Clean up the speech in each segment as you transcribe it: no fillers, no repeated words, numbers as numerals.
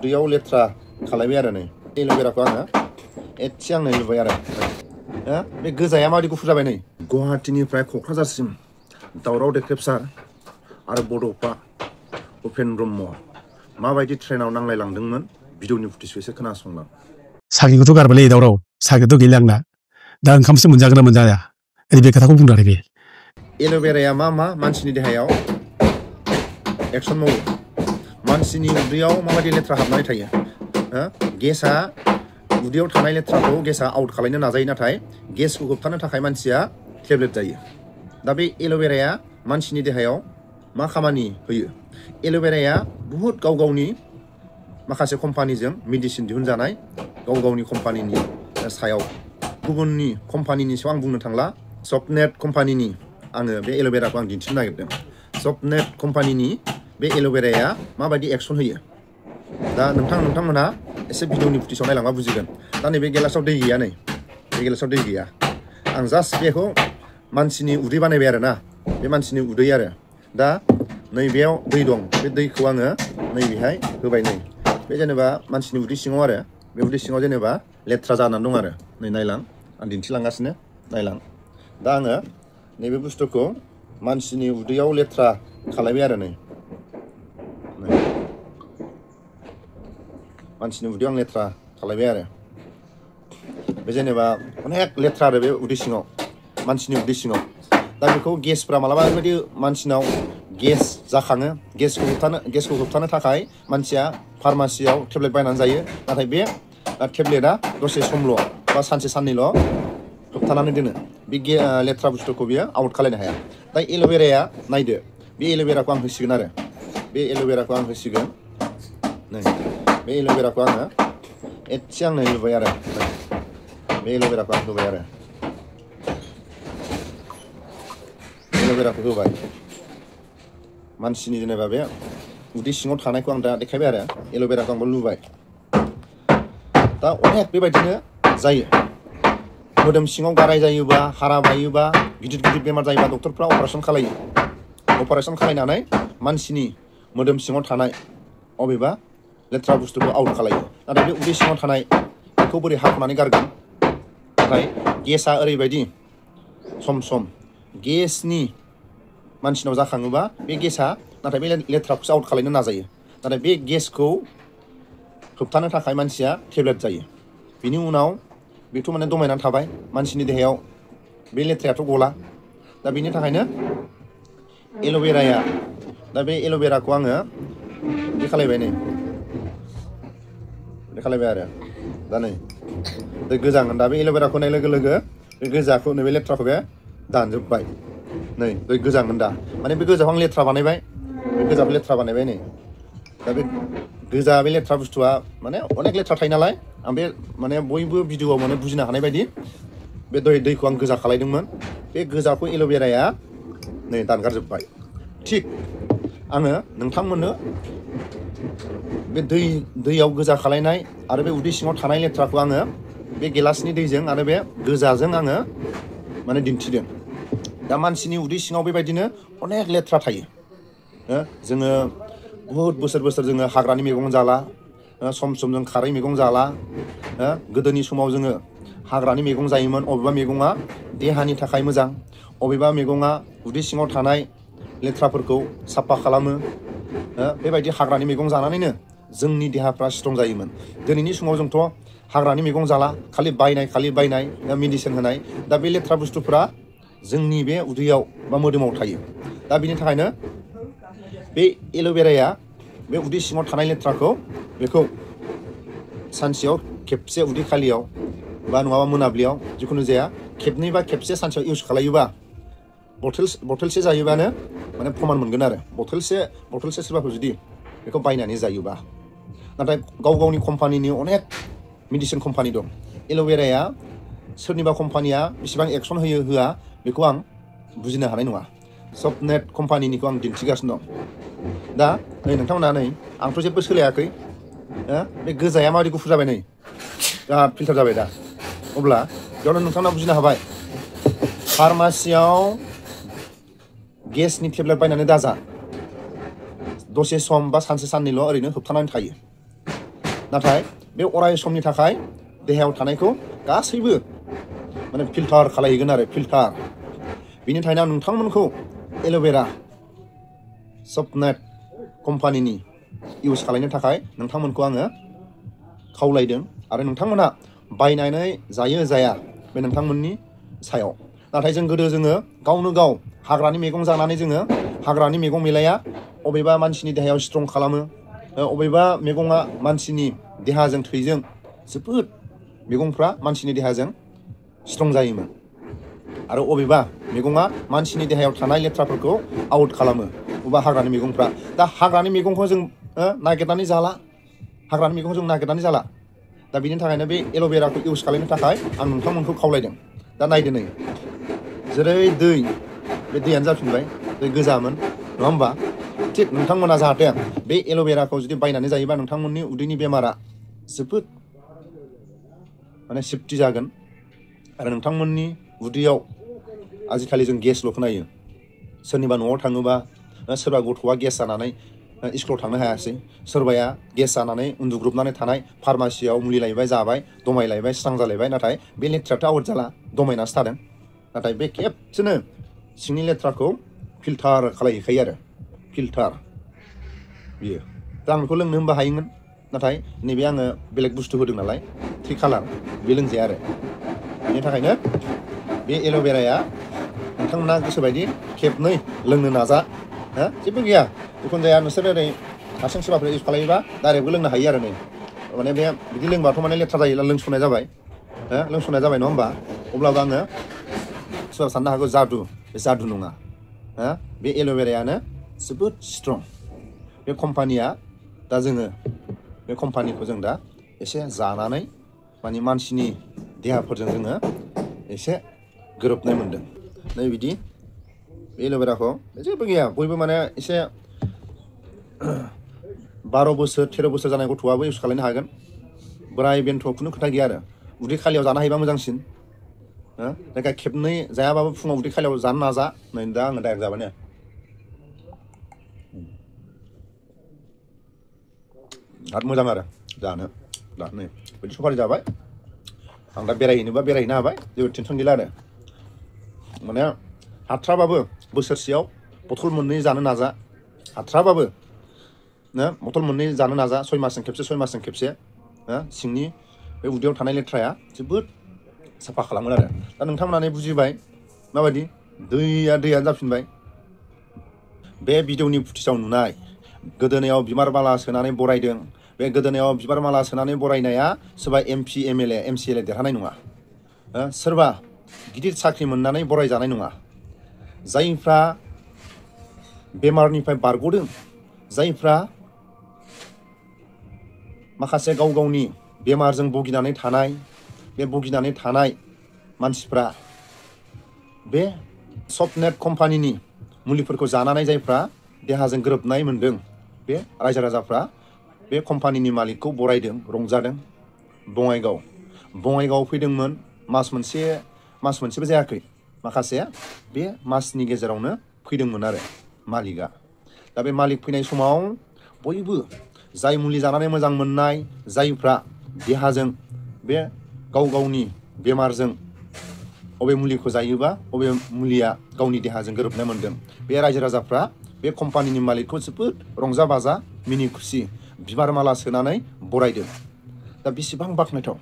उदैयाव लेथ्रा खालायबाय आरो नै एल'भेराखौ आङो एसे आंनो लुबाय आरो बे गोजाया माबायदि गुफुर जाबाय नै गुवाहाटीनिफ्राय क'क्राझारसिम दावराव देख्रेब सार आरो बड'फा उपेन ब्रह्म माबायदि ट्रेनाव नांलायलांदोंमोन भिडिअनि फुटेजखौ एसे खोनासंलां। साख्रिखौथ' गारबायलै दावराव साख्रिथ' गैला आंना दा ओंखामसो मोनजागोन ना मोनजाया ओरै बे खोथाखौ बुंदों आरो बे एल'भेराया मा मानसिनि देहायाव एक्सन मावो मानसिनि उदैयाव माबायदि लेथ्रा हाबनानै थायो गेसआ उदैयाव थानाय लेथ्राखौ गेसआ आउट खालामनो नाजायो नाथाय गेसखौ होबथानो थाखाय मानसिया टेब्लेट जायो। दा बे एल'भेराया मानसिनि देहायाव मा खामानि होयो एल'भेराया बुहुत गाव गावनि माखासे कम्पानिजों मेडिसिन दिहुनजानाय गाव गावनि कम्पानिनि सायाव गुबुननि कम्पानिनि सायाव आं बुंनो थांला सफ्टनेट कम्पानिनि आङो बे एल'भेराखौ आं दिन्थिनो नागिरदों। सफ्टनेट कम्पानिनि बे एल'भेराया माबायदि एक्सन होयो दा नोंथांमोनहा एसे भिडिअनि फुटेजाव नायलांबा बुजिगोन। दा नैबे गेलासाव दै गैया नै बे गेलासाव दै गैया आं जास्ट बेखौ मानसिनि उदै बानायबाय आरो ना बे मानसिनि उदै आरो दा नैबेयाव दै दं बे दैखौ आङो नैबेहाय होबाय नै बे जेनेबा मानसिनि उदै सिङाव आरो बे उदै सिङाव जेनेबा लेथ्रा जानानै दं आरो नै नायलां आं दिन्थिलांगासिनो नायलां दा आङो नैबे बुस्थुखौ मानसिनि उदैयाव लेथ्रा खालायबाय आरो नै मानसिनि उदैयाव आं लेथ्रा खालायबाय आरो बे जेनेबा अनेक लेथ्रा आरो बे उदै सिङाव मानसिनि उदै सिङाव दा बेखौ गेसफ्रा मालाबा ओरैबायदि मानसिनाव गेस जाखाङो गेसखौ होबथानो थाखाय मानसिया फार्मासियाव टेब्लेट बायनानै जायो नाथाय बे टेब्लेटआ दसे समल' बा सानसे साननैल' होबथानानै दोनो बे लेथ्रा बुस्थुखौ बियो आउट खालायनो हाया। दा एल'भेराया नायदो बे एल'भेराखौ आं होसिगोन आरो बे एल'भेराखौ आं होसिगोन नै बे एल'भेराखौ आङो एसे आंनो लुबाय आरो बे एल'भेराखौ आं होबाय आरो एल'भेराखौ होबाय मानसिनि जेनेबा बे उदै सिङाव थानायखौ आं दा देखायबाय आरो एल'भेराखौ आंबो लुबाय। दा अनेक बेबायदिनो जायो मोदोम सिङाव गाराय जायोबा हारा बायोबा गिदिर गिदिर बेमार जायोबा डक्टरफ्रा अपारेसन खालायो अपारेसन खालायनानै मानसिनि मोदोम सिङाव थानाय अबेबा लेथ्रा बुस्थुखौ आउट खालायो नाथाय बे उदै सिङाव थानाय बेखौ बोरै हाख'नानै गारगोन नाथाय गेसआ ओरैबायदि सम सम गेसनि मानसिनाव जाखाङोबा बे गेसआ नाथाय बे लेथ्राखौसो आउट खालायनो नाजायो नाथाय बे गेसखौ होबथानो थाखाय मानसिया टेब्लेट जायो बिनि उनाव बेथ' माने दमायनानै थाबाय मानसिनि देहायाव बे लेथ्रायाथ' गला दा बिनि थाखायनो एल'भेराया दा बे एल'भेराखौ आङो बिदि खालायबाय नै बिदि खालायबाय आरो दा नै दै गोजांगोन दा बे एल'भेराखौ होनाय लोगो लोगो बे गोजाखौ नैबे लेथ्राखौ बे दानजोब्बाय नै दै गोजांगोन दा माने बे गोजाखौ आं लेथ्रा बानायबाय बे गोजाखौ लेथ्रा बानायबाय नै दा बे गोजा बे लेथ्रा बुस्थुआ माने अनेक लेथ्रा थायो नालाय आं बे माने बयबो भिडिअआव माने बुजिनो हानाय बायदि बे दैखौ आं गोजा खालायदोंमोन बे गोजाखौ एल'भेराया नै दानगारजोब्बाय। थिग आङो नोंथांमोननो बे दैयाव गोजा खालायनाय आरो बे उदै सिङाव थानाय लेथ्राखौ आङो बे गिलासनि दैजों आरो बे गोजाजों आङो माने दिन्थिदों। दा मानसिनि उदै सिङाव बेबायदिनो अनेक लेथ्रा थायो जोङो बुहुद बोसोर जोङो हाग्रानि मैगं जाला सम सम जों खारै मैगं जाला गोदोनि समाव जोङो हाग्रानि मैगं जायोमोन अबेबा मैगङा देहानि थाखाय मोजां अबेबा मैगङा उदै सिङाव थानाय लेथ्राफोरखौ साफा खालामो बेबायदि हाग्रानि मैगं जानानैनो जोंनि देहाफ्रा स्ट्रं जायोमोन। दिनैनि समाव जोंथ' हाग्रानि मैगं जाला खालि बायनाय मेडिसिन होनाय दा बे लेथ्रा बुस्थुफ्रा जोंनि बे उदैयाव बा मोदोमाव थायो। दा बिनि थाखायनो बे एल'भेराया बे उदै सिङाव थानाय लेथ्राखौ बेखौ सानसेयाव खेबसे उदै खालियाव बा नङाबा मोनाब्लियाव जिखुनु जाया खेबनै बा खेबसे सानसेयाव इउज खालायोबा बथलसे जायोबानो माने प्रमान मोनगोन आरो बथलसे सोरबाफोर जुदि बेखौ बायनानै जायोबा नाथाय गाव गावनि कम्पानिनि अनेक मेडिसिन कम्पानि दं एल'भेराया सोरनिबा कम्पानिया बेसेबां एक्सन होआ बेखौ आं बुजिनो हानाय नङा। सफ्टनेट कम्पानिनिखौ आं दिन्थिगासिनो दं। दा नै नोंथांमोना नै आंथ' जेबो सोलायाखै बे गोजाया माबायदि गुफुर जाबाय नै बिराद फिल्टार जाबाय दा अब्ला बेयावनो नोंथांमोना बुजिनो हाबाय फार्मासियाव गेसनि टेब्लेट बायनानै दाजा दसे सम बा सानसे साननैल' ओरैनो होबथानानै थायो नाथाय बे अराय समनि थाखाय देहायाव थानायखौ गासैबो माने फिल्टार खालायगोन आरो फिल्टार। बिनि थाखायनो आं नोंथांमोनखौ एल'भेरा सफ्टनेट कम्पानिनि इउज खालामनो थाखाय नोंथांमोनखौ आङो खावलायदों आरो नोंथांमोना बायनानै जायो जाया बे नोंथांमोननि सायाव। नाथाय जों गोदो जोङो गावनो गाव हाग्रानि मैगं जानानै जोङो हाग्रानि मैगं मिलाया अबेबा मानसिनि देहायाव स्ट्रं खालामो, अबेबा मैगङा मानसिनि देहाजों थैजों जोबोद मैगंफ्रा मानसिनि देहाजों स्ट्रं जायोमोन आरो अबेबा मैगङा मानसिनि देहायाव थानाय लेथ्राफोरखौ आउट खालामो अबेबा हाग्रानि मैगंफ्रा। दा हाग्रानि मैगंखौ जों नागिरनानै जाला, हाग्रानि मैगंखौ जों नागिरनानै जाला। दा बिनि थाखायनो बे एल'भेराखौ इउज खालामनो थाखाय आं नोंथांमोनखौ खावलायदों। दा नायदो नै जेरै दै, बे दैयानो जाफिनबाय, दै गोजामोन नङा होमबा? थिग नोंथांमोना जाहाथे बे एल'भेराखौ जुदि बायनानै जायोबा नोंथांमोननि उदैनि बेमारा जोबोद माने सेफटि जागोन आरो नोंथांमोननि उदैयाव आजिखालि जों गेसल' खोनायो। सोरनिबा न'आव थाङोबा सोरबा गथ'आ गेस जानानै स्कुलाव थांनो हायासै, सोरबाया गेस जानानै उन्दुग्रुबनानै थानाय फार्मासियाव मुलि लायबाय, जाबाय, दमायलायबाय, स्रां जालायबाय, नाथाय बे लेथ्रायाथ' आउट जाला, दमायनासो थादों। नाथाय बे खेबसेनो सिंनि लेथ्राखौ फिल्टार खालायहैखायो आरो फिल्टार बियो। दा आं बेखौ लोंनो होनबा हायोमोन, नाथाय नैबे आङो बेलेग बुस्थु होदों नालाय 3 कालार, बे लोंजाया आरो। बेनि थाखायनो बे एल'भेराया नोंथांमोना गोसोबायदि खेबनै लोंनो नाजा, जेबो गैया। जिखुनु जाया नोंसोर ओरै हारसिं सोरबाफोर इउज खालायोबा डाइरेक्टबो लोंनो हायो आरो नै। माने बे बिदि लोंबाथ' माने लेथ्रा जायो, लोंस'नाय जाबाय, लोंस'नाय जाबाय नङा होमबा? अब्लाबो आङो सोरबा साननो हागौ जादु, बे जादु नङा। बे एल'भेरायानो जोबोद स्ट्रं। बे कम्पानिया दा जोङो बे कम्पानिखौ जों दा एसे जानानै माने मानसिनि देहाफोरजों जोङो एसे गोरोबनाय मोनदों। नै बिदि बे एल'भेराखौ जेबो गैया, बयबो माने एसे 12 बोसोर 13 बोसोर जानाय गथ'आबो इउज खालामनो हागोन। बोराय बेन्थ' खुनु खोथा गैया आरो उदै खालियाव जानो हायोबा मोजांसिन। जायगा खेबनै जायाबाबो फुङाव उदै खालियाव जानो नाजा। नै दा आङो डाइरेक्ट जाबाय ने, बिराद मोजां आरो जानो। दा नै बिदि सफारि जाबाय, आं दा बेरायहैनोबा बेरायहैनो हाबाय, जेबो टेनसन गैला आरो। माने हाथ्राबाबो बोसोरसेयाव बथल 2 जानो नाजा, हाथ्राबाबो बथल 2 जानो नाजा, 6 मासजों खेबसे 6 मासजों खेबसे। सिंनि बे उदैयाव थानाय लेथ्राया जोबोद साफा खालामो आरो। दा नोंथांमोनानो बुजिबाय माबायदि दैया जाफिनबाय। बे भिडिअनि फुटेजाव नुनाय गोदोनायाव बिबार माला सोनानै बरायदों, बे गोदोनायाव बिबार माला सोनानै बरायनाया सोरबा MP MLA MCLA देरहानाय नङा, सोरबा गिदिर साख्रि मोननानै बरायजानाय नङा। जायफ्रा बेमारनिफ्राय बारग'दों, जायफ्रा माखासे गाव गावनि बेमारजों भुगिनानै थानाय, बे भुगिनानै थानाय मानसिफ्रा बे सफ्टनेट कम्पानिनि मुलिफोरखौ जानानै जायफ्रा देहाजों गोरोबनाय मोनदों, बे रायजो राजाफ्रा बे कम्पानिनि मालिकखौ बरायदों, रंजादों। बङाइगाव फैदोंमोन, मास मोनसेबो जायाखै, माखासे बे मासनि गेजेरावनो फैदोंमोन आरो मालिकआ। दा बे मालिक फैनाय समाव बयबो जाय मुलि जानानै मोजां मोननाय, जायफ्रा देहाजों बे गाव गावनि बेमारजों अबे मुलिखौ जायोबा अबे मुलिया गावनि देहाजों गोरोबनाय मोनदों, बे रायजो राजाफ्रा बे कम्पानिनि मालिकखौ जोबोद रंजा बाजा मिनि खुसि बिबार माला सोनानै बरायदों। दा बेसेबां बाख्नायथाव।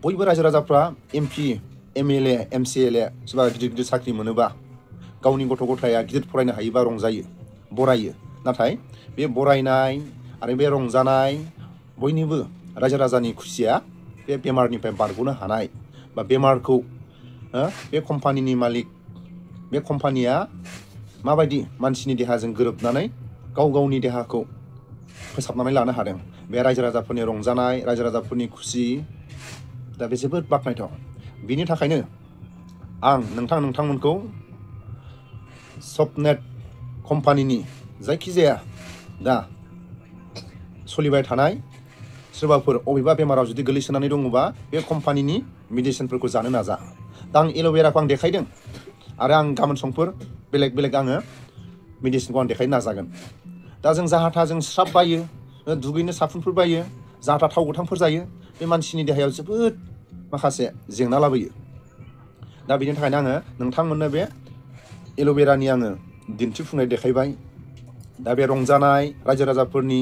बयबो रायजो राजाफ्रा MP MLA MCLA सोरबा गिदिर गिदिर साख्रि मोनोबा, गावनि गथ' गथाया गिदिर फरायनो हायोबा रंजायो, बरायो। नाथाय बे बरायनाय आरो बे रंजानाय बयनिबो रायजो राजानि खुसिया बे बेमारनिफ्राय बारग'नो हानाय, बा बेमारखौ बे कम्पानिनि मालिक, बे कम्पानिया माबायदि मानसिनि देहाजों गोरोबनानै गाव गावनि देहाखौ फोसाबनानै लानो हादों, बे रायजो राजाफोरनि रंजानाय, रायजो राजाफोरनि खुसि, दा बे जोबोद बाख्नायथाव। बिनि थाखायनो आं नोंथांमोनखौ सफ्टनेट कम्पानिनि जायखिजाया दा सोलिबाय थानाय सोरबाफोर अबेबा बेमाराव जुदि गोलैसोनानै दङबा बे कम्पानिनि मेडिसिनफोरखौ जानो नाजा। दा आं एल'भेराखौ आं देखायदों आरो आं गाबोन समफोर बेलेग आङो मेडिसिनखौ आं देखायनो नाजागोन। दा जों जाहा था जों स्राब बायो, दुगैनो साफुनफोर बायो जाथा थाव गोथांफोर जायो बे मानसिनि देहायाव जोबोद माखासे जेंना लाबोयो दा बेनि थाखायनो आङो नोंथांमोननो बे एल'भेरानि आङो दिन्थिफुंनाय देखायबाय दा बे रंजानाय रायजो राजाफोरनि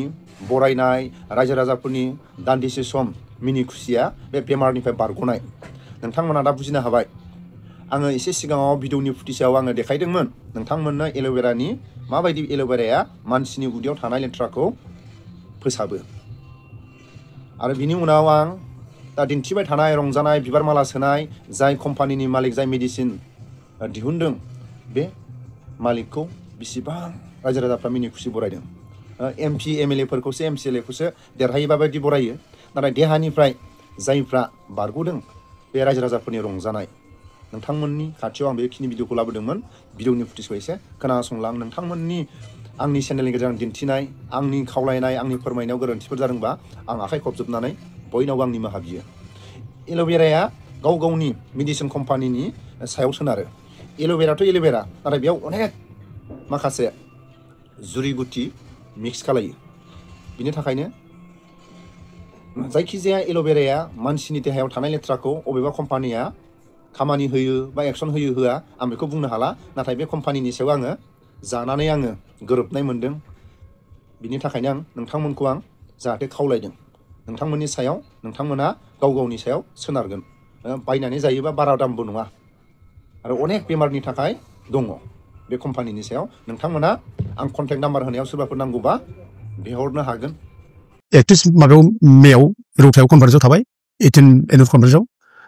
बरायनाय रायजो राजाफोरनि दान्दिसे सम मिनि खुसिया बे बेमारनिफ्राय बारग'नाय नोंथांमोना दा बुजिनो हाबाय आङो एसे सिगाङाव भिडिअनि फुटेजआव आङो देखायदोंमोन नोंथांमोननो एल'भेरानि माबायदि एल'भेराया मानसिनि उदैयाव थानाय लेथ्राखौ फोसाबो आरो बिनि उनाव आं दा दिन्थिबाय थानाय रंजानाय बिबार माला सोनाय जाय कम्पानिनि मालिक जाय मेडिसिन दिहुनदों बे मालिकखौ बेसेबां रायजो राजाफ्रा मिनि खुसि बरायदों MP MLA फोरखौसो MCLA खौसो देरहायोबा बायदि बरायो नाथाय देहानिफ्राय जायफ्रा बारग'दों बे रायजो राजाफोरनि रंजानाय नोंथांमोननि खाथियाव आं बेखिनि भिडिअखौ लाबोदोंमोन भिडिअनि फुटेजखौ एसे खोनासंलां नोंथांमोननि आंनि चेनेलनि गेजेरजों दिन्थिनाय आंनि खावलायनाय आंनि फोरमायनायाव गोरोन्थिफोर जादोंबा आं आखाइ खबजोबनानै बयनावबो आं निमाहा बियो एल'भेराया गाव गावनि मेडिसिन कम्पानिनि सायाव सोनारो एल'भेराथ' एल'भेरा नाथाय बेयाव अनेक माखासे जुरिगुथि मिक्स खालायो बिनि थाखायनो जायखिजाया एल'भेराया मानसिनि देहायाव थानाय लेथ्राखौ अबेबा कम्पानिया खामानि होयो बा एक्सन होयो होआ आं बेखौ बुंनो हाला नाथाय बे कम्पानिनि सायाव आङो जानानै आङो गोरोबनाय मोनदों बिनि थाखायनो आं नोंथांमोनखौ आं जाहाथे खावलायदों नोंथांमोननि सायाव नोंथांमोना गाव गावनि सायाव सोनारगोन बायनानै जायोबा बारा दामबो नङा आरो अनेक बेमारनि थाखाय दङ बे कम्पानिनि सायाव नोंथांमोना आं कन्टेक्ट नाम्बार होनायाव सोरबाफोर नांगौबा बिहरनो हागोन 31 माबायाव मेयाव रौतायाव कनफारेन्सआव थाबाय 18 एनुअल कनफारेन्सआव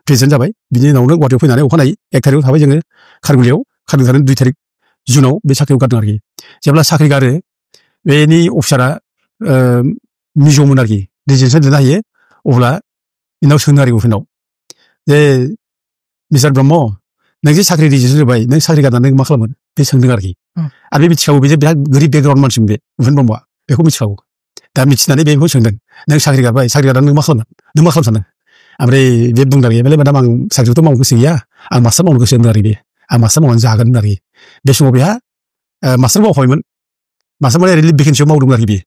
प्रेजेन्ट जाबाय बिनि उनावनो गुवाहाटियाव फैनानै अखानायै 1 थारिखआव थाबाय जोङो खारगुलियाव खारगुलियाव 2 थारिख जुनाव बे साख्रियाव गारदों आरोखि जेब्ला साख्रि गारो बेनि अफिसारा मिजौमोन आरोखि रिजिगनेसन लिरना होयो अब्ला बिनाव सोङो आरोखि अफिसाव जे मिस्टार ब्रह्म नों जे साख्रि रिजिगनेसन होबाय नों साख्रि गारनानै मा खालामोन बे सोंदों आरोखि आरो बे मिथिखागौ बे जे बिराद गोरिब बेकग्राउन्ड मानसिमोन बे उपेन ब्रह्मआ बेखौ मिथिखागौ दा मिथिनानै बेखौ सोंदों नों साख्रि गारबाय साख्रि गारनानै नों मा खालामनो नों मा खालामनो सानदों ओमफ्राय बे बुंदों आरोखि मेडाम आं साख्रिखौथ' मावनो गोसो गैया आं मास्टार मावनो गोसो होनदों आरोखि बे आं मास्टार मावनानै जागोन होनदों आरोखि बे समाव बेहा मास्टार मावखाबायमोन मास्टार मावनाय रिलिफ भेकेन्सियाव मावदोंमोन आरोखि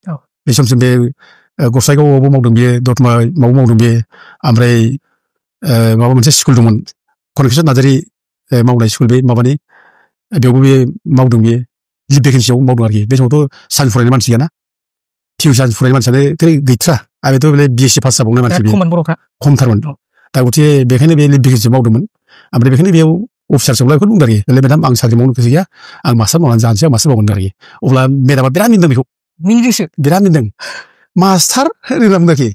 बे समसिम बे गसाइगावआवबो मावदों बेयो दतमायावबो मावदों बेयो ओमफ्राय माबा मोनसे स्कुल दंमोन कनकेसन नार्जारि मावनाय स्कुल बे माबानि बेयावबो बे मावदों बेयो रिलिफ भेकेन्सियाव मावदों आरोखि बे समावथ' साइन्स फरायनाय मानसि गैयाना टिउसन साइन्स फरायनाय मानसियानो गैथ्रा आरो बेथ' बे BSc पास जाबावनाय मानसि खमथारमोन दा गथिखे बेखायनो बे रिलिफ भेकेन्सियाव मावदोंमोन ओमफ्राय बेखायनो बेयाव अफिसार सोंब्ला बेखौ बुंदों आरोखि मेडाम आं साख्रि मावनो गोसो गैया आं मास्टार मावनानै जानोसै आं मास्टार मावगोन आरोखि अब्ला मेडामा बिराद मिन्दों बेखौ बिराद मिन्दों मास्टार होनना बुंदों आरोखि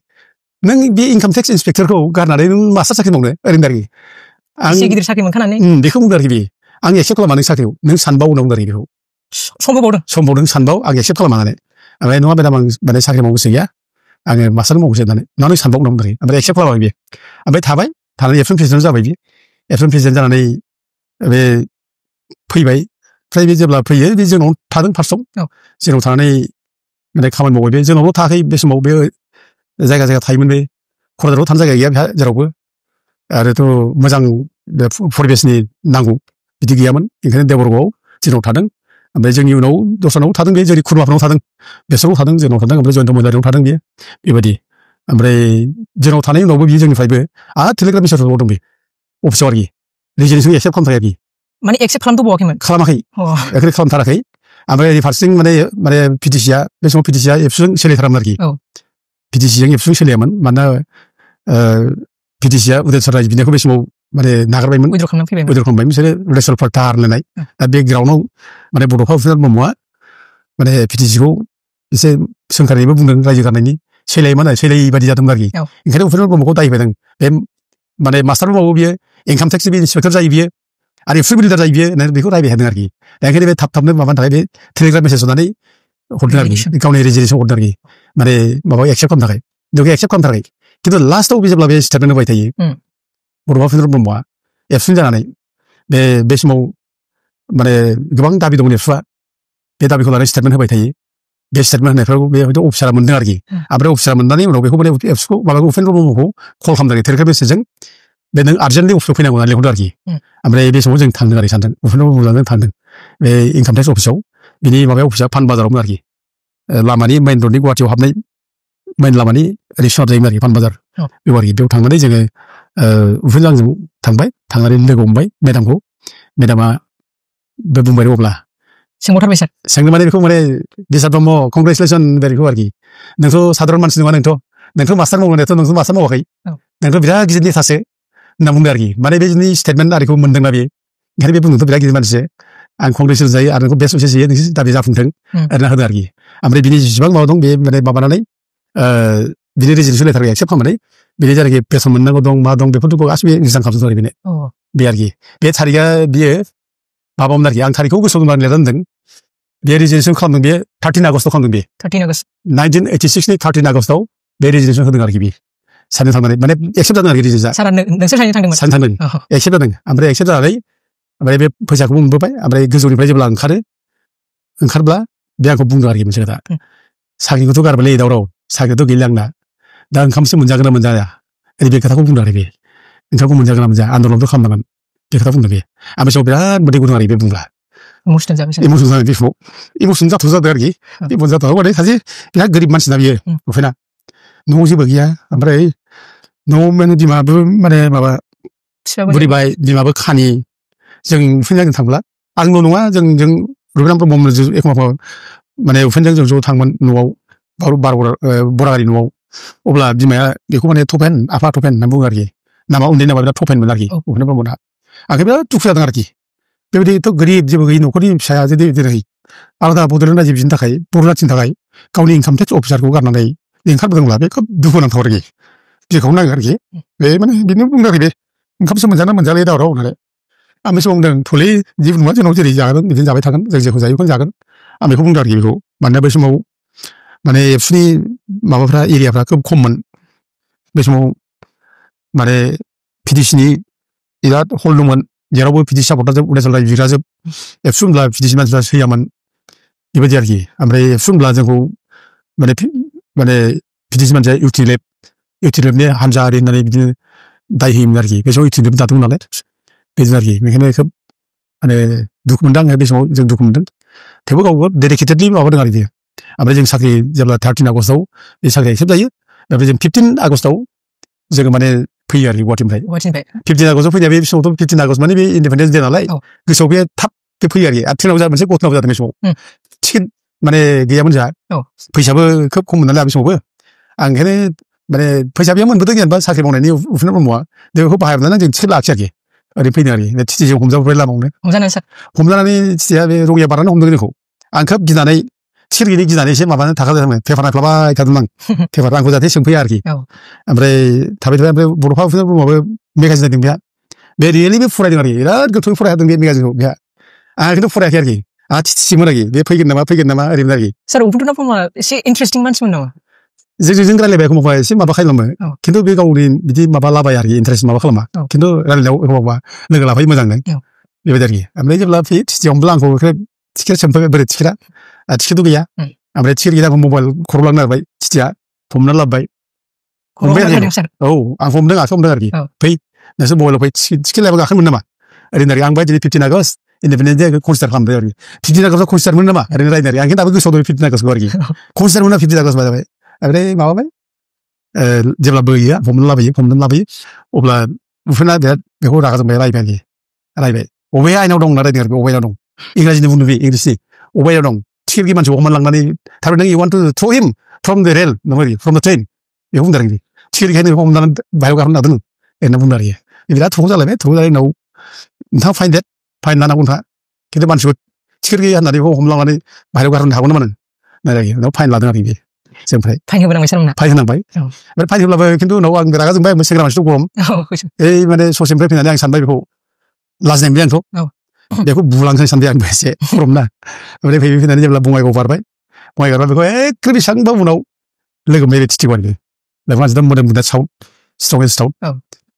नों बे इनकाम टेक्स इन्सपेक्टरखौ गारनानै नों मास्टार साख्रि मावनो ओरैनो आरोखि आं गिदिर साख्रि मोनखानानै बेखौ बुंदों आरोखि बे आं एक्सेप्ट खालामानो साख्रिखौ नों सानबाव होनना बुंदों आरोखि बेखौ समबावदों सानबाव आं एक्सेप्ट खालामानानै ओमफ्राय नङा मेडाम आं माने साख्रि मावनो गोसो गैया आङो मास्टार मावनो गोसो होननानै नङा नों सानबाव होनना बुंदों ओमफ्राय एक्सेप्ट खालामाखै बेयो ओमफ्राय थाबाय थानानै एबसेन्ट प्रेसिडेन्ट जाबाय बियो एबसेन्ट प्रेसिडेन्ट जानानै बे फैबाय ओमफ्राय बे जेब्ला फैयो बे जोंनाव थादों फार्स्टआव जोंनाव थानानै माने खामानि मावबाय बे जोंनावल' थायाखै बे समाव बे जायगा जायगा थायोमोन बे क'क्राझाराव थानो जायगा गैया बेहा जेरावबो आरोथ' मोजां परिबेसनि नांगौ बिदि गैयामोन ओंखायनो देबरगावआव जोंनाव थादों ओमफ्राय जोंनि उनाव दस्रानाव थादों बे जोंनि खुरमाफोरनाव थादों बेसराव थादों जोंनाव थादों ओमफ्राय जयन्त मैलारियाव थादों बेयो बेबायदि ओमफ्राय जोंनाव थानाय उनावबो बियो जोंनिफ्रायबो आरो टेलिग्राफ मिसार मावदों बे अफिसाव आरोखि रिजिगनेसन एक्सेप्ट खालामथाराखै आरोखि माने एक्सेप्ट खालामथ'बावाखैमोन खालामाखै एखेबारे खालामथाराखै ओमफ्राय फारसेथिं माने पिटिसिया बे समाव पिटिसिया एबसुजों सोलिथारामोन आरोखि पिटिसिजों एबसुजों सोलियामोन मानोना पिटिसिया उदयचर राय बिनायखौ बे समाव माने नागारबायमोन उइद्र खालामबायमोन बिसोरो उदयचर दाहार होनलायनाय दा बे ग्राउन्डआव माने बड'फा उपेन्द्र ब्रह्मआ माने पिटिसिखौ एसे सोंखारिनोबो बुंदों रायजो गारनायनि सैलायोमोन सैलायै बायदि जादोंमोन आरोखि ओंखायनो उपेन्द्र ब्रह्मखौ दाय होदों बे माने मास्टारबो मावो बियो इनकाम टेक्सनि इन्सपेक्टर जायो बियो आरो एबसु बिल्डार जायो बियो होननानै बेखौ रायबाय थादों आरोखि दा ओंखायनो बे थाबनो माबानि थाखाय बे टेलिग्राफ मेसेज हरनानै हरदों आरोखि गावनि रिजिगनेसन हरदों आरोखि माने माबा एक्सेप्ट खालामनो थाखाय बेखौ एक्सेप्ट खालामनो थाखाय खिन्थु लास्टआव जेब्ला बे स्टेटमेन्ट होबाय थायो बड'फा उपेन्द्र ब्रह्मआ एबसेन्ट जानानै बे समाव माने गोबां दाबि दंमोन एबसुआ बे दाबिखौ लानानै स्टेटमेन्ट होबाय थायो बे स्टेटमेन्ट होनायफ्राव बे हयथ' अफिसारा मोनदों आरोखि ओमफ्राय अफिसारा मोननानै उनाव बेखौ माने एबसुखौ माबाखौ उपेन्द्र ब्रह्मखौ कल खालामदों टेलिग्राफ मेसेजजों बे नों आर्जेन्टलि अफिसाव फैनांगौ होननानै लिंहरदों आरोखि ओमफ्राय बे समाव जों थांदों आरोखि सानदों उपेन्द्र ब्रह्मजों थांदों बे इनकाम टेक्स अफिसाव बिनि माबाया अफिसा पान बाजारावमोन आरोखि लामानि मेइन रडनि गुवाहाटियाव हाबनाय मेन लामानि ओरै सोनाब जायोमोन आरोखि पानबाजार बेयाव आरोखि बेयाव थांनानै जोङो उफेन आंजों थांबाय थांनानै लोगो हमबाय मेदामखौ मेदामा बे बुंबाय अब्ला सोंबावथारबाय सार सोंनो माने बेखौ माने बिसार ब्रह्म कंग्रेसुलेसन बेखौ आरोखि नोंथ' साधारन मानसि नङा नोंथ' मास्टार मावनायाथ' नोंथ' मास्टार मावाखै नोंथ' बिराद गिदिर नेतासो होनना बुंदों आरोखि माने बेनि स्टेटमेन्ट आरिखौ मोनदोंना बे ओंखायनो बे बुंदोंथ' बिराद गिदिर मानसिसो आं कंग्रेसुलेसन जायो आरो नोंखौ बेस्ट उइसेस होयो नोंसोर दा बे जाफुंथों ओरैना होदों आरोखि ओमफ्राय बिनि जेसेबां माबा दं बे माने माबानानै बिनि रेजिगनेसन लेटारखौ एक्सेप्ट खालामनानै बिनि जायनाखि बेसन मोननांगौ दं मा दं बेफोरखौ गासिबो रिजाइन खालामजोबदों आरो बेनो बे आरोखि बे थारिखआ बियो माबामोन आरोखि आं थारिखखौ गोसोआव दं लिरना दोनदों बे रेजिगनेसन खालामदों बे 13 आगस्टआव खालामदों बे 13 आगस्ट 1986 नि 13 आगस्टआव बे रेजिगनेसन होदों आरोखि बे सानैजों थांनानै माने एक्सेप्ट जादों आरोखि रेजिगनेसना सारा नोंसोर सानैजों थांदोंमोन सानैजों थांदों एक्सेप्ट जादों ओमफ्राय एक्सेप्ट जानानै ओमफ्राय बे फैसाखौबो मोनबोबाय ओमफ्राय गोजौनिफ्राय जेब्ला ओंखारब्ला बे आंखौ बुंदों आरोखि मोनसे खोथा साख्रिखौथ' गारबायलै दावराव साख्रियाथ' गैला आंना दा ओंखामसो मोनजागोन ना मोनजाया ओरै बे खोथाखौ बुंदों आरो बे ओंखामखौ मोनजागोन ना मोनजाया आन्दलनथ' खालामनांगोन बे खोथा बुंदों बे आं बे समाव बिराद मोदै गुदुं आरोखि बे बुंब्ला इमसनेल जाबाय सार इमसन जानाय बे समाव इमसन जाथ' जादों आरोखि इमसन जाथ'आव माने सासे बिराद गोरिब मानसिना बियो उफेना न'आव जेबो गैया ओमफ्राय न'आव माने बिमाबो माने माबा बुरिबाय बिमाबो खानि जों उफेनजों थांब्ला आंल' नङा जों रुपनाथ ब्रह्मजों एखमबा माने उफेनजों जों ज' थांमोन न'आव बरागारि न'आव अब्ला बिमाया बेखौ माने थपेन आफा थपेन होनना बुङो आरोखि नामा उन्दै नामा बिराद थपेनमोन आरोखि उफेन ब्रह्मना आंखौ बिराद दुखु जादों आरोखि बेबायदिथ' गोरिब जेबो गैयै न'खरनि फिसाया जेरै आलादा बड'लेण्ड रायजो बिदिनि थाखाय बर' जाथिनि थाखाय गावनि इनकाम टेक्स अफिसारखौ गारनानै ओंखारबोदोंब्ला बे खोब दुखुनांथाव आरोखि बिखौ नाङो आरोखि बे माने बिदिनो बुंदों आरोखि बे ओंखामसो मोनजाना मोनजालाय दावराव होननानै आं बे समाव बुंदों थलै जेबो नङा जोंनाव जेरै जागोन बिदिनो जाबाय थागोन जों जेखौ जायो बेखौनो जागोन आं बेखौ बुंदों आरोखि बेखौ मानोना बै समाव माने एबसुनि माबाफ्रा एरियाफ्रा खोब खममोन बे समाव माने पिडिसिनि बिराद हल दंमोन जेरावबो पिडिसि सापर्टारजोब अरुणाचल रायजो बिग्राजोब एबसु होनब्ला पिडिसि मानसिफ्रा सैयामोन बेबायदि आरोखि ओमफ्राय एबसु होनब्ला जोंखौ माने पिडिसि मानसिया इउटिलेबनि हानजा आरि होननानै बिदिनो दाय होयोमोन आरोखि बे समाव इउटिलेब दादोंमोन नालाय बेदिनो आरोखि बेखायनो खोब माने दुखु मोनदों आङो बे समाव जों दुखु मोनदों थेवबो गावबो डेडिकेटेडलि माबादों आरोखि ओमफ्राय जों साख्रि जेब्ला 13 आगस्टआव बे साख्रिया एक्सेप्ट जायो ओमफ्राय जों 15 आगस्टआव जोङो माने फैयो आरोखि गुवाहाटिनिफ्राय 15 आगस्टआव फैनाया बे समावथ' 15 आगस्ट माने बे इन्डिपेन्डेन्स डे नालाय गोसोआव बे थाब बे फैयो आरोखि आरो ट्रेनाव मोनसे घटनाबो जादों बे समाव टिकेट माने गैयामोन जोंहा फैसाबो खोब खममोन नालाय बे समावबो आं ओंखायनो माने फैसा बेयाव मोनबोदों जेनेबा साख्रि मावनायनि उफेन ब्रह्मआ बेखौ बाहायनानै जों टिकेट लाखियो आरोखि ओरै फैदों आरोखि टिटिजों हमजाबोबाय लामायावनो हमजानानै टिटिया बे रङिया बारनानै हमदों जोंखौ आं खोब गिनानै टिकेट गैयै गिनानै एसे माबानो थाखादोंमोन पेपार नायफ्लाबाय थादोंमोन आं पेपार आंखौ जाहाथे सोंफैया आरोखि ओमफ्राय थाबाय ओमफ्राय बड'फा उफेन ब्रह्मआबो मेगाजिन नायदों बेहा बे रियेलि बे फरायदों आरोखि बिराद गोथौयै फरायदों बे मेगाजिनखौ बेहा आं खिन्थु फरायाखै आरोखि आंहा टिटिसिमोन आरोखि बे फैगोन नामा ओरैमोन आरोखि सार उपेन्द्र नाथ ब्रह्मआ एसे इन्टारेस्टिं मानसिमोन नामा जों रायलायबाय एखमबा एसे माबा खालामो खिन्थु बे गावनि बिदि माबा लाबाय आरोखि इन्टारेस्ट माबा खालामा खिन्थु रायलायनायाव एखमबा लोगो लाफायो मोजांनो बेबायदि आरोखि ओमफ्राय जेब्ला फैयो टिटियाव हमब्ला आंखौ टिकेट सोंफैबाय बोरै टिकेटआ टिकेटथ' गैया ओमफ्राय टिकेट गैया मबाइल खर'आव लांनो नागिरबाय टिटिया हमनानै लाबोबाय औ आं हमदों आरोखि फै नोंसोर मबाइलाव फै टिकेट लायबा गाखोनो मोन नामा ओरैनो आं बाय दिनै 15 आगस्ट इन्डिपेन्डेन्स डे कनसिडार खालामबाय आरोखि 15 आगस्टआव कनसिडार मोन नामा ओरैनो रायलायनाय आं दाबो गोसोआव दं 15 आगस्टखौ आरोखि कनसिडार मोना 15 आगस्ट जाबाय ओमफ्राय माबाबाय जेब्ला बोयो हमनानै लाबोयो अब्ला उफेना बिराद बेखौ रागा जोंबाय रायबाय अबे आयनाव दं होनना रायदों आरोखि अबेयाव दं इंराजिनि बुंदों बे इंलिसनि अबेयाव दं टिकेट गैयै मानसिखौ हमनानै लांनानै थारमाने नों इउ वान्ट टु थ्र' हिम फ्रम द रेल नङा फ्रम द ट्रेन बेखौ बुंदों आरोखि टिकेट गैयैखायनो बेखौ हमनानै बाहेरायाव गारहरनो नागिरदों ओरैनो बुंदों आरोखि बिराद थुग जालायबाय उनाव नोंथाङा फाइन लानांगौ नोंथाङा खिन्थु मानसिखौ टिकेट गैया होननानै बेखौ हमलांनानै बाहेरायाव गारहरनो हागौ नामा नों उनाव फाइन लादों आरोखि बे जोंनिफ्राय फाइन होनांबाय ओमफ्राय फाइन होब्लाबो खिन्थु उनाव आं रागा जोंबाय सेंग्रा मानसिथ' गरम माने ससेनिफ्राय फैनानै आं सानबाय बेखौ लाजिनाय मोनबाय आंथ' बेखौ बुलांसै सानबाय आंबो एसे गरम ना ओमफ्राय फैनानै जेब्ला बङाइगाव बारबाय बेखौ एखे बेसेबांबा उनाव लोगो मोनबाय बे टिटिखौ आरोखि लोगो मानसिथ' मोदोम बुदा स्ट्रं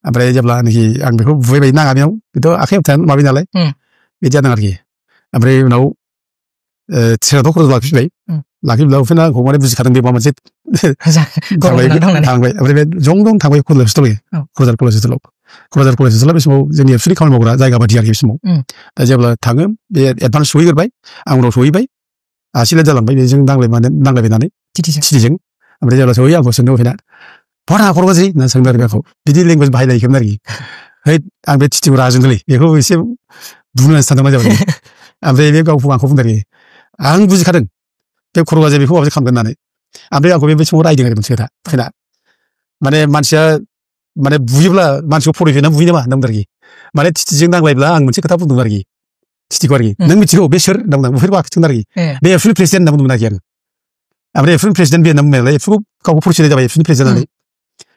ओमफ्राय जेब्लानाखि आं बेखौ बुबाय बायदि नाङा बेनाव बेथ' आखाइ होबथानो माबाय नालाय बिदि जादों आरोखि ओमफ्राय उनाव ट्रेनाथ' खरस लाखिब्ला उफेना आंखौ माने बुजिखादों बे माबा मोनसे थांबाय ओमफ्राय बे जं थांबाय क'क्राझार कलेज हस्टेलाव बे समाव जोंनि एबसुनि खामानि मावग्रा जायगा बादि आरोखि बे समाव दा जेब्ला थाङो बे एडभान्स सहैग्रोबाय आं उनाव सहैबाय आसि लेट जालांबाय बेजों नांलायबायनानै टिटिजों ओमफ्राय जेब्ला सहैयो आंखौ सोंनो फैना बहा खर' गाज्रि होनना सोंदों आरो बेखौ बिदि लेंगुवेज बाहायलायोमोन आरोखि है आं बे थिथिखौ राजुंदोंलै बेखौ एसे बुंनो सानदोंमोन जाबाय ओमफ्राय बे गावखौ आंखौ बुंदों आरोखि आं बुजिखादों बे खर' गाज्रि बेखौ माबासो खालामगोन होननानै ओमफ्राय आंखौ बे समाव रायदों आरो मोनसे खोथा फैना माने मानसिया माने बुयोब्ला मानसिखौ फरायफिनना बुयो नामा होनदों आरोखि माने थिथिजों नांलायब्ला आं मोनसे खोथा बुंदों आरोखि थिथिखौ आरोखि नों मिथिगौ बे सोर होनना बुंदों बेफोरखौ आखिथों आरोखि बे एबसुनि प्रेसिडेन्ट होनना बुंदोंमोन आरोखि आं ओमफ्राय एबसुनि प्रेसिडेन्ट बे होनना बुंनायालाय एबसुखौ गावखौ फरिचय जाबाय एबसुनि प्रेसिडेन्ट होननानै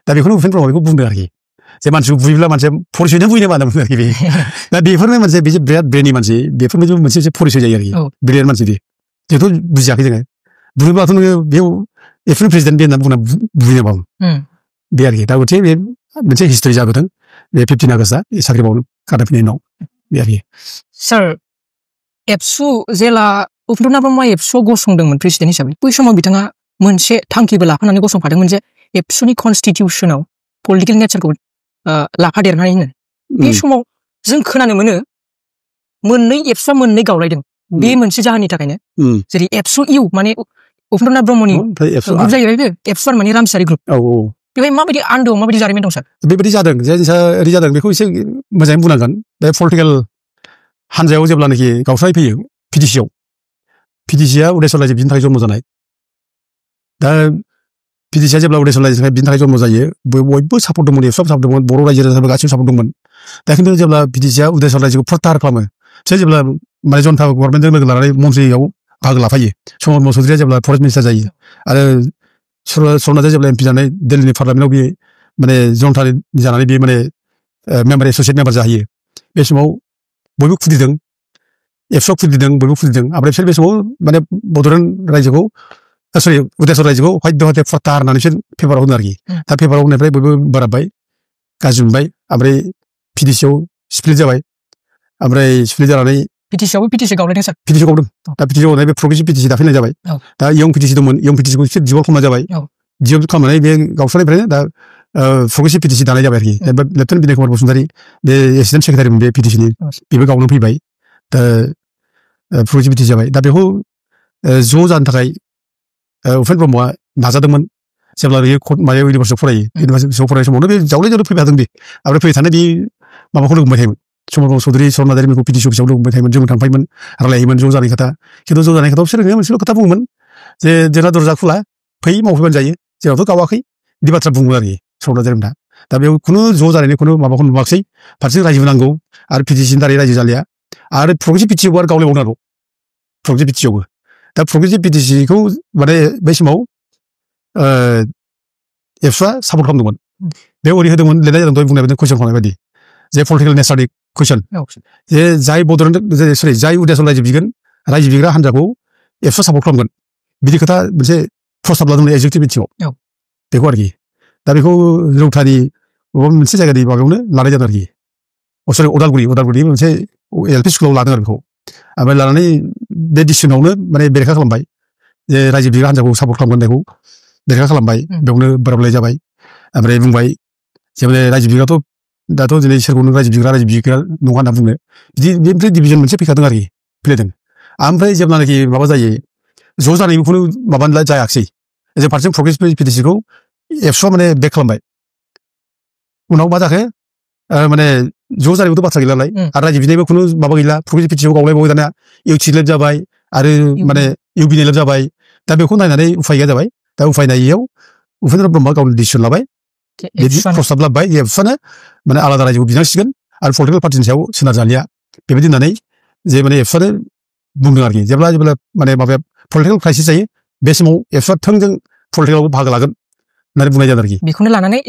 दा बेखौनो उपेन्द्र ब्रह्मआ बेखौ बुंदों आरोखि जे मानसिखौ बुयोब्ला मानसिया फरिचयनो बुयो नामा होनना बुंदों आरोखि बे दा बेफोरनो मोनसे बे बिराद ब्रेननि मानसि बेफोरबायदि मोनसे फरिचय जायो आरोखि ब्रिलियेन्ट मानसि बे जोंथ' बुजियाखै जोङो बुयोब्लाथ' नोङो बेयाव एबसुनि प्रेसिडेन्ट बे होनना बुंना बुयो नामा बे आरोखि दा गथे बे मोनसे हिस्ट्रि जाबोदों बे 15 आगस्टआ साख्रि मावनो खाना फैनायनि उनाव बे आरोखि सार एबसु जेला उपेन्द्र ब्रह्मआ एबसुआव गसंदोंमोन प्रेसिडेन्ट हिसाबै बै समाव बिथाङा मोनसे थांखिबो लाफानानै गसंफादोंमोन जे एबसुनि कनस्टिटिउसनाव पलिटिकेल नेचारखौ लाफादेरनानै होनो बे समाव जों खोनानो मोनो मोननै एबसुआ मोननै गावलायदों बे मोनसे जाहोननि थाखायनो जेरै एबसु इउ माने उपेन्द्र ब्रह्मनि ग्रुप जाहैबाय बे एबसु आर माने रामसियारि ग्रुप बेवहाय माबायदि आन्दोआव माबायदि जारिमिन दं सार बेबायदि जादों जे ओरै जादों बेखौ एसे मोजाङै बुंनांगोन बे पलिटिकेल हानजायाव जेब्लानाखि गावस्राय फैयो पिडिसिआ उदेश्वर रायजो बिनि थाखाय जन्म जानाय दा पिडिसिआ जेब्ला उदेश्वर रायजो बिनि थाखाय जन्म जायो बयबो सापर्ट दंमोन एबसुआबो सापर्ट दंमोन बर' रायजो राजाफोर गासिबो सापर्ट दंमोन दा खिन्थु जेब्ला पिडिसिआ उदेश्वर रायजोखौ प्रत्याहार खालामो बिसोर जेब्ला माने जनता गभर्नमेन्टजों लोगो लानानै मन्थ्रियाव बाहागो लाफायो समर ब्रह्म चौधुरिया जेब्ला फरेस्ट मिनिस्टार जायो आरो सरनाथआ जेब्ला एमपि जानानै दिल्लीनि पार्लामेन्टआव बे माने जनतानि जानानै बे माने मेम्बार एस'सियेट मेम्बार जाहैयो बे समाव बयबो खुदिदों एबसुआ खुदिदों बयबो खुदिदों ओमफ्राय बिसोर बे समाव माने बड'लेण्ड रायजोखौ सरि उदेश्वर रायजोखौ हयथ' हथे प्रत्याहार होननानै बिसोर पेपाराव होनो आरोखि दा पेपाराव होनायनिफ्राय बयबो बोराबबाय गाज्रि मोनबाय ओमफ्राय पिडिसिआव स्प्लिट जाबाय ओमफ्राय स्प्लिट जानानै पिटिसिआवबो पिटिसि गावलायदों सार पिटिसि गावदों दा पिटिसि गावनाय बे प्रग्रेसिभ पिटिसि दाफैनाय जाबाय दा इयं पिटिसि दंमोन इयं पिटिसिखौ एसे डिभल्भ खालामनाय जाबाय डिभल्भ खालामनानै बे गावस्रानिफ्रायनो दा प्रग्रेसिभ पिटिसि दानाय जाबाय आरोखि जेनेबा लेफ्टेनेन्ट बिनय कुमार बसुमतारी बे एसिस्टेन्ट सेक्रेटारिमोन बे पिटिसिनि बेबो गावनो फैबाय दा प्रग्रेसिभ पिटिसि जाबाय दा बेखौ ज' जानो थाखाय उपेन्द्र ब्रह्मआ नाजादोंमोन जेब्ला बेयो माबायाव इउनिभार्सिटियाव फरायो इउनिभार्सिटियाव फरायनाय समावनो बे जावले जावले फैबाय थादों बे ओमफ्राय फैबाय थानाय बे माबाखौ लोगो मोनबाय थायोमोन समर ब्रह्म चौधुरि सरनाथारिमोनखौ पिडिसि अफिसाव लोगो मोनबाय थायोमोन जों थांफायोमोन रायलायोमोन ज' जानाय खोथा खिन्थु ज' जानाय खोथायाव बिसोर मोनसेल' खोथा बुङोमोन जे जोंना दरजा खुला फै मावफैबानो जायो जेरावथ' गावाखै बिदि बाथ्रा बुङो आरोखि सरनाथारिमोनहा दा बेयाव खुनु ज' जानायनि खुनु माबाखौ नुवाखसै फारसे रायजो नांगौ आरो पिडिसिनि दारै रायजो जालिया आरो प्रग्रेसिभ पिटिसिआवबो आरो गावलायबावनांगौ प्रग्रेसिभ पिटिसिआवबो दा प्रग्रेसिभ पिटिसिखौ माने बै समाव एबसुआ सापर्ट खालामदोंमोन बे ओरै होदोंमोन लिरनाय जादों दहाय बुंनाय बायदि कुइसन खालामनाय बायदि जे पलिटिकेल नेचारनि कुइसन जे जाय बड'लेण्ड सरि जाय उदेश्वर रायजो बिगोन रायजो बिग्रा हान्जाखौ एबसुआ सापर्ट खालामगोन बिदि खोथा मोनसे प्रस्ताब लादोंमोन एगजेक्टिभ मिटिङाव बेखौ आरोखि दा बेखौ रौतानि बबेबा मोनसे जायगानि माबायावनो लानाय जादों आरोखि सरि उदालगुरि मोनसे एलपि स्कुलाव लादों आरो बेखौ ओमफ्राय लानानै बे डिसिसनावनो माने बेरेखा खालामबाय जे रायजो बिग्रा हान्जाखौ सापर्ट खालामगोन होननायखौ बेरेखा खालामबाय बेयावनो बोराबलाय जाबाय ओमफ्राय बुंबाय जे माने रायजो बिग्राथ' दाथ' दिनै सोरखौनो रायजो बिग्रा नङा होनना बुंनो बिदि बेनिफ्राय डिभिजन मोनसे फैखादों आरोखि फैलायदों ओमफ्राय जेब्लानाखि माबा जायो ज' जानायनि खुनु माबानो जायाखसै जों फारसेजों प्रग्रेसिभ पिटिसिखौ एबसुआ माने बेक खालामबाय उनाव मा जाखो माने ज' जानायबोथ' बाथ्रा गैलालाय आरो रायजो बिनायबो खुनु माबा गैला प्रग्रेसिभ पिटिसिखौ गावलायबावबाय दाना इउटिलेट जाबाय आरो माने इउबिनेलेट जाबाय दा बेखौ नायनानै उफाय गैया जाबाय दा उफाय नायैयाव उपेन्द्र ब्रह्मआ गावनि डिसिसन लाबाय प्रस्ताब लाबाय एबसुआनो माने आलादा रायजोखौ बिनांसिगोन आरो पलिटिकेल पार्टिनि सायाव सोनारजालिया बेबायदि होननानै जे माने एबसुआनो बुंदों आरोखि जेब्ला माने माबाया पलिटिकेल क्राइसिस जायो बे समाव एबसुआ थोंजों पलिटिकेलावबो बाहागो लागोन होननानै बुंनाय जादों आरोखि बेखौ लानानै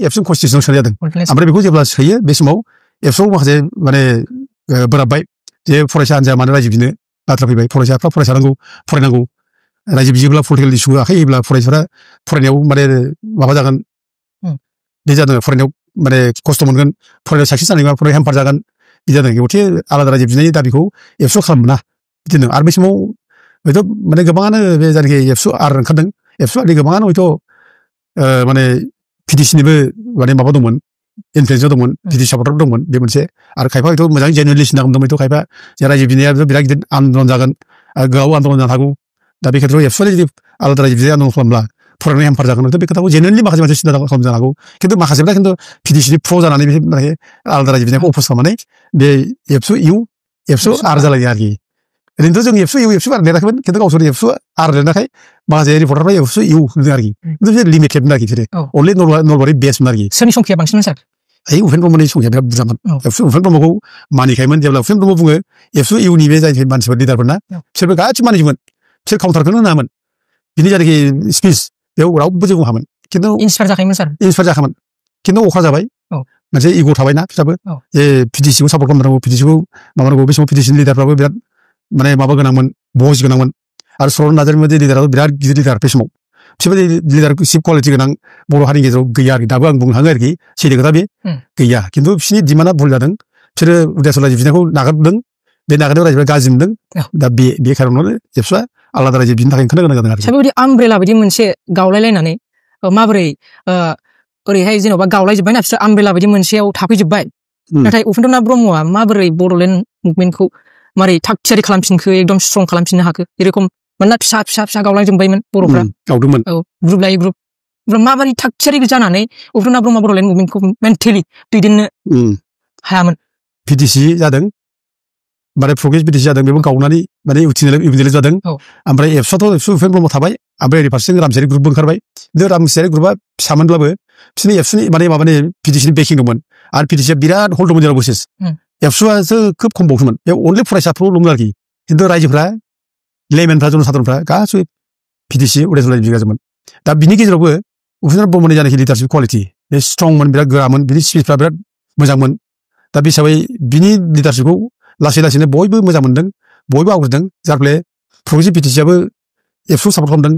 एबसुनि कनस्टिटिउसनाव सोनाय जादों ओमफ्राय बेखौ जेब्ला सोयो बे समाव एबसुआव माखासे माने बोराबबाय जे फरायसा हान्जाया मानो रायजो बिनो बाथ्रा फैबाय फरायसाफ्रा फरायनांगौ रायजो बियोब्ला पलिटिकेल इस्यु आखाइ होयोब्ला फरायसाफ्रा फरायनायाव माने माबा जागोन बे जादों फरायनायाव माने खस्थ' मोनगोन फरायनायाव साक्सेस जानाय नङा फरायनायाव हेम्पार जागोन बिदि जादों गथे आलादा रायजो बिनायनि दाबिखौ एबसुआ खालामनो मोना बिदि होनदों आरो बे समाव हयथ' माने गोबाङानो बे जायनाखि एबसु आर ओंखारदों एबसु आरनि गोबाङानो हयथ' माने पिटिसिनिबो माने माबा दंमोन इनफ्लुयेन्सआव दंमोन पिटिसि सापर्टार दंमोन बे मोनसे आरो खायफा हयथ' मोजाङै जेनुवेनलि सिन्था खालामदों हयथ' खायफा जे रायजो बिनायाबो बिराद गिदिर आन्दलन जागोन गोलाव आन्दलन जानो हागौ दा बे खेत्रआव एबसुआ जुदि आलादा रायजो बिनाय आन्दलन खालामब्ला फरायनाय हेम्पार जागोन बे खोथाखौ जेनेरेलि माखासे मानसि सिन्था खालामनो हागौ खिन्थु माखासेफ्रा खिन्थु पिडिसिनि प्र जानानै बे आलादा रायजो बिनायखौ अफस खालामनानै बे एबसु इउ एबसु आर जालायो आरोखि ओरैनोथ' जों एबसु इउ एबसु आर लिराखैमोन खिन्थु गावसोर एबसु आर लिरनायखाय माखासे रिपर्टारफ्रा एबसु इउ होनदों आरोखि खिन्थु बे लिमिटेडमोन आरोखि बिसोरो अनलि नलबारि बेसमोन आरोखि सोरनि संख्या बांसिनमोन सार उपेन ब्रह्मनि संख्या बिराद बुरजामोन उपेन ब्रह्मखौ मानिखायोमोन जेब्ला उपेन ब्रह्म बुङो एबसु इउनि बे जाय मानसिफोर लिडारफोरना बिसोरबो गासिबो मानिजोबोमोन बिसोर काउन्टारखौनो होनामोन बिनि जायनाखि स्पिच बेयाव रावबो जेबो हामोन खिन्थु इन्सपायार जाखायोमोन सार इन्सपायार जाखामोन खिन्थु अखा जाबाय मोनसे इग' थाबायना बिसोराबो जे पिडिसिखौ सापर्ट खालामनांगौ पिडिसिखौ माबानांगौ बे समाव पिडिसिनि लिडारफ्राबो बिराद माने माबा गोनांमोन बयस गोनांमोन आरो सरन नार्जारि बायदि लिडाराबो बिराद गिदिर लिडार बे समाव बिसोरबायदि लिडारशिप क्वालिटि गोनां बर' हारिनि गेजेराव गैया आरोखि दाबो आं बुंनो हागोन आरोखि सैथो खोथा बे गैया खिन्थु बिसोरनि डिमान्डआ भुल जादों बिसोरो उदायसर रायजो बिनायखौ नागारदों बे नागारनायाव रायजोफ्रा गाज्रि मोनदों दा बे खारनावनो एबसुआ आलादा रायजो बिनि थाखाय ओंखारनो गोनां जादों आरो बेबायदि आमब्रेला बायदि मोनसे गावलायलायनानै माबोरै ओरैहाय जेन'बा गावलायजोब्बायना बिसोर आमब्रेला बायदि मोनसेयाव थाफैजोब्बाय नाथाय उपेन्द्रनाथ ब्रह्मआ माबोरै बड'लेण्ड मुभमेन्टखौ मारै थाग थियारि खालामफिनखो एकदम स्ट्रं खालामफिननो हाखो जेरेखम मानोना फिसा गावलांजोब्बायमोन बर'फ्रा गावदोंमोन ग्रुप लायै ग्रुप माबोरै थाग थियारि जानानै उपेन्द्रनाथ ब्रह्मआ बड'लेण्ड मुभमेन्टखौ मेन्टेलि दैदेननो हायामोन पिडिसि जादों माने प्रग्रेस पिडिसि जादों बेबो गावनानै माने इउटिनेल जादों ओमफ्राय एबसुआथ' एबसु उपेन ब्रह्म थाबाय ओमफ्राय ओरै फारसेजों रामसियारि ग्रुपबो ओंखारबाय खिन्थु रामसियारि ग्रुपआ फिसामोनब्लाबो बिसोरनि एबसुनि माने पिडिसिनि बेकिं दंमोन आरो पिडिसिया बिराद हल्ड दंमोन जेराव बोसिस एबसुआसो खोब खमबावसोमोन बे अनलि फरायसाफोरल' दंमोन आरोखि खिन्थु रायजोफ्रा लेमेनफ्रा जनसाधारनफ्रा गासैबो पिडिसि उदायसर रायजो बिगाजोबमोन दा बिनि गेजेरावबो उपेन्द्रनाथ ब्रह्मनि जानाखि लिडारशिप क्वालिटि बे स्ट्रंमोन बिराद गोरामोन बिनि स्पिचफ्रा बिराद मोजांमोन दा बे हिसाबै बिनि लिडारशिपखौ लासै लासैनो बयबो मोजां मोनदों बयबो आवग्रिदों जाय फले प्रग्रेसिभ पिडिसियाबो एबसु सापर्ट खालामदों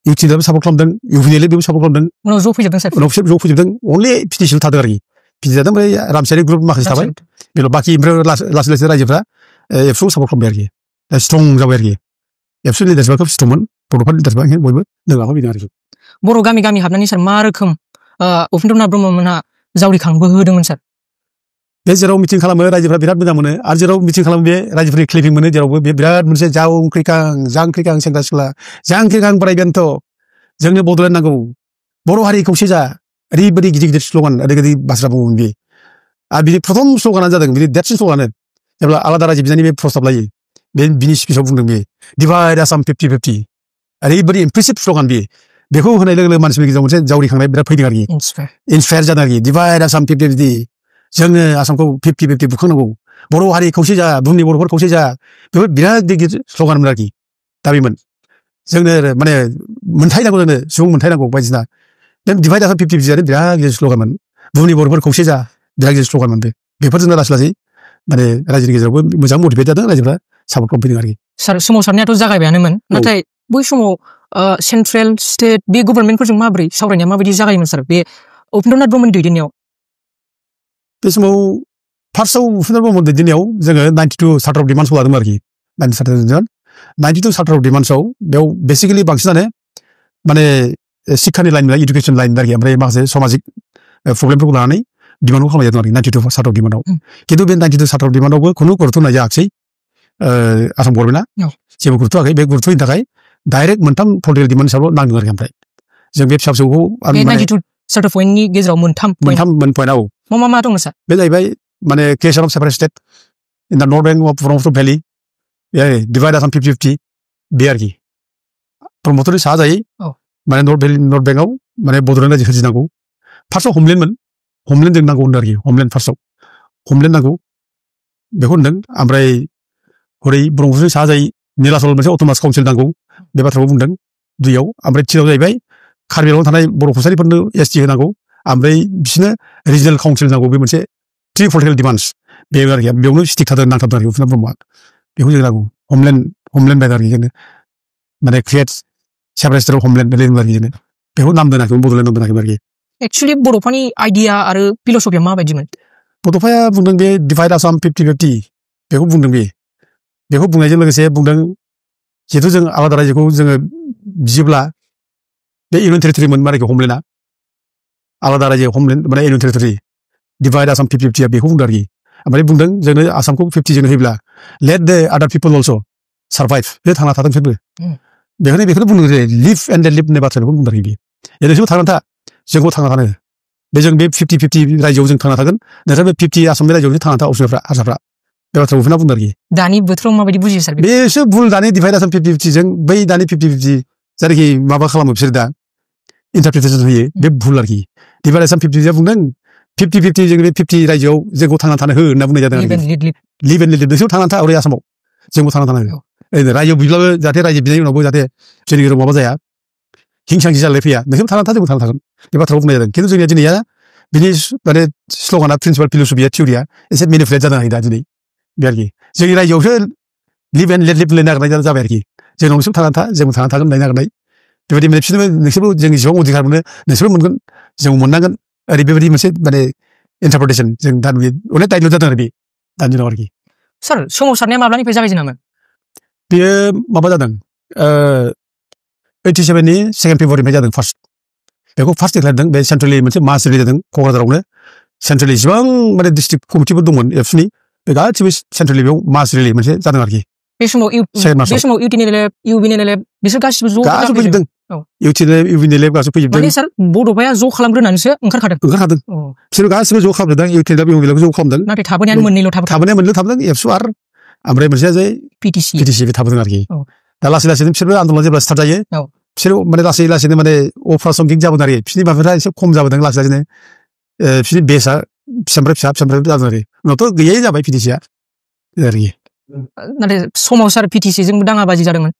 इउटिनेलबो सापर्ट खालामदों इउपिनेल बेबो सापर्ट खालामदों उनाव ज' फैजोबदों सार उनाव ज' फैजोबदों अनलि पिडिसिल थादों आरोखि पिडिसि जादों ओमफ्राय रामसियारि ग्रुप माखासे थाबाय बेल' बाखि ओमफ्राय लासै लासै रायजोफ्रा एबसु सापर्ट खालामबाय आरोखि दा स्ट्रं जाबाय आरोखि एबसु लिडारशिपआ खोब स्ट्रंमोन बड'फा लिडारशिपआ बयबो लोगोआखौ बिदों आरोखि बर' गामि गामि हाबनानै सार मा रोखोम उपेन्द्रनाथ ब्रह्ममोनहा जावरिखांबो होदोंमोन सार बे जेराव मिटिं खालामो रायजोफ्रा बिराद मोजां मोनो आरो जेराव मिटिं खालामो बे रायजोफोरनि क्लिपिं मोनो जेरावबो बे बिराद मोनसे जांख्रिखां सेंग्रा सिख्ला जांख्रिखां बोराय बेन्थ' जोंनो बड'लेण्ड नांगौ बर' हारि खौसे जा ओरैबायदि गिदिर गिदिर स्ल'गान ओरैबायदि बाथ्रा बुङोमोन बे आरो बिनि प्रथम स्ल'गाना जादों बिनि देरसिन स्ल'गानानो जेब्ला आलादा रायजो बिनायनि बे प्रस्ताब लायो बे बिनि स्पिचआव बुंदों बे डिभाइड आसाम 50-50 ओरैबायदि इमप्रेसिभ स्ल'गान बेखौ होनाय लोगो लोगो मानसिफोरनि गेजेराव मोनसे जावरिखांनाय बिराद फैदों आरोखि इन्सपायार जादों आरोखि डिभाइड आसाम 50-50 जोङो आसामखौ 50-50 बुखांनांगौ बर' हारि खौसे जा बुहुमनि बर'फोर खौसे जा बेफोर बिराद गिदिर स्ल'गानमोन आरोखि दा बेमोन जोंनो माने मोनथाय नांगौ जोंनो सुबुं मोनथाय नांगौ बायदिसिना बे डिभाइड आसाम 50-50 आरो बिराद गिदिर स्ल'गानमोन बुहुमनि बर'फोर खौसे जा बिराद गिदिर स्ल'गानमोन बेफोरजोंनो लासै लासै माने रायजोनि गेजेरावबो मोजां मटिभेट जादों रायजोफ्रा सापर्ट खालामफैदों आरोखि सार सोमावसारनायाथ' जागायबायानोमोन नाथाय बै समाव सेन्ट्रेल स्टेट बे गभर्नमेन्टफोरजों माबोरै सावरायनाया माबायदि जागायोमोन सार बे उपेन्द्रनाथ ब्रह्मनि दैदेननायाव बे समाव फार्स्टआव उपेन्द्र ब्रह्म दैदेननायाव जोङो 92 चार्टार अफ डिमान्ड्सखौ लादोंमोन आरोखि 92 चार्टार अफ डिमान्ड्सआव बेयाव बेसिकेलि बांसिनानो माने शिक्षानि लाइन इडुकेसन लाइन आरोखि ओमफ्राय माखासे सामाजिक प्रब्लेमफोरखौ लानानै डिमान्डखौ खालामनाय जादों आरोखि 92 चार्टार अफ डिमान्डआव खिन्थु बे 92 चार्टार अफ डिमान्डआवबो खुनु गुरुत्व होनाय जायाखिसै आसाम गभर्नमेन्टआ जेबो गुरुत्व होआखै बे गुरुत्व होनो थाखाय डाइरेक्ट मोनथाम पलिटिकेल डिमान्ड हिसाबै नांदों आरोखि ओमफ्राय जों बे फिसा फिसौखौ 92 चार्टार पइन्टनि गेजेराव मोन पइन्टआव मा दङ सार बे जाहैबाय माने creation of separate state in the north bank of Brahmaputra valley divide Assam 50-50 बे आरोखि ब्रह्मपुत्रनि साहाजायै माने नर्थ बेंकआव माने बड'लेण्ड रायजो सोरजिनांगौ फार्स्टआव हमलेण्ड जों नांगौ होनदों आरोखि हमलेण्ड फार्स्टआव हमलेण्ड नांगौ बेखौ होनदों ओमफ्राय हरै ब्रह्मपुत्रनि साहाजायै नीलाचल मोनसे अट'नमास काउन्सिल नांगौ बे बाथ्राखौ बुंदों दुइयाव ओमफ्राय थिनाव जाहैबाय कार्बि आंलंआव थानाय बर' कसारिफोरनो एसटि होनांगौ ओमफ्राय बिसोरनो रिजनेल काउन्सिल नांगौ बे मोनसे थ्रि पलिटिकेल डिमान्ड्स बे आरोखि बेयावनो स्टिक थादों नांथाबदों आरोखि उपेन्द्र ब्रह्मआ बेखौ जों नांगौ हमलेण्ड बायद आरोखि जोंनो माने क्रिएट सेपारेट स्टेट अफ हमलेण्ड आरोखि जोंनो बेखौ नाम दोनाखैमोन बड'लेण्ड नाम दोनाखैमोन आरोखि एक्चुअलि बड'फानि आइडिया आरो फिलसफिया माबायदिमोन बड'फाया बुंदों बे डिभाइड आसाम 50-50 बेखौ बुंदों बेखौ बुंनायजों लोगोसे बुंदों जिहेथु जों आलादा रायजोखौ जोङो बियोब्ला बे इउनियन टेरिटरिमोन आरोखि हमलेण्डआ आलादा रायजो हमलेण्ड माने इउनियन टेरिटरि डिभाइड आसाम 50-50 बेखौ बुंदों आरोखि ओमफ्राय बुंदों जोंनो आसामखौ 50 जोंनो होयोब्ला लेट द आदार पिपल अलस' सार्भाइभ बे थांना थाथों बिसोरबो बेखौनो बुंदों जे लिभ एन्ड लिभ होननाय बाथ्राखौ बुंदों आरोखि बे नोंसोरबो थांनानै था जोंबो थांना थानो बे जों बे 50-50 रायजोआव जों थांना थागोन नोंसोर बे 50 आसामनि रायजोआव थांना था असमियाफ्रा हारसाफ्रा बे बाथ्राखौ बुंना बुंदों आरोखि दानि बोथोराव माबायदि बुजियो सार बेसो भुल दानि डिभाइड आसाम 50-50 जों बै दानि 50-50 जायखि माबा खालामो बिसोर दा इन्टारप्रिटेसन होयो बे भुल आरोखि डिभाइड आसाम 50-50 बुंदों 50-50 जों बे 50 रायजोआव जोंखौ थांना थानो हो होनना बुंनाय जादों आरोखि लिभ एन्ड लिभ नोंसोर थांना था ओरै आसामाव जोंबो थांना थानो हो रायजोआव बिब्लाबो जाहाथे रायजो बिनायनि उनावबो जाहाथे जोंनि गेजेराव माबा जाया हिंसा हिंसि जालाय फैया नोंसोर थांना था जोंबो थांना थागोन बे बाथ्राखौ बुंनाय जादों खिन्थु जोंनिया दिनैया बिनि माने स्लगाना प्रिन्सिपाल फिलसफिया थिउरिया एसे मेनिपुलेट जादों आरोखि दा दिनै बे आरोखि जोंनि रायजोआवसो लिभ एन्ड लेट लिभ होननो नागिरनाय जाबाय आरोखि जोंनाव नोंसोर थांना था जोंबो थांना थागोन होननाय नागिरनाय बेबायदि माने बिसोरबो नोंसोरबो जों जेसेबां अधिकार मोनो नोंसोरबो मोनगोन जों मोननांगोन ओरै बेबायदि मोनसे माने इन्टारप्रिटेसन जों दा नुयो अनेक दाइलग जादों आरो बे दानि दिनाव आरोखि सार सोमावसारनाया माब्लानिफ्राय जागायजेनामोन बेयो माबा जादों 87 नि 2 फेब्रुवारिनिफ्राय जादों फार्स्ट बेखौ फार्स्ट डिक्लेयार जादों बे सेन्ट्रेलि मोनसे मास रिलिज जादों क'क्राझारावनो सेन्ट्रेलि जेसेबां माने डिस्ट्रिक्ट कमिटिफोर दंमोन एबसुनि बे गासिबो सेन्ट्रेलि बेयाव मास रिलि मोनसे जादों आरोखि बे समाव इउबिनेलेब बिसोर गासिबो ज' गासिबो फैजोबदों इउबिनेलेब गासिबो फैजोबदों माने सार बड'फाया ज' खालामग्रोनानैसो ओंखारखादों बिसोर गासिबो ज' खालामदों इउबिनेलेबखौ ज' खालामदों नाथाय थाबोनायानो मोननैल' थाबोदों एबसु आरो ओमफ्राय मोनसेया जाय पिटिसि बे थाबोदों आरोखि दा लासै लासैनो बिसोरबो आन्दलन जेब्ला स्टार्ट जायो बिसोर माने लासै लासैनो माने अप्रासंगिक जाबोदों आरोखि बिसोरनि माबाफोरा एसे खम जाबोदों लासै लासैनो बिसोरनि बेसआ फिसानिफ्राय जादों आरो उनावथ' गैयै जाबाय पिटिसिया आरोखि नाथाय समाव सार पिटिसिजोंबो दाङाबाजि जादोंमोन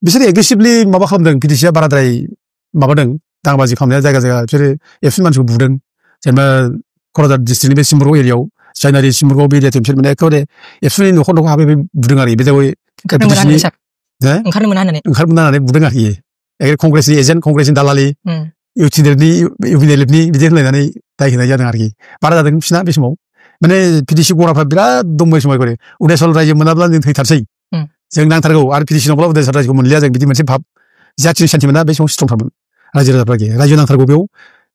बिसोर एग्रेसिभलि माबा खालामदों पिटिसिया बाराद्राय माबादों दाङाबाजि खालामनाया जायगा जायगा बिसोरो एबसुनि मानसिखौ बुदों जेनेबा क'क्राझार डिस्ट्रिक्टनि बे सिम्बुरगाव एरियायाव जायनारि सिम्बुरगाव बे एरियाथिं बिसोर माने एखेबारे एबसुनि न'खर हाबै बुदों आरो बे जाबाय ओंखारनो मोना होननानै बुदों आरोखि कंग्रेसनि एजेन्ट कंग्रेसनि दालालि इउबिनेलेबनि बिदि होनलायनानै दाय होनाय जादों आरोखि बारा जादों बिसिना बे समाव माने पिटिसि गराफ्रा बिराद दंबाय समाव उदायसल रायजो मोनाब्ला जों थैथारसै जों नांथारगौ आरो पिटिसि नङाब्ला उदायसल रायजोखौ मोनलिया जों बिदि मोनसे भाब जाथिनि सेन्टिमेन्टआ बे समाव स्ट्रंथारमोन रायजो राजाफ्रा रायजो नांथारगौ बेयाव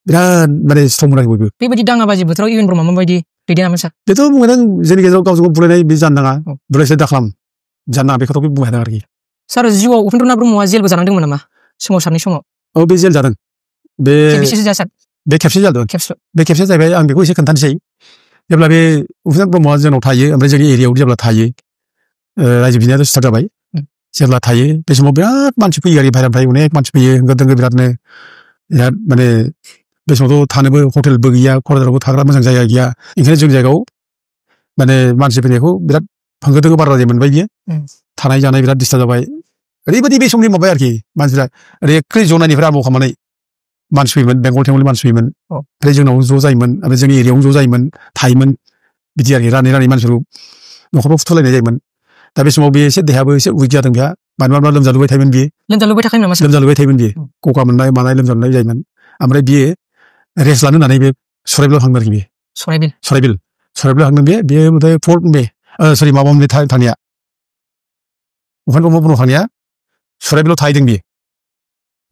बिराद माने स्ट्रंमोन आरो बयबो बेबायदि दाङाबाजि बोथोराव इउएन ब्रह्मआ माबायदि दैदेनामोन सार बेथ' बुंदों जोंनि गेजेराव गावजों गाव बुलायनाय बे जानो नाङा बुलायसो दा खालाम जानो नाङा बे खोथाखौ बुंनो हादों आरोखि सार जिउआव उपेन्द्रनाथ ब्रह्मआ जेलबो जानांदोंमोन नामा सोमावसारनाय समाव औ बे जेल जादों बे खेबसे जादों बे खेबसे जाहैबाय आं बेखौ एसे खोन्थानोसै जेब्ला बे उपेन्द्रनाथ ब्रह्मआ जोंनाव थायो ओमफ्राय जोंनि एरियायाव जेब्ला थायो रायजो बिनायाथ' स्टार्ट जाबाय जेब्ला थायो बे समाव बिराद मानसि फैयो आरो बाहेरानिफ्राय अनेक मानसि फैयो होंगो दोंगो बिराद माने बे समावथ' थानोबो हटेलबो गैया क'क्राझारावबो थाग्रा मोजां जायगा गैया ओंखायनो जोंनि जायगायाव माने मानसि फैनायखौ बिराद होंगो दोंगो बारा मोनबाय बियो थानाय जानाय बिराद डिस्टार्ब जाबाय ओरैबायदि बे समनि माबाय आरोखि मानसिफ्रा ओरै एख्रि जनायनिफ्राय आरम्भ खालामनानै मानसि फैयोमोन बेंगल थेंगलनि मानसि फैयोमोन ओमफ्राय जोंनाव ज' जायोमोन ओमफ्राय जोंनि एरियायावनो ज' जायोमोन थायोमोन बिदि आरोखि रानै मानसिफोरखौ न'खराव फुथुलायनाय जायोमोन दा बे समाव बे एसे देहायाबो एसे उइक जादों बेहा मानोबा लोमजालुबाय थायोमोन बियो लोमजालुबाय थायोमोन बियो गगा मोननाय मानाय लोमजालुनाय जायोमोन ओमफ्राय बियो रेस्ट लानो होननानै बे सराइबिलाव थांदों आरोखि बियो सराइबिल थांदों बेयो ओमफ्राय 4 मे सरि माबा मोनसे थांनाया उपेन्द्र ब्रह्म थांनाया सराइबिलाव थाहैदों बियो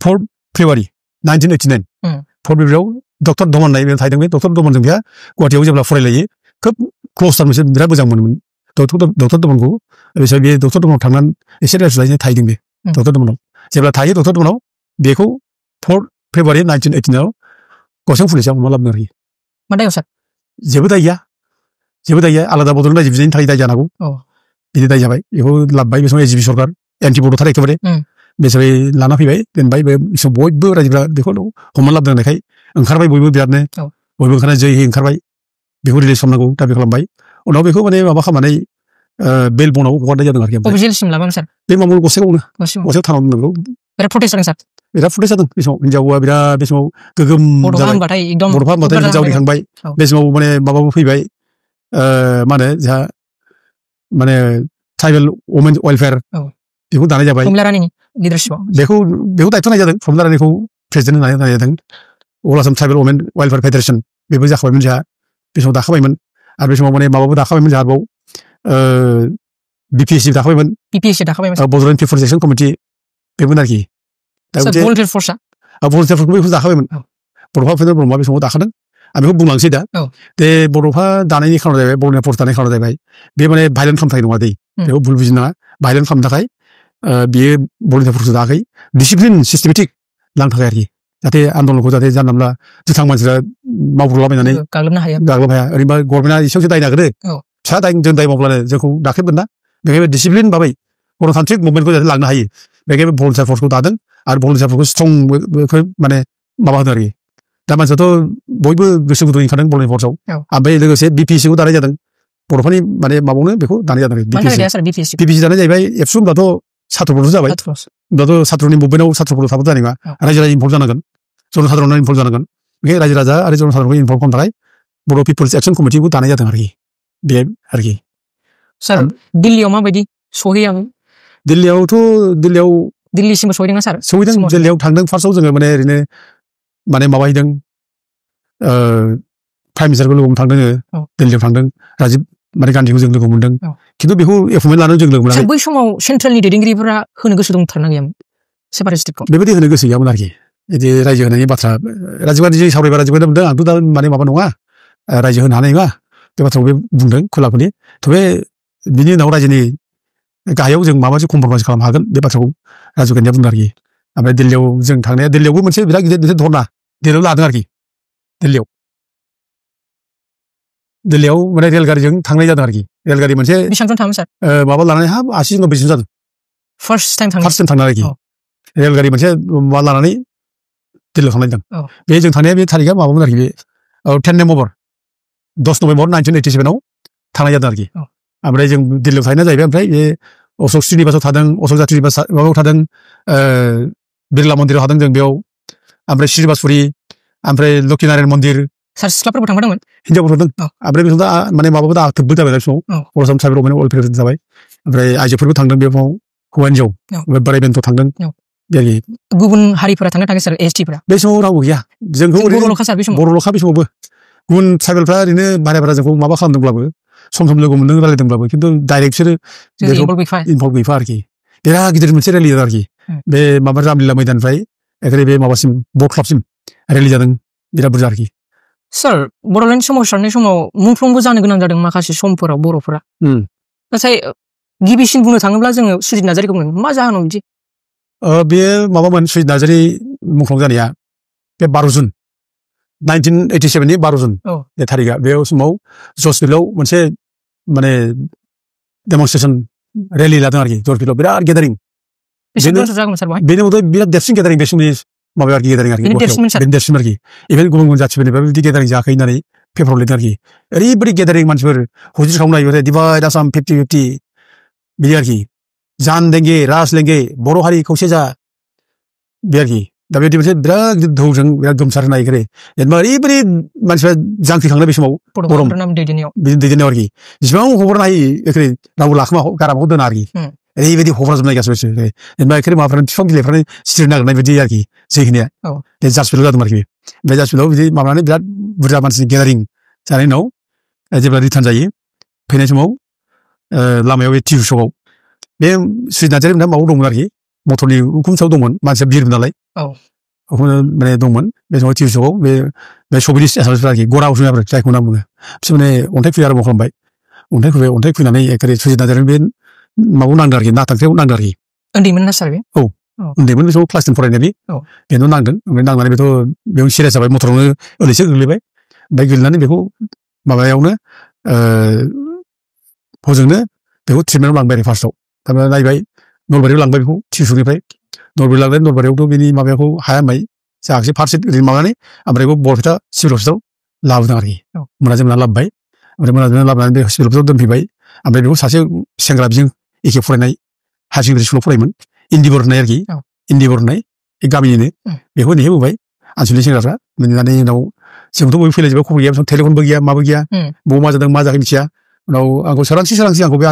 4 फेब्रुवारि 1989 4 फेब्रुवारियाव डक्टर दमन होननाय थाहैदों बे डक्टर दमनजों बेहा गुवाहाटियाव जेब्ला फरायलायो खोब क्ल'सथार मोनसे बिराद मोजां मोनोमोन डक्टर दमनखौ बिसोर बे डक्टर दमनाव थांनानै एसे रेस्ट लायनो थाहैदों बे डक्टर दमनाव जेब्ला थायो डक्टर दमनाव बेखौ 4 फेब्रुवारि 1989 गौसां पुलिसआ हमना लाबोदों आरोखि मा दायाव सार जेबो दाय गैया आलादा बड'लेण्ड रायजो बिनायनि थाखाय दाय जानांगौ बिदि दाय जाबाय बेखौ लाबोबाय बे समाव एजिपि सरकार एन्टि बड'थार एखेबारे बेसोरै लाना फैबाय दोनबाय बे बयबो रायजोफ्रा बेखौ हमना लाबोदों होननायखाय ओंखारबाय बयबो बिरादनो बयबो ओंखारनानै जै ओंखारबाय बेखौ रिलिज खालामनांगौ दाबि खालामबाय उनाव बेखौ माने माबा खालामनानै बेल बनाव हगारनाय जादों आरोखि बे माबायाव गसाइगावआव थानाव दोननांगौ बिराद प्रटेस्ट जादों बे समाव हिनजावा बिराद बे समाव गोगोम बर'फा होनबाथाय जावरिखांबाय बे समाव माने माबाबो फैबाय मा होनो जोंहा माने ट्राइबेल वमेन वेलफेयार बेखौ दानाय जाबाय बेखौ दायथ' होनाय जादों प्रमिला रानिखौ प्रेसिडेन्ट होनाय जादों अल आसाम ट्राइबेल वमेन वेलफेयार फेडारेसन बेबो जाखाबायमोन जोंहा बे समाव दाखाबायमोन आरो बे समाव माने माबाबो दाखाबायमोन जोंहा आरोबाव BPSC दाखाबायमोन बड'लेण्ड पिपल्स एक्सन कमिटि बेमोन आरोखि भलन्टियारफोरखौ बेखौ दाखाबायमोन बड'फा उपेन्द्र ब्रह्मआ बे समाव दाखादों आं बेखौ बुंलांसै दा दे बड'फा दानायनि खारनाव जाहैबाय बड'लेण्ड फर्स दानायनि खारनाव जाहैबाय बे माने भाइलेन्ट खालामनो थाखाय नङा दै बेखौ भुल बुजिनो नाङा भाइलेन्ट खालामनो थाखाय बियो भलन्टियारफोरखौ दायाखै डिसिप्लिन सिस्टेमेटिक लांनो थाखाय आरोखि जाहाथे आन्दलनखौ जाहाथे जानला मोनला दुथां मानसिफ्रा मावब्रलाबायनानै गाग्लोबनो हाया ओरैबा गभर्नमेन्टआ एसेयावसो दाय नागिरो फिसा दाय जों दाय मावब्लानो जोंखौ दाख्रेबगोन ना बेखायनो डिसिप्लिन भाबै गणतान्त्रिक मुभमेन्टखौ जाहाथे लांनो हायो बेखायनो भलन्टियार फर्सखौ दादों आरो भलन्टियारफोरखौ स्ट्रं माने माबा होदों आरोखि दा मानसियाथ' बयबो गोसो गुदुं ओंखारदों भलन्टियार फर्सआव ओमफ्राय लोगोसे बिपिएससिखौ दानाय जादों बर'फोरनि माने माबायावनो बेखौ दानाय जादों बिपिएससि दानाय जाहैबाय एबसु होनबाथ' सात्रफोरथ' जाबाय दाथ' सात्रनि मुभमेन्टआव सात्रफोर थाबो जानाय नङा रायजो राजा इनभल्भ जानांगोन जनसाधारना इनभल्भ जानांगोन बेखायनो रायजो राजा आरो जनसाधारणखौ इनभल्भ खालामनो थाखाय बर' पिपल्स एक्सन कमिटिखौ दानाय जादों आरोखि बे आरोखि सार दिल्लीयाव माबायदि सहैयो दिल्लीयाव दिल्लीसिमबो सहैदों सार सहैदों दिल्लीयाव थांदों फार्स्टआव जोङो माने ओरैनो माने माबाहैदों प्राइम मिनिस्टारखौ लोगो हमनो थांदों दिल्लीयाव थांदों राजीब माने गान्धीखौ जों लोगो मोनदों खिन्थु बेखौ एपइन्टमेन्ट लानो जों लोगो मोनाखै बै समाव सेन्ट्रेलनि दैदेनगिरिफोरा होनो गोसो दंथारना गैयामोन सेपारेटिस्टखौ बेबायदि होनो गोसो गैयामोन आरोखि बिदि रायजो होनायनि बाथ्रा राजीब गान्धीजों सावरायबा राजीब गान्धी मोनदों आंथ' दा माने माबा नङा रायजो होनो हानाय नङा बे बाथ्राखौ बे बुंदों खुलाखुलि थेवबो बिनि उनाव रायजोनि गाहायाव जों माबा मोनसे कमप्रमाइस खालामनो हागोन बे बाथ्राखौ राजीब गान्धीया बुंदों आरोखि ओमफ्राय दिल्लीयाव जों थांनाया दिल्लीयावबो मोनसे बिराद गिदिर मोनसे धरना दिल्लीयाव लादों आरोखि दिल्लीयाव माने रेलगारिजों थांनाय जादों आरोखि रेलगारि मोनसे बेसेबां थाङो सार माबा लानानै 80-90 जन जादों फार्स्ट टाइम थांनाय आरोखि रेलगारि मोनसे माबा लानानै दिल्लीयाव थांनाय जादों बे जों थांनाया बे थारिखआ माबामोन आरोखि बे 10 नभेम्बर 10 नभेम्बर 1987 आव थांनाय जादों आरोखि ओमफ्राय जों दिल्लीयाव थाहैनाय जाहैबाय ओमफ्राय बे अशक श्रीनिबासाव थादों अशक जाति माबायाव थादों बिरला मन्दिराव थादों जों बेयाव ओमफ्राय श्रीनिबासपुरि ओमफ्राय लक्ष्मीनारायण मन्दिर सार सिख्लाफोरबो थांफादोंमोन हिन्जावफोर थांदों ओमफ्राय बे दा माने माबाबो दा आक्टरबो जाबाय बे समाव बर'साम ट्राइबेल वमेन वेलफेयार जाबाय ओमफ्राय आइजोफोरबो थांदों बे समाव हौवा हिन्जाव बोराय बेन्थ' थांदों गुबुन हारिफोरा थांनो थाङो सार एसटिफोरा बे समाव रावबो गैया जोंखौ बर'ल'खा सार बे समाव बर'ल'खा बे समावबो गुबुन ट्राइबेलफ्रा ओरैनो बारा जोंखौ माबा खालामदोंब्लाबो सम लोगो मोनदों रायलायदोंब्लाबो खिन्थु डाइरेक्ट बिसोरो इनभल्भ गैफा आरोखि बिराद गिदिर मोनसे रेलि जादों आरोखि बे माबा रामलीला मैदाननिफ्राय एखेबारे बे माबासिम बर्ड क्लाबसिम रेलि जादों बिराद बुरजा आरोखि सार बड'लेण्ड सोमावसारनाय समाव मुंख्लंबो जानो गोनां जादों माखासे समफोराव बर'फोरा नाथाय गिबिसिन बुंनो थाङोब्ला जोङो सुजित नार्जारिखौ बुंनो मा जाहोनाव बिदि बेयो माबामोन सुजित नार्जारि मुंख्लं जानाया बे 12 जुन 1987 नि 12 जुन बे थारिखआ बे समाव जजफिल्डआव मोनसे माने डेमनस्ट्रेसन रेलि लादों आरोखि जजफिल्डआव बिराद गेदारिं बेनि उनाव बिराद देरसिन गेदारिं बे समनि माबाया आरोखि गेदारिं आरोखि देरसिन आरोखि इभेन गुबुन गुबुन जाथिफोरनिफ्राय बिदि गेदारिं जायाखै होननानै पेपाराव लिरदों आरोखि ओरैबायदि गेदारिं मानसिफोर हुजिर खालामनाय डिभाइड आसाम 50-50 बिदि आरोखि जान लेंगे राज लेंगे बर' हारि खौसे जा बे आरोखि दा बेबायदि मोनसे बिराद धौजों बिराद गोमसारनाय जेनेबा ओरैबायदि मानसिफ्रा जांख्रिखांनाय बे समाव गरम दैदेननायाव आरोखि जेसेबां हगारनो हायो एखेबारे रावबो लाखोमा गारामाखौ दोना आरोखि ओरैबायदि हगारजोबनाय गासिबो जेनेबा एखेबारे माबाफ्रानो बिफां बिलाइफ्रानो सिरिनो नागिरनाय बायदि आरोखि जैखिनिया बे जाजफिल्डआव जादों आरोखि बे जाजफिल्डआव बिदि माबानानै बिराद बुरजा मानसिनि गेदारिं जानायनि उनाव जेब्ला रिटार्न जायो फैनाय समाव लामायाव बे टिभि श'आव बे सुजित नार्जारि मोनहा माबायाव दंमोन आरोखि मटरनि उखुम सायाव दंमोन मानसिया बिरमोन नालाय माने दंमोन बे समाव टिभि श'आव बे सबिनिस्ट एसामिसफ्रा आरोखि गरा असमियाफोर जायखौ होनना बुङो बिसोर माने अन्थाइ खुबै आरम्भ खालामबाय अन्थाइ खुबैनानै एखेबारे सुजित नार्जारिनि बे माबायाव नांदों आरोखि नाथांख्रियाव नांदों आरोखि उन्दैमोन ना सार बे उन्दैमोन बे समाव क्लास 10 फरायनाय बेनाव नांदों ओमफ्राय नांनानै बेथ' बेयाव सिरियास जाबाय मटरावनो ओरैसो गोग्लैबाय ओमफ्राय गोग्लैनानै बेखौ माबायावनो हजोंनो बेखौ ट्रिटमेन्टआव लांबाय आरो फार्स्टआव थारमाने नायबाय नलबारियाव लांबाय बेखौ टिउसननिफ्राय नलबारियाव लांबाय नलबारियावथ' बेनि माबाखौ हाया होनबाय जायाखिसै फार्स्ट ओरैनो माबानानै ओमफ्राय बेखौ बरपेटा सिभिल हस्पिटालाव लाबोदों आरोखि मोनाजों लाबोबाय ओमफ्राय मोनाजों लाबोनानै बे सिभिल हस्पिटालाव दोनफैबाय ओमफ्राय बेखौ सासे सेंग्रा बिजों एखे फरायनाय हायार सेकेन्डारि स्कुलाव फरायोमोन इन्दिबर होननाय आरोखि इन्दिबर होननाय बे गामिनिनो बेखौ नेहोबोबाय आनसलिक सेंग्राफ्रा मोननानै उनाव जोंथ' बयबो फैलायजोबबाय खबर गैया टेलिफनबो गैया माबो गैया बबाव मा जादों मा जायाखै मिथिया उनाव आंखौ सोरांसि आंखौ बे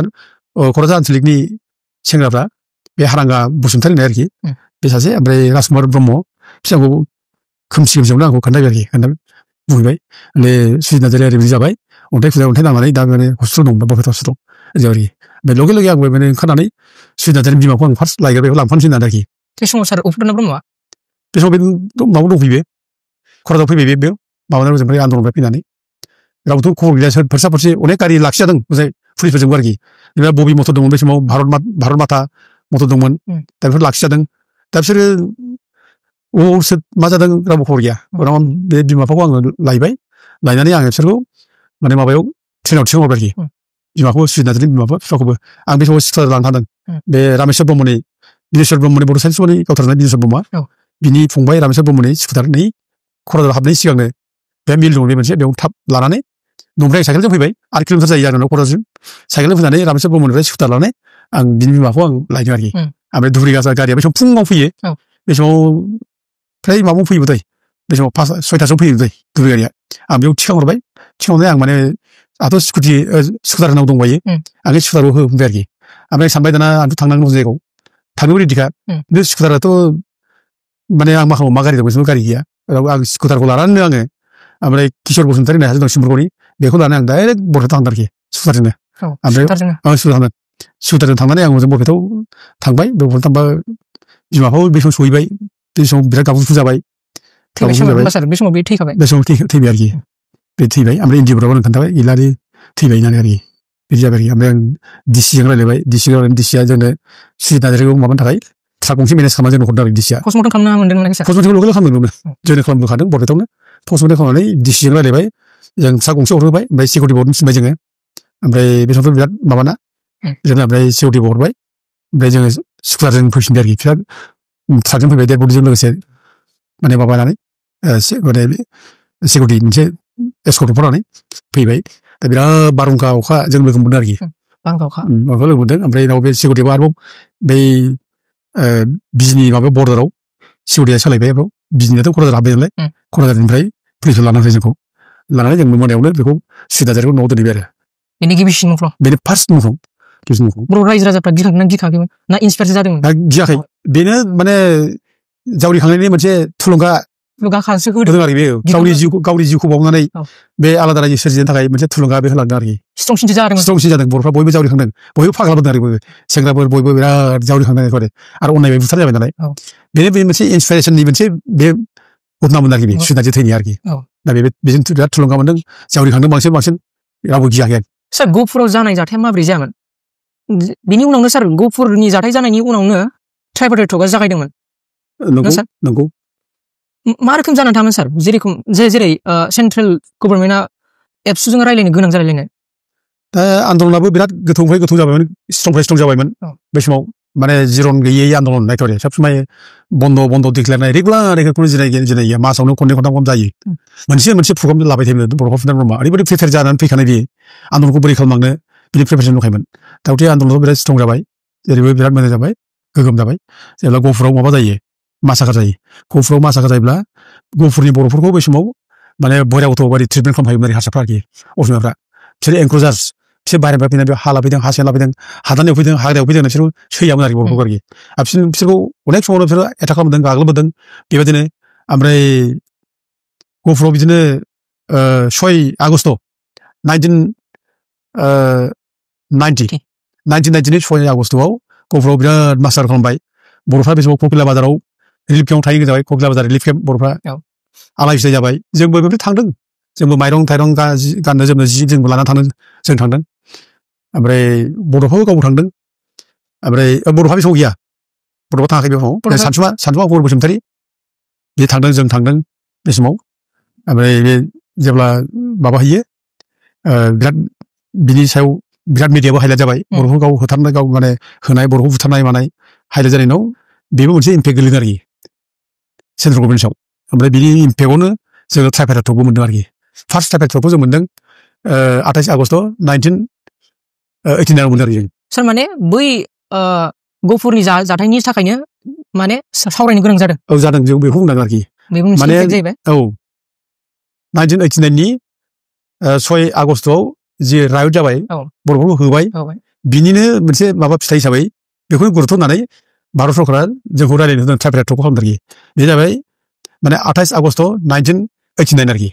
क'क्राझार आनसलिकनि सेंग्राफ्रा बे हारांगा बसुमतारी होननाय आरोखि बे सासे ओमफ्राय राजकुमार ब्रह्म बिसोर आंखौ खोमसियावनो आंखौ खोन्थाबाय आरोखि खोन्थाबाय बुंहैबाय माने सुजित नार्जारिया ओरैबायदि जाबाय अन्थाइ नांनानै दा माने हस्पिटाल दं बरपेटा हस्पिटाल ओरै आरोखि ओमफ्राय लगे आंबो माने ओंखारनानै सुजित नार्जारिनि बिमाखौ आं फार्स्ट लायग्रोबाय बेखौ लांफानोसै होननानै आरोखि बे समाव सार उपेन्द्र ब्रह्मआ बे समाव माबायाव दंफैयो क'क्राझाराव फैबाय बे माबानानै ओमफ्राय आन्दलनिफ्राय फैनानै रावबोथ' खबर गैया फोरसा फोरसि अनेक गारि लाखिजादों ओमफ्राय पुलिसफोरजोंबो आरोखि जेनेबा बबि मथर दंमोन बे समाव भारत माता मटर दंमोन दा बेफोर लाखिजादों दा बिसोरो अबाव मा जादों रावबो खबर गैया उनाव बे बिमा बिफाखौ आङो लायबाय लायनानै आङो बिसोरखौ माने माबायाव ट्रेनाव थिखांहरबाय आरोखि बिमाखौ सुजित नार्जारि बिमा बिफाखौबो आं बे समाव सिखोथार लानानै थांदों बे रामेश्वर ब्रह्मनि बिनेश्वर ब्रह्मनि बर' साइन्स स्कुलनि गावथारनाय बिनेश्वर ब्रह्मआ बिनि फंबाय रामेश्वर ब्रह्मनि सिखोथारनि क'क्राझाराव हाबनायनि सिगांनो बे मिल दं बे मोनसे बेयाव थाब लानानै न'निफ्राय साइकेलजों फैबाय 8 किल'मिटार जायो आरो क'क्राझारसिम साइकेलजों फैनानै रामेश्वर ब्रह्मनिफ्राय सिखोथार लानानै आं बिनि बिमाखौ आं लायदों आरोखि ओमफ्राय धुब्रिगाजा गारिया बे समाव फुङाव फैयो बे समाव फ्राय माबायाव फैयोबो दै बे समाव 6टासोआव फैयो दै धुब्रि गारिया आं बेयाव थिखांहरबाय थिखांहरनानै आं माने आंथ' स्कुटार होनांगौ दंबायो आं स्कुटाराव होबाय आरोखि ओमफ्राय सानबाय दाना आंथ' थांनांगौ जायगायाव थांनोबो रेडिखा बे स्कुटाराथ' माने आं मा खालामो मा गारि दं बेसोरबो गारि गैया आं स्कुटारखौ लानानै आङो ओमफ्राय किशोर बसुमतारि होननाय सासे दं सिम्बरग'नि बेखौ लानानै आं डाइरेक्ट बरपेटायाव थांदों आरोखि स्कुटारजोंनो ओमफ्राय आं स्कुटारजों थांनानै आं ओजों बरपेटायाव थांबाय बरपेटायाव थांबा बिमा बिफाबो बे समाव सहैबाय बे समाव बिराद गाबुखु जाबाय बे समाव बे थैखाबाय बे समाव थैबाय आरोखि बे थैबाय ओमफ्राय इन्दिबरावबो खोन्थाबाय गैला थैबाय होननानै आरोखि बिदि जाबाय आरोखि ओमफ्राय आं डिसिजों रायलायबाय डिसिया जोंनो सुजित नार्जारिखौ माबानो थाखाय ट्राक गंसे मेनेज खालामना जोंनो हरदों आरो डिसिया पस्टमर्टम खालामनो मोनदों सार पस्टमर्टमखौ लोगो खालामदों जोंनो खालामबोखादों बरपेटायावनो पस्टमर्टम खालामनानै डिसिजों रायलायबाय जों ट्राक गंसे हरहोबाय ओमफ्राय सिकिउरिटि बर्डनो थिनबाय जोङो ओमफ्राय बे समावथ' बिराद माबाना जोंना ओमफ्राय सिकिउरिटि हरबाय ओमफ्राय जोङो स्कुटारजों फैफिनबाय आरोखि बिराद ट्राकजों फैबाय डेड बडिजों लोगोसे माने माबानानै माने सिकिउरिटि मोनसे एस्कर्ट फरायनानै फैबाय दा बिराद बारहुंखा अखा जों लोगो मोनदों आरोखि बारहुंखा लोगो मोनदों ओमफ्राय उनाव बे सिकिउरिटिबो आरोबाव बै बिजनि माबायाव बर्डाराव सिकिउरिटिया सोलायबाय बेयाव बिजनियाथ' क'क्राझार हाबबाय नालाय क'क्राझारनिफ्राय पुलिसखौ लानानै फैबाय जोंखौ लानानै जों मोनायावनो बेखौ सुजित नार्जारिखौ न'आव दोनहैबाय आरो बेनि गिबिसिन मुंख्लं बेनि फार्स्ट मुंख्लं बर' रायजो राजाफ्रा गिखांदोंना गिखाङाखैमोन ना इन्सपायार जादोंमोन दा गियाखै बेनो माने जावरिखांनायनि मोनसे थुलुंगा होदों आरोखि बे गावनि जिउखौ बावनानै बे आलादा रायजो सोरजिनो थाखाय मोनसे थुलुंगा बे होलांदों आरोखि स्ट्रंसिन जादों बर'फ्रा बयबो जावरिखांदों बयबो फाग्ला बोदों आरो सेंग्राफोर बयबो बिराद जावरिखांदों आरो अननायबाय बुथार जाबाय नालाय बेनो बे मोनसे इन्सपिरेसननि मोनसे बे घटनामोन आरोखि बे सुजित नार्जारि थैनाय आरोखि दा बेजों बिराद थुलुंगा मोनदों जावरिखांदों बांसिन रावबो गियाखै सार गहपुराव जानाय जाथाया माबोरै जायामोन बिनि उनावनो सार गहपुरनि जाथाय जानायनि उनावनो ट्राइबेल टकआ जागायदोंमोन नंगौ मा रोखोम जानानै थाङोमोन सार जेरै सेन्ट्रेल गभर्नमेन्टआ एबसुजों रायलायनो गोनां जालायलायनाय दा आन्दलनाबो बिराद गोथौनिफ्राय गोथौ जाबायमोन स्ट्रं जाबायमोन बे समाव माने जिरन गैयै आन्दलन नायथ'आरो सब समाय बन्द डिक्लेयार रेगुलार खुनु जिराय गैया मासावनो खननै खनथाम जायो मोनसे प्रग्राम लाबाय थायोमोन बर'फोर फिल्म ब्रह्मआ ओरैबायदि प्रिपेयार जानानै फैखानाय बे आन्दलनखौ बोरै खालामलांनो बिनि प्रिपेरेसन दंखायोमोन दाउथे आन्दलनाबो बिराद स्ट्रं जाबाय जेरैबो बिराद मोजां जाबाय गोगोम जाबाय जेब्ला गहपुराव माबा जायो मासाकार जायो गहपुराव मासाकार जायोब्ला गहपुरनि बर'फोरखौ बै समाव माने बयरावथ' बायदि ट्रिटमेन्ट खालामफायोमोन आरोखि हारसाफ्रा आरोखि असमियाफ्रा बिसोर एनक्रजार्स बिसोर बाहेरानिफ्राय फैनानै बेयाव हा लाफैदों हा सेन लाफैदों हादानायाव फैदों हाग्रायाव फैदों बिसोर सैयामोन आरोखि बर'फोरखौ आरोखि बिसोरखौ अनेक समावनो बिसोरो एटाक खालामदों गाग्लोबबोदों बेबायदिनो ओमफ्राय गहपुराव बिदिनो 6 आगस्ट 1990 6 आगस्टआव गहपुराव बिराद मासार खालामबाय बर'फ्रा बे समाव ककिला बाजाराव रिलिफ केम्पआव थाहैनो जाबाय ककिला बाजार रिलिफ केम्प बर'फ्रा आलाय सिलाय जाबाय जोंबो बेबायदि थांदों जोंबो माइरं थाइरं गाननो जोमनो जि जोंबो लानानै थांदों जों थांदों ओमफ्राय बर'फ्राबो गावबो थांदों ओमफ्राय बर'फ्रा बे समाव गैया बर'फ्रा थाङाखै बे समाव सानसुमा बर' बसुमतारि बे थांदों जों थांदों बे समाव ओमफ्राय बे जेब्ला माबा हैयो बिराद बिनि सायाव बिराद मिडियाबो हाइलाइट जाबाय बर'खौ गाव होथारनाय गाव माने होनाय बर'खौ बुथारनाय मानाय हाइलाइट जानायनाव बेबो मोनसे इम्पेक्ट गोलैदों आरोखि सेन्ट्रेल गभर्नमेन्टआव ओमफ्राय बिनि इम्पेक्टआवनो जोङो ट्राइबेल टकबो मोनदों आरोखि फार्स्ट ट्राइबेल टकखौ जों मोनदों 28 आगस्ट 1989 मोनदों आरो जों सार माने बै गहपुरनि जाथायनि थाखायनो माने सावरायनो गोनां जादों जादों जों बेखौ बुंनांगोन आरोखि माने 1989 6 आगस्टआव जि रायट जाबाय बर'फोरखौ होबाय बिनिनो मोनसे माबा फिथाइ हिसाबै बेखौनो गुरुत्व होनानै भारत सरकारा जोंखौ रायलायनो होदों ट्राइबेल टकखौ खालामदों आरोखि बे जाबाय माने 28 आगस्ट 1989 आरोखि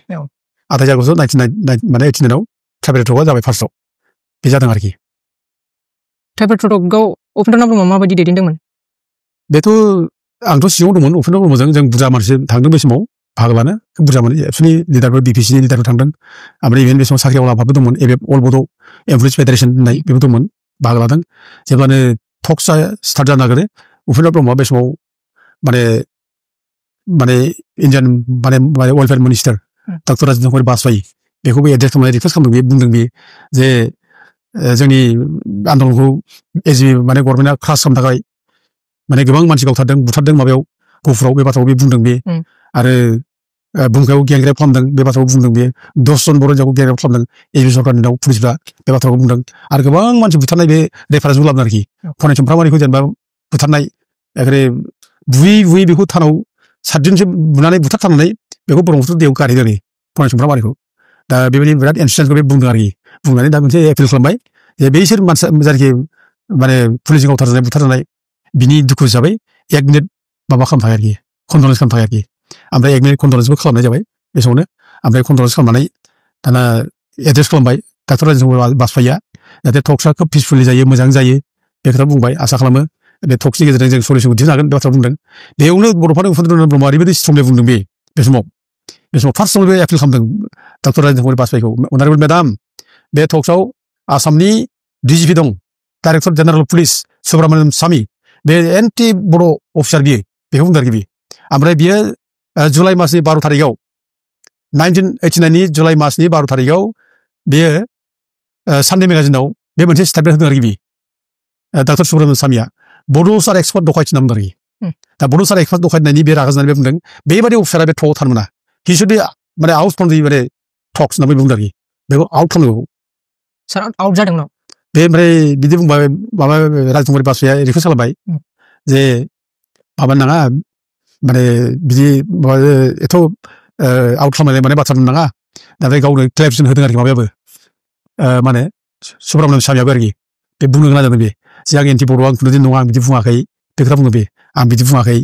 28 आगस्ट 1989 माने 89आव ट्राइबेल टकआ जाबाय फार्स्टआव बे जादों आरोखि ट्राइबेल टकआव उपेन्द्र नाथ ब्रह्मआ माबायदि दैदेनदोंमोन बेथ' आंथ' सिङाव दंमोन उपेन्द्र ब्रह्मजों जों बुरजा मानसि थांदों बे समाव बाहागो लानो बुरजा माने एबसुनि लिडारफोर बिपिसिनि लिडारफोर थांदों ओमफ्राय इभेन बे समाव साख्रि आवलाफोरबो दंमोन एबेब अल बड' एमप्लयिज फेडारेसन होननाय बेबो दंमोन बाहागो लादों जेब्लानो टक्सआ स्टार्ट जानो नागिरो उपेन्द्र ब्रह्मआ बे समाव माने इन्डियान माने welfare minister doctor Rajendra Kumar Bajpayee बेखौबो एड्रेस खालामनानै रिकुवेस्ट खालामदों बे बुंदों बे जे जोंनि आन्दलनखौ एजि माने गभर्नमेन्टआ क्रास खालामनो थाखाय माने गोबां मानसि गावथारदों बुथारदों माबायाव गहपुराव बे बाथ्राखौ बे बुंदों बे आरो बुंखायाव गेंग्रेब खालामदों बे बाथ्राखौ बुंदों बे 10 जन बर' हिनजावखौ गेंग्रेब खालामदों एजि सरकारनि दिनाव पुलिसफ्रा बे बाथ्राखौ बुंदों आरो गोबां मानसि बुथारनाय बे रेफारेन्सखौ लाबोदों आरोखि फरायनाय सुमफ्रामारिखौ जेनेबा बुथारनाय एखेबारे बुयै बेखौ थानाव 7 दिनसो बुनानै बुथारथारनानै बेखौ ब्रह्मपुत्र दैयाव गारहैदों आरोखि फरायनाय सुमफ्रामारिखौ दा बेबायदि बिराद इन्सिडेन्सखौ बे बुंदों आरोखि बुंनानै दा मोनसे एपिल खालामबाय जे बैसोर मानसि जायखि माने पुलिसजों गावथारजानाय बुथारजानाय बिनि दुखु हिसाबै 1 मिनिट माबा खालामनो थाखाय आरोखि कन्डलेन्स खालामनो थाखाय आरोखि ओमफ्राय 1 मिनिट कन्डलेन्सबो खालामनाय जाबाय बे समावनो ओमफ्राय कन्डलेन्स खालामनानै दाना एड्रेस खालामबाय डक्टर राजेन्द्र कुमार बाजपेयीआ जाहाथे टक्सआ खोब पिसफुलि जायो मोजां जायो बे खोथा बुंबाय आसा खालामो बे टक्सनि गेजेरजों जों सलिउसनखौ दिहुननो हागोन बे बाथ्रा बुंदों बेयावनो बर'फोरनि उपेन्द्र ब्रह्मआ ओरैबायदि स्ट्रंलि बुंदों बे समाव फार्स्ट समाव बे एपिल खालामदों डक्टर राजेन्द्र कुमार बाजपेयीखौ अनारेबल मेडाम बे टक्सआव आसामनि डिजिपि दं डाइरेक्टर जेनेरेल पुलिस सुब्रमण्यम स्वामी बे एन्टि बर' अफिसार बियो बेखौ बुंदों आरोखि ओमफ्राय बियो जुलाइ मासनि 12 तारिखआव 1989 नि जुलाइ मासनि 12 तारिखआव बेयो सानडे मेगाजिनाव बे मोनसे स्टेटमेन्ट होदों आरोखि डक्टर सुब्रमण्यम स्वामीआ बड'सार एक्सपार्ट दखायथि नाम आरोखि दा बड'सार एक्सपार्ट दखायनायनि बे रागा जोंनानै बे बुंदों बेबायदि अफिसारा बे टकआव थानो मोना हि शुड बी माने आउट फ्रम दि माने टक्स होननानै बुंदों आरोखि बेखौ आउट खालामनांगौ सार आउट जादों उनाव बे ओमफ्राय बिदि बुंबाय माबा राजेन्द्र कुमार बाजपेयीआ रिकुवेस्ट खालामबाय जे माबा नाङा माने बिदि एथ' आउट खालामनाय माने बाथ्रा नाङा दा बे गावनो क्लेरिफिकेसन होदों आरोखि माबायाबो माने सुब्रमण्यम स्वामीआबो आरोखि बे बुंनो गोनां जादों बे जे आं एन्टि बर' आं खुनु दिन नङा आं बिदि बुङाखै बे खोथा बुङो बे आं बिदि बुङाखै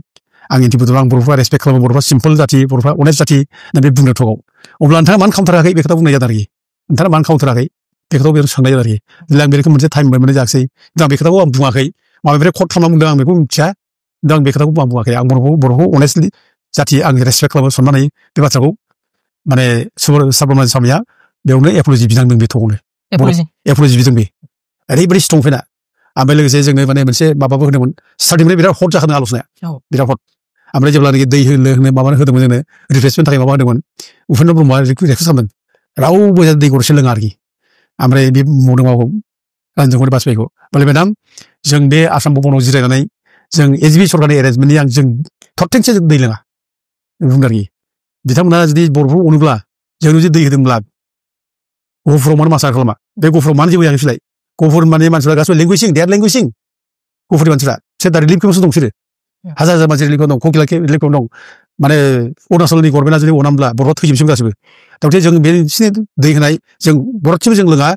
आं एन्टि बर' आं बर'फ्रा रेसपेक्ट खालामो बर'फ्रा सिम्पल जाथि बर'फ्रा अनेस्ट जाथि होनना बे बुंनो थगाव अब्ला नोंथाङा मानो खालामथाराखै बे खोथा बुंनाय जादों आरोखि नोंथाङा मानो खालामथाराखै बे खोथाखौ बे सोंनाय जादों आरोखि जेब्ला आं बेखौ मोनसे टाइम मोननाय जायासै आं बे खोथाखौ आं बुङाखै माबानिफ्राय कट खालामना बुंदों आं बेखौ मिथिया दा आं बे खोथाखौ आं बुङाखै आं बर'खौ अनेस्टलि जाथि आं रेसपेक्ट खालामो सनमान होयो बे बाथ्राखौ माने सुब्रमण्यम स्वामीआ बेयावनो एपलजि बिनांदों बे थगावनो एपलजि बिदों बे ओरैबायदि स्ट्रं फैना ओमफ्राय लोगोसे जोङो माने मोनसे माबाबो होदोंमोन स्टार्टिंनिफ्राय बिराद हट जाखादों आल'सनाया बिराद हट ओमफ्राय जेब्लानाखि दै लोंनो माबानो होदोंमोन जोंनो रिफ्रेसमेन्ट थाखाय माबा होदोंमोन उपेन्द्र ब्रह्मआ रिकुवेस्ट खालामदों रावबो दै गरसे लोङा आरोखि ओमफ्राय बे बुंदों माबाखौ राजेन्द्र कुमार बाजपेयीखौ बोले मेडाम जों बे आसाम भबनाव जिरायनानै जों एजिपि सरकारनि एरेन्जमेन्टनि जों थरथिंसे दै लोङा बुंदों आरोखि बिथांमोना जुदि बर'फोरखौ अनोब्ला जों जुदि दै होदोंब्ला गहपुराव मानो मासार खालामा बे गहपुराव मानो जेबो जायाखै बिसोरलाय गहपुर माने मानसिफ्रा गासिबो लेंगुवेजिं देट लेंगुवेजिं गहपुरनि मानसिफ्रा बिसोर दा रिलिफ केम्पआवसो दं बिसोरो हाजार हाजार मानसि रिलिफ दं ककिला रिलिफ दं माने अरुणाचलनि गभर्नमेन्टआ जुदि अनामब्ला बर'आ थैजोबसिगोन गासिबो दा जों बिसिनि दै होनाय जों बर'थिंबो जों लोङा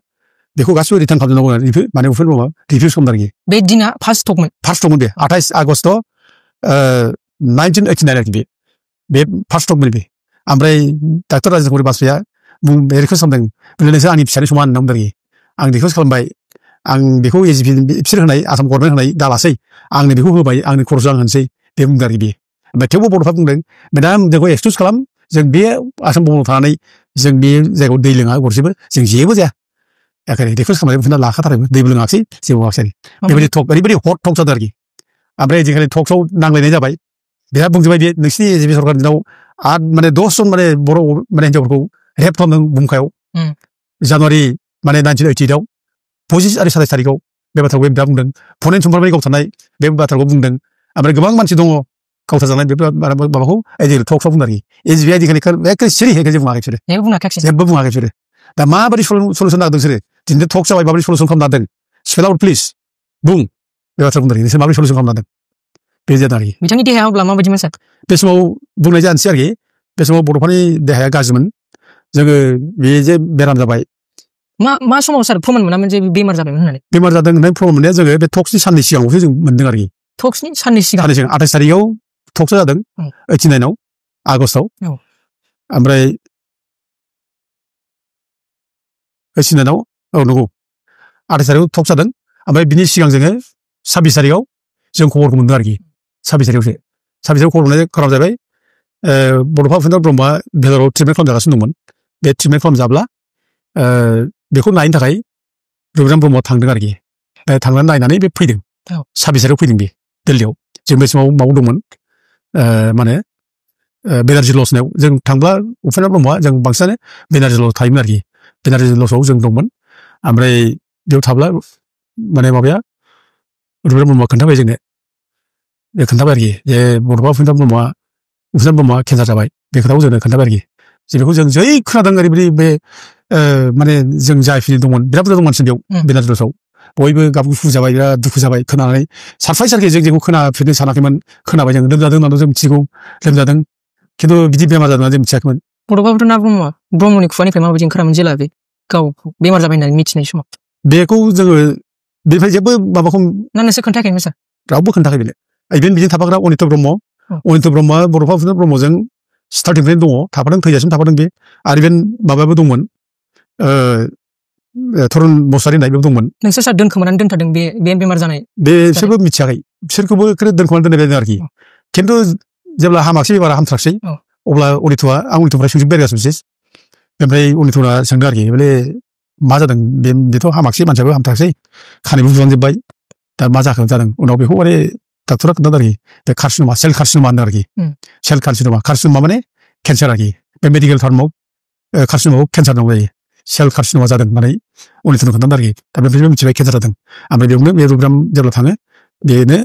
बेखौ गासिबो रिटार्न खालामजोबनांगौ माने उपेन्द्र ब्रह्मआ रिफिउस खालामदों आरोखि बे दिना फार्स्ट टकमोन बे 28 आगष्ट 1989 आरोखि बे फार्स्ट टकमोन बे ओमफ्राय डक्टर राजेन्द्र कुमार बाजपेयीआ रिकुवेस्ट खालामदों नोंसोर आंनि फिसानि समान होनना बुंदों आरोखि आं रिकुवेस्ट खालामबाय आं बेखौ एजिपि बिसोर होनाय आसाम गभर्नमेन्ट होनाय दालासै आंनो बेखौ होबाय आंनि खर'जों आं होनसै बे बुंदों आरोखि बे ओमफ्राय थेवबो बर'फ्रा बुंदों मेडाम जोंखौ एक्सक्युज खालाम जों बे आसाम भबनाव थानानै जों बे जायगायाव दै लोङा गरसेबो जों जेबो जाया एखायनो रिकुवेस्ट खालामनाय बुंना लाखाथारबाय दैबो लोङाखसै जेबो मावाखसै बेबायदि टक ओरैबायदि हट टक जादों आरोखि ओमफ्राय जोंखालि टक्सआव नांलायनाय जाबाय बेहा बुंजोबबाय बे नोंसिनि एजिपि सरकारनि दिनाव माने 10 जन माने बर' माने हिन्जावफोरखौ रेप खालामदों बुमखायाव जानुवारि माने 1988 आव 25 आरो 27 तारिखआव बे बाथ्राखौ बिराद बुंदों फरेन सुमफ्रामारि गावथारनाय बे बाथ्राखौ बुंदों ओमफ्राय गोबां मानसि दङ गावथारजानाय बे माबाखौ टक्सआव बुंदों आरोखि एजिपि आइदिखालि एखे सिरि जेबो बुङाखै बिसोरो जेबो बुङाखै बिसोरो दा माबायदि सलुसन नागिरदों बिसोरो दिनै टक जाबाय माबायदि सलुसन खालामनो हादों स्पेल आउट प्लिज बुं बे बाथ्रा बुंदों नोंसोर माबोरै सलुसन खालामनो हादों बे जादों आरोखि बिथांनि देहाया अब्ला माबायदिमोन सार बे समाव बुंनाय जानोसै आरोखि बे समाव बर'फोरनि देहाया गाज्रिमोन जोङो बे जे बेराम जाबाय मा समाव सार फोरमान मोनामोन जे बेमार जाबायमोन होननानै बेमार जादों होननानै फोरमान मोननाया जोङो बे टक्सनि साननै सिगाङावसो जों मोनदों आरोखि टक्सनि साननै सिगां 28 तारिखआव टक्सआ जादों 89 आगष्टआव ओमफ्राय 89 औ नंगौ 28 तारिखआव टक जादों ओमफ्राय बिनि सिगां जोङो 26 तारिखआव जों खबरखौ मोनदों आरोखि 26 तारिखआवसो 26 तारिखआव खबर मोननाय खारन जाबाय बड'फा उपेन्द्र ब्रह्मआ भेलाराव ट्रिटमेन्ट खालामजागासिनो दंमोन बे ट्रिटमेन्ट खालामजाब्ला बेखौ नायनो थाखाय रबिराम ब्रह्मआ थांदों आरोखि थांनानै नायनानै बे फैदों 26आव फैदों बे दिल्लीयाव जों बे समाव माव दंमोन माने बेनार्जि लज होनायाव जों थांब्ला उपेन्द्र ब्रह्मआ जों बांसिनानो बेनार्जि लज थायोमोन आरोखि बेनार्जि लजआव जों दंमोन ओमफ्राय बेयाव थाब्ला माने माबाया रुपेन्द्र ब्रह्मआ खोन्थाबाय जोंनो खोन्थाबाय आरोखि जे बड'फा उपेन्द्र ब्रह्मआ केन्सार जाबाय बे खोथाखौ जोंनो खोन्थाबाय आरोखि जे बेखौ जों जै खोनादों ओरैबायदि बे माने जों जायफोर दंमोन बिराद बुरजा दंमोन बेयाव बेनार्जि लजआव बयबो गाबगु जाबाय बिराद दुखु जाबाय खोनानानै सारप्राइज आरोखि जों जेखौ खोनाफेरनो सानाखैमोन खोनाबाय जों लोमजादों होननानै जों मिथिगौ लोमजादों खिन्थु बिदि बेमार जादोंना जों मिथियाखैमोन बड'फा उपेन्द्र ब्रह्मनि खुगानिफ्राय माबायदि ओंखारामोन जेला बे गाव बेमार जाबाय होननानै मिथिनाय समाव बेखौ जोङो बेनिफ्राय जेबो माबाखौ ना नोंसोर खोन्थायाखैमोन सार रावबो खोन्थाखै बेनो इभेन बिदिनो थाफाग्रा अनित ब्रह्मआ बड'फा उपेन्द्र ब्रह्मजों स्टार्टिंनिफ्रायनो दङ थाफादों थैजासिम थाफादों बे आरो इभेन माबायाबो दंमोन तरुन मुसाहारि होननाय बेबो दंमोन नोंसोर सार दोनखोमानानै दोनथारदों बे बेमार जानाय बिसोरबो मिथियाखै बिसोरखौबो दोनखोमानानै दोननाय जादों आरोखि खिन्थु जेब्ला हामाखसै बेमारा हामथाराखसै अब्ला आं अनितनिफ्राय सोंजोब्बाय आरो ओमफ्राय अनितआ सोंदों आरोखि बले मा जादों बेथ' हामाखसै मानसियाबो हामथाराखसै खानायबो बुलांजोब्बाय दा मा जाखो जादों उनाव बेखौ माने डाक्टरा खोन्थादों आरोखि बे कार्सिन'मा सेल कार्सिन'मा होनदों आरोखि सेल कार्सिन'मा माने केन्सार आरोखि बे मेडिकेल टार्माव कार्सिन'माखौ केन्सार दं जायो सेल कार्सिन'मा जादों होननानै अनितनो खोन्थादों आरोखि दा बेनिफ्रायनो मिथिबाय केन्सार जादों ओमफ्राय बेयावनो बे रुग्राम जेब्ला थाङो बेनो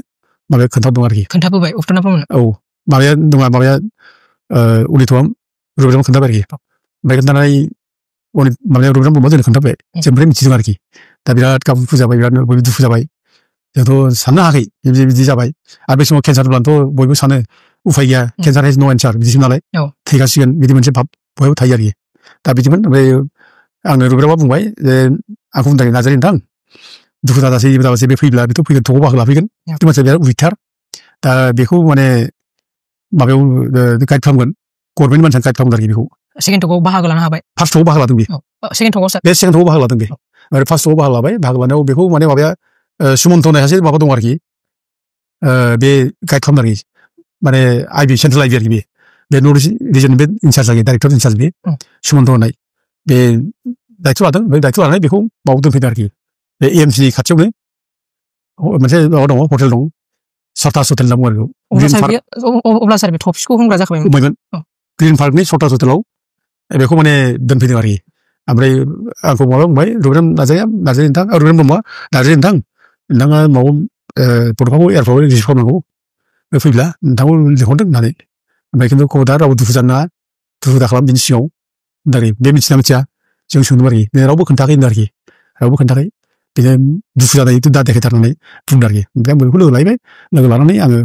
माबाया खोन्थादों आरोखि खोन्थाबोबाय उपेन्द्र ब्रह्मनो औ माबाया अनितआ रुग्राम खोन्थाबाय आरोखि ओमफ्राय खोन्थानानै माबाया रुग्राम ब्रह्मआ जोंनो खोन्थाबाय जों ओमफ्राय मिथिदों आरोखि दा बिराद गाबु जाबाय बिराद बयबो दुखु जाबाय जोंथ' साननो हायाखै बिदि जाबाय आरो बे समाव केन्सार जाब्लानोथ' बयबो सानो उफाय गैया केन्सार हेज नो एन्सार बिदिसो नालाय थैगासिगोन बिदि मोनसे भाब बयबो थायो आरोखि दा बिदिमोन ओमफ्राय आंनो रुग्रामा बुंबाय जे आंखौ बुंदों नार्जारि नोंथां दुखु दाजासै बे फैब्ला बेथ' फैगोन थ'खौ बाहागो लाफैगोन बे मानसिया बिराद उइकथार दा बेखौ माने माबायाव गाइड खालामगोन गभर्नमेन्ट मानसिया गाइड खालामगोन आरोखि बेखौ सेकेन्ड टकआव बाहागो लानो हाबाय फार्स्ट टकआव बाहागो लादों बे सेकेन्ड टकआव सार बे सेकेन्ड टकआव बाहागो लादों बे ओमफ्राय फार्स्ट टकआव बाहागो लाबाय बाहागो लानायाव बेखौ माने माबाया सुमन्त होननाय सासे माबा दं आरोखि बे गाइड खालामदों आरोखि माने आइबि सेन्ट्रेल आइबि आरोखि बे नर्थ इस्ट रिजननि बे इनचार्ज आरोखि डाइरेक्टर इनचार्ज बे सुमन्त होननाय बे दायथ' लादों ओमफ्राय दायथ' लानानै बेखौ माबाव दोनफैदों आरोखि बे एएमसिनि खाथियावनो मोनसे माबा दङ हटेल दं सर्टास हटेल होनना बुङो आरो अब्ला सार बे टपिक्सखौ होनग्रा जाखाबायमोन ग्रिन पार्कनि सर्टास हटेलाव बेखौ माने दोनफैदों आरोखि ओमफ्राय आंखौ माबा बुंबाय रुग्राम नार्जारि नोंथां रुग्राम ब्रह्मआ नार्जारि नोंथाङा माबा बड'फाखौ एयारपर्टआव रिसिभ खालामनांगौ फैब्ला नोंथांखौ लिंहरदों होननानै ओमफ्राय खिन्थु खबरदा रावबो दुखु जानो नाङा दुखु दा खालाम बिनि सिगाङाव होनदों बे मिथिया जों सोंदों आरोखि रावबो खोन्थाखै होनदों आरोखि रावबो खोन्थाखै बिदिनो दुखु जानायथ' दा देखायथारनानै बुंदों आरोखि ओमफ्राय आं बेखौ लोगो लायबाय लोगो लानानै आङो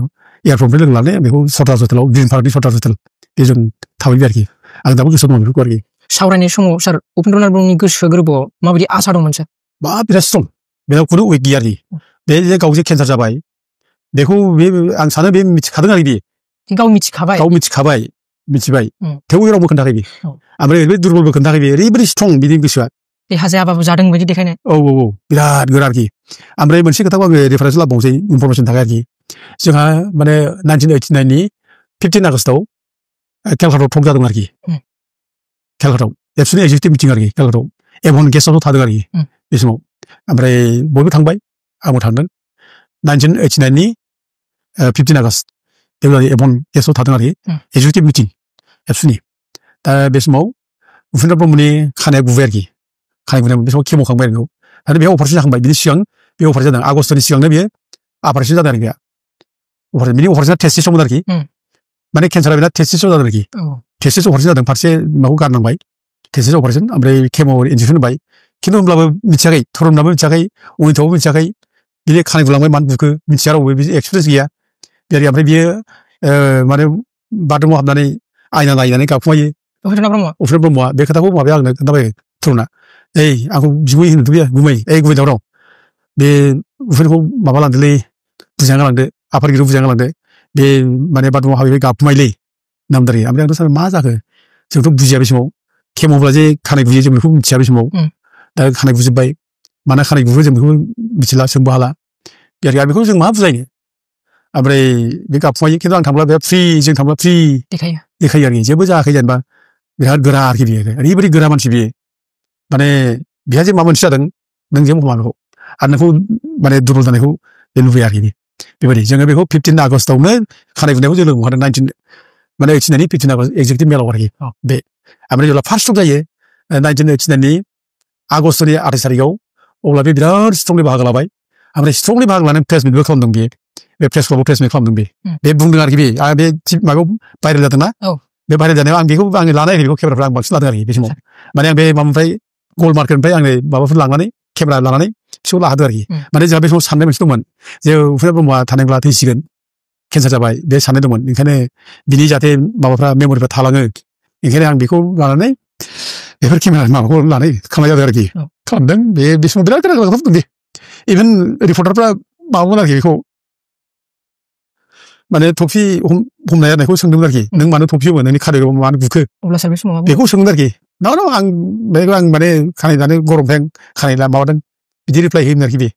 एयारपर्टनिफ्राय लोगो लानानै बेखौ सर्टास हटेलाव ग्रिन पार्कनि सर्टास हटेल बे जों थाबैबाय आरोखि आं दाबो गोसोआव दं बेफोरखौ आरोखि सावरायनाय समाव सार उपेन्द्रनाथ ब्रह्मनि गोसो गोरबोआव माबायदि आसा दंमोन सार बिराद स्ट्रं बेनाव खुनु उइक गैया आरोखि बे जे गावजे केन्सार जाबाय बेखौ आं सानो बे मिथिखादों आरोखि गाव मिथिखाबाय मिथिबाय थेवबो रावबो खोन्थाखै बे ओमफ्राय ओरैबायदि दुरबलबो खोन्थाखै बे ओरैबायदि स्ट्रं बिनि गोसोआ देहा जायाबाबो जादों बायदि देखायनाय औ बिराद गोरा आरोखि ओमफ्राय मोनसे खोथाखौ आङो रेफारेन्स लाबावनोसै इनफरमेसन थाखाय आरोखि जोंहा माने 1989नि 15 आगस्टआव केलकाटायाव टक जादों आरोखि केलकाटायाव एबसुनि एक्जिकिउटिभ मिटिं आरोखि केलकाटायाव एभन गेस्टआवथ' थादों आरोखि बे समाव ओमफ्राय बयबो थांबाय आंबो थांदों 1989नि 15 आगस्ट जेब्ला एभन गेस्टआव थादों आरोखि एक्जिकिउटिभ मिटिं एबसुनि दा बे समाव उपेन्द्र ब्रह्मनि खानाया गुबाय आरोखि खानाय गुनाय बे समाव केम' खांबाय आरो आरो बेयाव अपारेसन जाखांबाय बिनि सिगां बे अपारेसन जादों आगष्टनि सिगांनो बेयो अपारेसन जादों आरोखि बिनि अपारेसना टेस्टिसमोन आरोखि माने केन्सारा बिराद टेस्टिसाव जादों आरोखि टेस्टिस अपारेसन जादों फारसे माबाखौ गारनांबाय टेस्टिस अपारेसन ओमफ्राय केम' इन्जेकसन होबाय खिन्थु होमब्लाबो मिथियाखै थरुनाबो मिथियाखै अनिताबो मिथियाखै बिदि खानाय गुलांबाय मानो बुखो मिथिया रावबो बिदि एक्सपिरियेन्स गैया ओमफ्राय बियो माने बाथरुमाव हाबनानै आयना नायनानै गाबखुमायो उपेन्द्र ब्रह्मआ बे खोथाखौ माबाया आंनो खोन्थाबाय थरुना आंखौ बिगुमै होनोथ' बियो गुमै दावराव बे उपेन्द्रखौ माबा लांदोलै बुजायना गालांदो आफादगिरियाव बुजायना गालांदो बे माने बाथरुमाव हाबैबाय गाबखुमायोलै नामदारि ओमफ्राय आंथ' सानो मा जाखो जोंथ' बुजिया बे समाव केम'ब्ला जे खानाय गुयो जों बेखौ मिथिया बे समाव दा खानाय गुजोब्बाय मानो खानाय गुहो जों बेखौ मिथिला सोंबो हाला बेखौ जों मा बुजायनो ओमफ्राय बे गाबखुमायो खिन्थु आं थांब्ला बिराद फ्रि जों थांब्ला फ्रि देखायो आरोखि जेबो जायाखै जेनेबा बिराद गोरा आरोखि बियो ओरैबायदि गोरा मानसि बियो माने बिहा जे माबा मोनसे जादों नों जेबो हमा बेखौ आरो नोंखौ माने दुरबल जानायखौ बे लुबैयो आरोखि बेबायदि जोङो बेखौ 15 आगस्टआवनो खानाय बुनायखौ जों लोगो मोनदों 19 माने 89 15 आगस्ट एक्जेक्टिभ मेलाव आरोखि बे ओमफ्राय जेब्ला फार्स्ट स्ट्रक जायो 1989नि आगस्टनि 28 थारिखआव अब्ला बे बिराद स्ट्रंलि बाहागो लाबाय ओमफ्राय स्ट्रंलि बाहागो लानानै प्रेस मिटबो खालामदों बे प्रेस क्लाबाव प्रेस मिट खालामदों बे बुंदों आरोखि बे आं बे माबायाव भाइरेल जादोंना बे भाइरेल जानायाव आं बेखौ आङो लानाय बेखौ केमेराफ्रा आं बांसिन लादों आरोखि बे समाव माने आं बे माबानिफ्राय गल्ड मार्केटनिफ्राय आङो माबाफोर लांनानै केमेरा लानानै बिसोरखौ लाहोदों आरोखि माने जोंहा बे समाव साननाय मोनसे दंमोन जे उपेन्द्र ब्रह्मआ थानायब्ला थैसिगोन केन्सार जाबाय बे साननाय दंमोन ओंखायनो बिनि जाहाथे माबाफ्रा मेमरिफ्रा थालाङो ओंखायनो आं बेखौ लानानै बेफोर केमेरा माबाखौ लानानै खालामनाय जादों आरोखि खालामदों बे समाव बिराद गोनां गोनां दं दे इभेन रिपर्टारफ्रा माबामोन आरोखि बेखौ माने टफि हमनाय जानायखौ सोंदोंमोन आरोखि नों मानो टफि हमो नोंनि खानायखौ मानो बुखो बेखौ सोंदों आरोखि नाव आं बेखौ आं माने खानाय दानो गरमखाय खानाय माबादों बिदि रिप्लाय होयोमोन आरोखि बे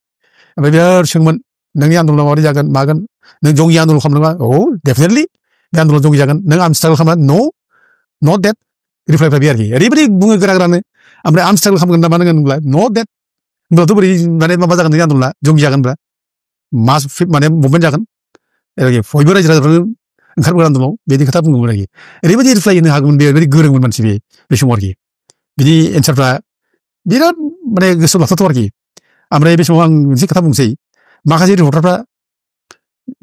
ओमफ्राय बिराद सोंमोन नोंनि आन्दलना माबायदि जागोन मागोन नों जंगि आन्दलन खालामदोंबा औ डेफिनेटलि बे आन्दलन जंगि जागोन नों आर्म स्ट्रागल खालामना नो नट डेट रिप्लायफ्रा बे आरोखि ओरैबायदि बुङो गोरा गोरानो ओमफ्राय आर्म स्ट्रागल खालामगोन नामा नों होनब्ला नट डेट होनब्लाथ' बोरै माने माबा जागोन नोंनि आन्दलना जंगि जागोनब्ला मास माने मुभमेन्ट जागोन आरोखि बयबो रायजो राजाफ्रानो ओंखारबोग्रा आन्दलनाव बेनि खोथा बुङोमोन आरोखि ओरैबायदि रिप्लाय होनो हागौमोन बे ओरैबायदि गोरोंमोन मानसि बे समाव आरोखि बिनि एन्सारफ्रा बिराद माने गोसोआव लाथावथाव आरोखि ओमफ्राय बे समाव आं मोनसे खोथा बुंसै माखासे रिपर्टारफ्रा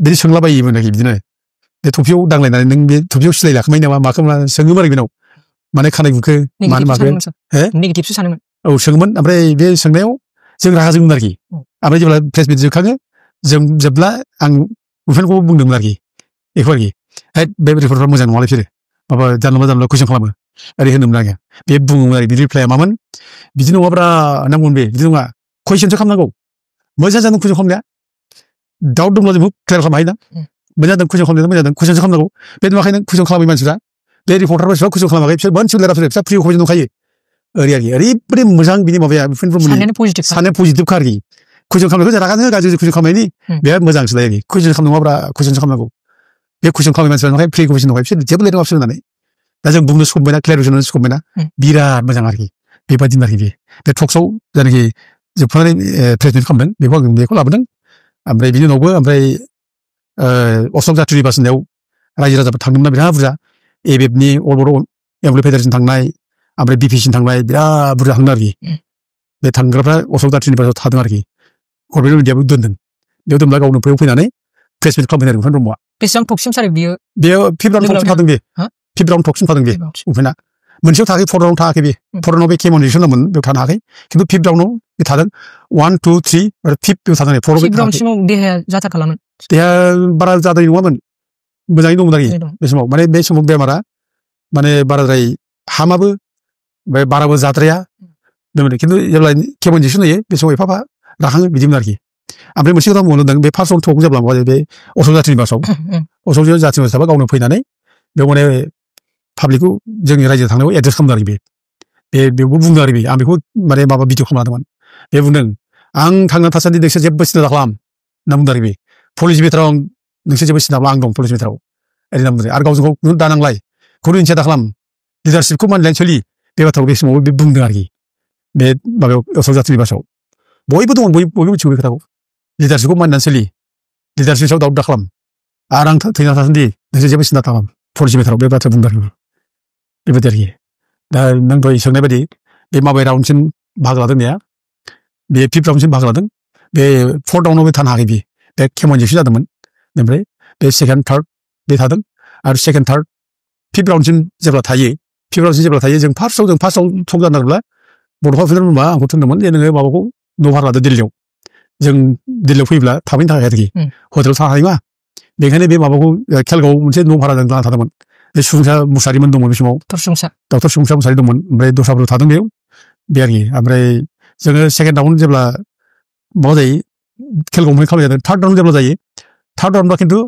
बिदि सोंलाबायोमोन आरोखि बिदिनो बे टफियाव दांलायनानै नों बे टफियाव सिलाय लाखोमायो नामा माखौ सोङोमोन आरोखि बेनाव माने खानाय बुखो मानो माखो नेगेटिभसो सानोमोन औ सोङोमोन ओमफ्राय बे सोंनायाव जों रागा जोंमोन आरोखि ओमफ्राय जेब्ला प्रेस मिट जोबखाङो जों जोबब्ला आं उपेन्द्रखौ बुंदोंमोन आरोखि बेखौ आरोखि बे रिपर्टफ्रा मोजां नङालै बिसोरो माबा जानला कुइसन खालामो ओरै होनोमोन आङो बे बुङोमोन आरोखि बिनि रिप्लाया मामोन बिदि नङाब्रा होननांगौमोन बे बिदि नङा कुइसनसो खालामनांगौ मोजां जादों कुइसन खालामनाया डाउट दंब्ला जों क्लियार खालामनो हायो ना मोजां जादों कुइसन खालामनाया मोजां जादों कुइसनसो खालामनांगौ बे नुवाखै नों कुइसन खालामै मानसिफ्रा बे रिपर्टारफ्रा बिसोर कुइसन खालामाखै बिसोर मोनसेबो लेराखै बिसोर फ्रि कुइसन दंखायो ओरै आरोखि ओरैबायदि मोजां बिनि माबाया साननाया पजिटिभखा आरोखि कुइसन खालामनायखौ रागानो गाज्रि कुइसन खालामनायनि बे मोजांसोलाय आरोखि कुइसन खालामनो नङाब्रा कुइसनसो खालामनांगौ बे कुइसन खालामनाय मानसिफ्रा नंखाय फ्रि कुइसन दंखायो बिसोर जेबो लिरनो माबसो होननानै दा जों बुंनो सकबायना क्लियारेसन होनो सकबायना बिराद मोजां आरोखि बेबायदिनो आरोखि बे टक्सआव जायनाखि जोबखांनानै प्रेजेन्ट खालामदों बेखौ आं बेखौ लाबोदों ओमफ्राय बिनि उनावबो ओमफ्राय अशक जात्रि बासिनायाव रायजो राजाफोर थांदोंमोन बिराद बुरजा एबेबनि अल बर' एमप्लय फेडारेसन थांनाय ओमफ्राय बिपिसिन थांनाय बिराद बुरजा थांदों आरोखि बे थांग्राफ्रा अशक जात्रिनि बासाव थादों आरोखि गभर्नमेन्ट मिडियाबो दोनदों बेयाव दोनब्ला गावनो बेयाव फैनानै प्रेस मिट खालामफैनाय उपेन्द्र ब्रह्मआ बेसेबां टकसिम सार बियो फिफ्थ राउन्ड टकसिम थादों बे फिफ्थ राउन्ड टकसिम थादों बे उपेन्द्रआ मोनसेयाव थायाखै फर राउन्ड थायाखै बे फर राउन्डआव बे केमनिसन दंमोन बेयाव थानो हायाखै खिन्थु फिफ्थ राउन्डआव बे थादों 1 2 3 आरो फिफ्थ बेयाव थादों फिफ्थ राउन्डसिमाव देहाया जाथा खालामोन देहा बारा जाद्राय नङामोन मोजाङै दंमोन आरोखि बे समाव माने बे समाव बेमारा माने बाराद्राय हामाबो ओमफ्राय बाराबो जाद्राया बेबायदि खिन्थु जेब्ला केमनिसन होयो बे समाव एफा राखाङो बिदिमोन आरोखि ओमफ्राय मोनसे खोथा बुंनो नों बे फार्स्ट राउन्ड टक जेब्ला माबा बे अशक जात्रिनि बासाव अशक जात्रिनि बासाव गावनो फैनानै बेयाव माने पाब्लिकखौ जोंनि रायजो थांनायाव एड्रेस खालामदों आरोखि बेयावबो बुंदों आरोखि आं बेखौ माने माबा भिडिअ खालामदोंमोन बे बुंदों आं थांना थासान्दि नोंसोर जेबो सिन्था खालाम होनना बुंदों आरोखि पुलिस बिथोराव नोंसोर जेबो सिन्था खालाम आं दं पुलिस बिथोराव ओरै होनना बुंदों आरो गावजों गाव दानांलाय खुनु इन्सिया खालाम लिडारशिपखौ मानिनानै सोलि बे बाथ्राखौ बे समाव बे बुंदों आरोखि बे माबायाव अशक जात्रिनि बासाव बयबो दङ बयबो मिथिगौ बे खोथाखौ लिडारशिपखौ मानिनानै सोलि लिडारशिप सायाव दाउट दा खालाम आरो आं थैना थासान्दि नोंसोर जेबो सिन्था खालाम पुलिस बिथोराव बे बाथ्रा बुंदों आरोखि बेबायदि आरोखि दा नों दहाय सोंनाय बायदि बे माबाय राउन्डसिम बाहागो लादों होननाया बे फिफ्थ राउन्डसिम बाहागो लादों बे फर्थ राउन्डआव बे थानो हायाखै बे केमनिसन जादोंमोन ओमफ्राय बे सेकेन्ड थार्ड बे थादों आरो सेकेन्ड थार्ड फिफ्थ राउन्डसिम जेब्ला थायो जों फार्स्टआव टक जानांगौब्ला बड'फा उपेन्द्र ब्रह्मआ आंखौ थिनदोंमोन जे नोङो माबाखौ न' भारा लादो दिल्लीयाव जों दिल्लीयाव फैब्ला थाबैनो थाखाय आरोखि हटेलाव थानो हायो मा बेखायनो बे माबाखौ खेलगाव मोनसे न' भारा लाना थादोंमोन बे सुबुंसा मुसारिमोन दंमोन बे समाव डक्टर सुबुंसा मुसारि दंमोन ओमफ्राय दस्राफोर थादों बेयाव बे आरोखि ओमफ्राय जोङो सेकेन्ड राउन्ड जेब्ला माबा जायो खेलगाव मोनहै खालामनाय जादों थार्ड राउन्ड जेब्ला जायो थार्ड राउन्डबा खिन्थु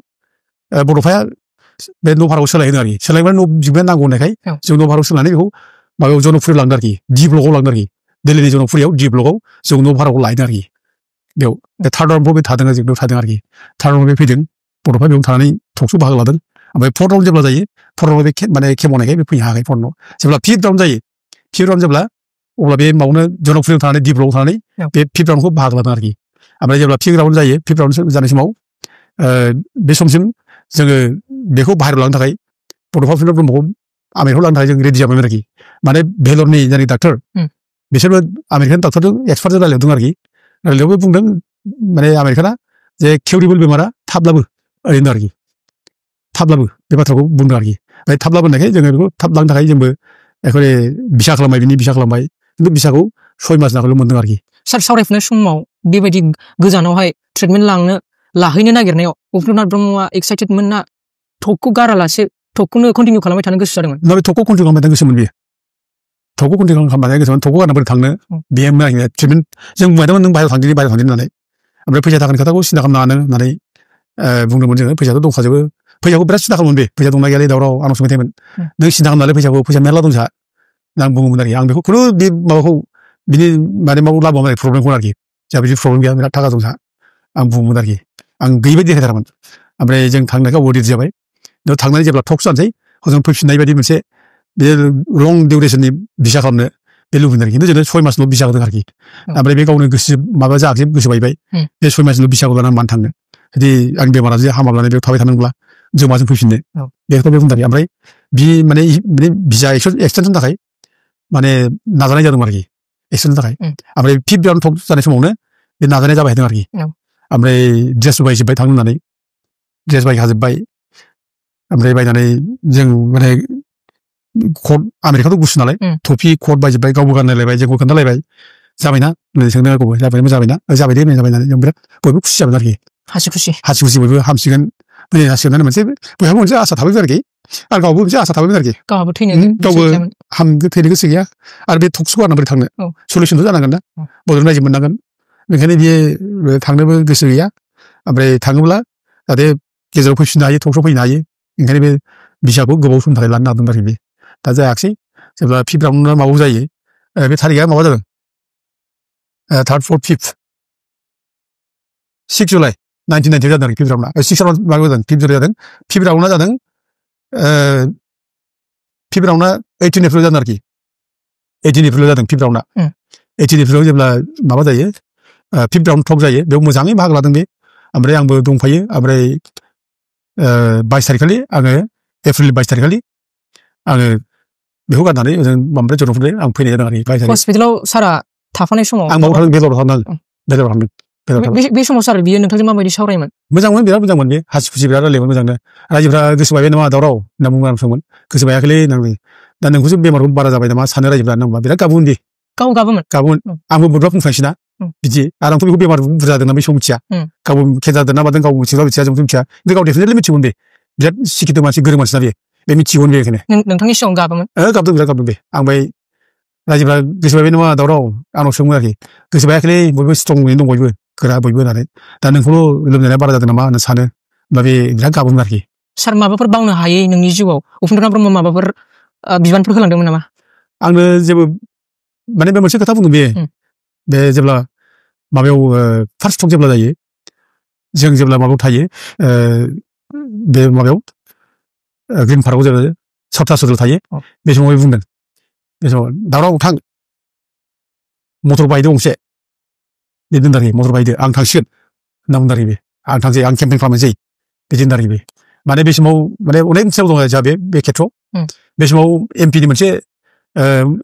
बड'फाया बे न' भाराखौ सोलायहोदों आरोखि सोलायबाय न' बिगुमाया नांगौ होननायखाय जों न' भाराखौ सोलायनानै बेखौ माबायाव जनकपुरियाव लांदों आरोखि डि ब्लकआव लांदों आरोखि दिल्लीनि जनकपुरियाव डि ब्लकआव जों न' भाराखौ लायदों आरोखि बेयाव बे थार्ड राउन्डआव बे थादों आरोखि बेयाव थादों आरोखि थार्ड राउन्डआव बे फैदों बड'फा बेयाव थानानै टक्सआव बाहागो लादों ओमफ्राय फर्थ राउन्ड जेब्ला जायो फर्थ राउन्डआव बे माने खेमनायखाय बे फैनो हायाखै फर्थ राउन्डआव जेब्ला फिफ्थ राउन्ड जायो फिफ्थ राउन्ड जेब्ला अब्ला बे मावनो जनकपुरियाव थानानै डि ब्लकआव थानानै बे फिफ्थ राउन्डखौ बाहागो लादों आरोखि ओमफ्राय जेब्ला फिफ्थ राउन्ड जायो फिफ्थ राउन्ड जानाय समाव बे समसिम जोङो बेखौ बाहेरायाव लांनो थाखाय बड'फा उपेन्द्र ब्रह्मखौ आमेरिकायाव लांनो थाखाय जों रेडि जाबायमोन आरोखि माने भेलरनि जायनाखि डाक्टर बिसोरबो आमेरिकान डाक्टरजों एक्सपार्टजों रायलायदों आरोखि रायलायनायावबो बुंदों माने आमेरिकाना जे किउरेबोल बेमारा थाबब्लाबो ओरैनो आरोखि थाबब्लाबो बे बाथ्राखौ बुंदों आरोखि ओमफ्राय थाबब्लाबो होननायखाय जोङो बेखौ थाब लांनो थाखाय जोंबो एखरे बिसा खालामबाय बिनि बिसा खालामबाय खिन्थु बिसाखौ 6 मास नाखौल' मोनदों आरोखि सार सावरायफुनाय समाव बेबायदि गोजानावहाय ट्रिटमेन्ट लाहैनो नागिरनायाव उपेन्द्रनाथ ब्रह्मआ एक्साइटेडमोन ना टकखौ गारालासे टकखौनो कन्टिनिउ खालामबाय थानो गोसो जादोंमोन बे टकखौ कन्टिनिउ खालामबाय थानो गोसोमोन बेयो टकखौ कन्टिनिउ खालामबाय थानो गोसोमोन टकखौ गारना बोरै थांनो बेमोन आरोखि ट्रिटमेन्ट जों बुंबायदोंमोन नों बाहेरायाव थांदिनि होननानै ओमफ्राय फैसा थाखानि खोथाखौ सिन्था खालामनाङानो होननानै बुंदोंमोन जोङो फैसाथ' दंखाजोबो फैसाखौ बिराद सिन्था खालामोमोन बे फैसा दंना गैयालै दावराव आंनाव सोंबाय थायोमोन नों सिन्था खालामनानै फैसा मेरला दं जोंहा आं बुङोमोन आरोखि आं बेखौ खुनु बे माबाखौ बिनि माने माबाखौ लाबोआमोन आरोखि प्रब्लेमखौ आरोखि जोंहा बिदि प्रब्लेम गैया बिराद थाखा दं जोंहा आं बुङोमोन आरोखि आं गैयिबायदि देखायथारामोन ओमफ्राय जों थांनायखौ रेडि जाबाय थांनानै जेब्ला टक्स जानोसै हजों फैफिननाय बायदि मोनसे बे लं डिउरेसननि बिसा खालामनो बे लुबैदों आरोखि खिन्थु जोंनो 6 मासल' बिसा होदों आरोखि ओमफ्राय बे गावनो गोसो माबा जायाखै गोसो बायबाय बे 6 मासल' बिसाखौ लानानै मानो थांनो जुदि आंनि बेमारा जुदि हामाब्लानो बेयाव थाबाय थानांगौब्ला जों माजों फैफिननो बेखौ बे बुंदों ओमफ्राय बि माने बिजा एक्सटेनसननि थाखाय माने नाजानाय जादों आरोखि एक्सटेनसननि थाखाय ओमफ्राय फिफ्थ राउन्ड टक जानाय समावनो बे नाजानाय जाबाय थादों आरोखि ओमफ्राय ड्रेसबो बायजोब्बाय थांनो होननानै ड्रेस बायखाजोब्बाय ओमफ्राय बायनानै जों माने कट आमेरिकाथ' गुसु नालाय टफि कट बायजोब्बाय गावबो गानलायलायबाय जोंखौ खोन्थालायबाय जाबायना होननानै सोंदों आंखौबो जाबायना जाबाय दे होननानै जों बिराद बयबो खुसि जाबाय आरोखि हासि खुसि बयबो हामसिगोन दिनै हासिगोन होननानै मोनसे बयहाबो मोनसे आसा थाबायमोन आरोखि आरो गावबो मोनसे आसा थाबायमोन आरोखि गावबो थैनो गोसो गैया आरो बे टक्सखौ गारना बोरै थांनो सलिउसनथ' जानांगोन ना बड'लेण्ड रायजो मोननांगोन बेनिखायनो बियो थांनोबो गोसो गैया ओमफ्राय थाङोब्ला जाहाथे गेजेराव फैफिननो हायो टक्सआव फैनो हायो ओंखायनो बे बिसाखौ गोबाव समनि थाखाय लानो नाजादों आरोखि बे दा जायाखिसै जेब्ला फिफ्थ राउन्डआ माबायाव जायो बे थारिखआ माबा जादों 3rd 4th 5th 6 जुलाइ 1990 जादों आरोखि फिफ्थ राउन्डआ 6 राउन्ड माबायाव जादों फिफ्थ जुलाइ जादों फिफ्थ राउन्डआ जादों फिफ्थ राउन्डआ 18 एप्रिल जादों आरोखि 18 एप्रिल जादों फिफ्थ राउन्डआ 18 एप्रिलाव जेब्ला माबा जायो फिफ्थ राउन्ड टक जायो बेयाव मोजाङै बाहागो लादों बे ओमफ्राय आंबो दंफायो ओमफ्राय 22 तारिखखालि आङो एप्रिल 22 तारिखखालि आङो बेखौ गारनानै ओजों ओमफ्राय जनफोरनो आं फैनाय जादों आरोखि हस्पिटालाव सारा थाफानाय समाव आं माबायाव थांदों बेलराव थांदों बे समाव सार बियो नोंथांजों माबायदि सावरायोमोन मोजांमोन बिराद मोजांमोन बे हासि खुसि बिराद रायलायोमोन मोजांनो रायजोफ्रा गोसो बायबाय नामा दावराव होनना बुङो आं सोंमोन गोसो बायाखैलै होननानै दा नोंखौसो बेमारखौ बारा जाबाय नामा सानो रायजोफ्रा होनना बुंबा बिराद गाबोमोन दे गाबोमोन आंबो बोरैबा बुंफ्लांसैना बिदि आरो आंथ' बेखौ बेमार बुरजा जादों ना बे समाव मिथिया गावबो केन्सार जादों ना मादों गाव मिथिया जोंथ' मिथिया खिन्थु गाव डेफिनेटलि मिथिगौमोन बे बिराद सिकित मानसि गोरों मानसि ना बे मिथिगौमोन बे बेखायनो नोंथांनि सिगाङाव गाबोमोन गाबदों बिराद गाबदों बे आं बै रायजोफ्रा गोसो बायबाय नामा दावराव आंनाव सोंमोन आरोखि गोसो बायाखैलै बयबो स्ट्रंयैनो दं बयबो गोरा बयबो होननानै दा नोंखौल' लोमजानाया बारा जादों नामा होनना सानो होमबा बे बिराद गाबोमोन आरोखि सार माबाफोर बावनो हायै नोंनि जिउआव उपेन्द्रनाथ ब्रह्म माबाफोर बिबानफोर होलांदोंमोन नामा आंनो जेबो माने बे मोनसे खोथा बुंदों बे जेब्ला माबायाव फार्स्ट टक जेब्ला जायो जों जेब्ला माबायाव थायो बे माबायाव ग्रिन पार्कआव जेब्ला सप्ताहसेल' थायो बे समाव बुंदों बे समाव दावराव थां मटर बायदो गंसे बे दोनदों आरोखि मटर बायदो आं थांसिगोन होनना बुंदों आरोखि बे आं थांसै आं केम्पेइन खालामनोसै बिदि होनदों आरोखि बे माने बे समाव माने अनेक मोनसे दं जोंहा बे खेथ्रआव बे समाव एमपिनि मोनसे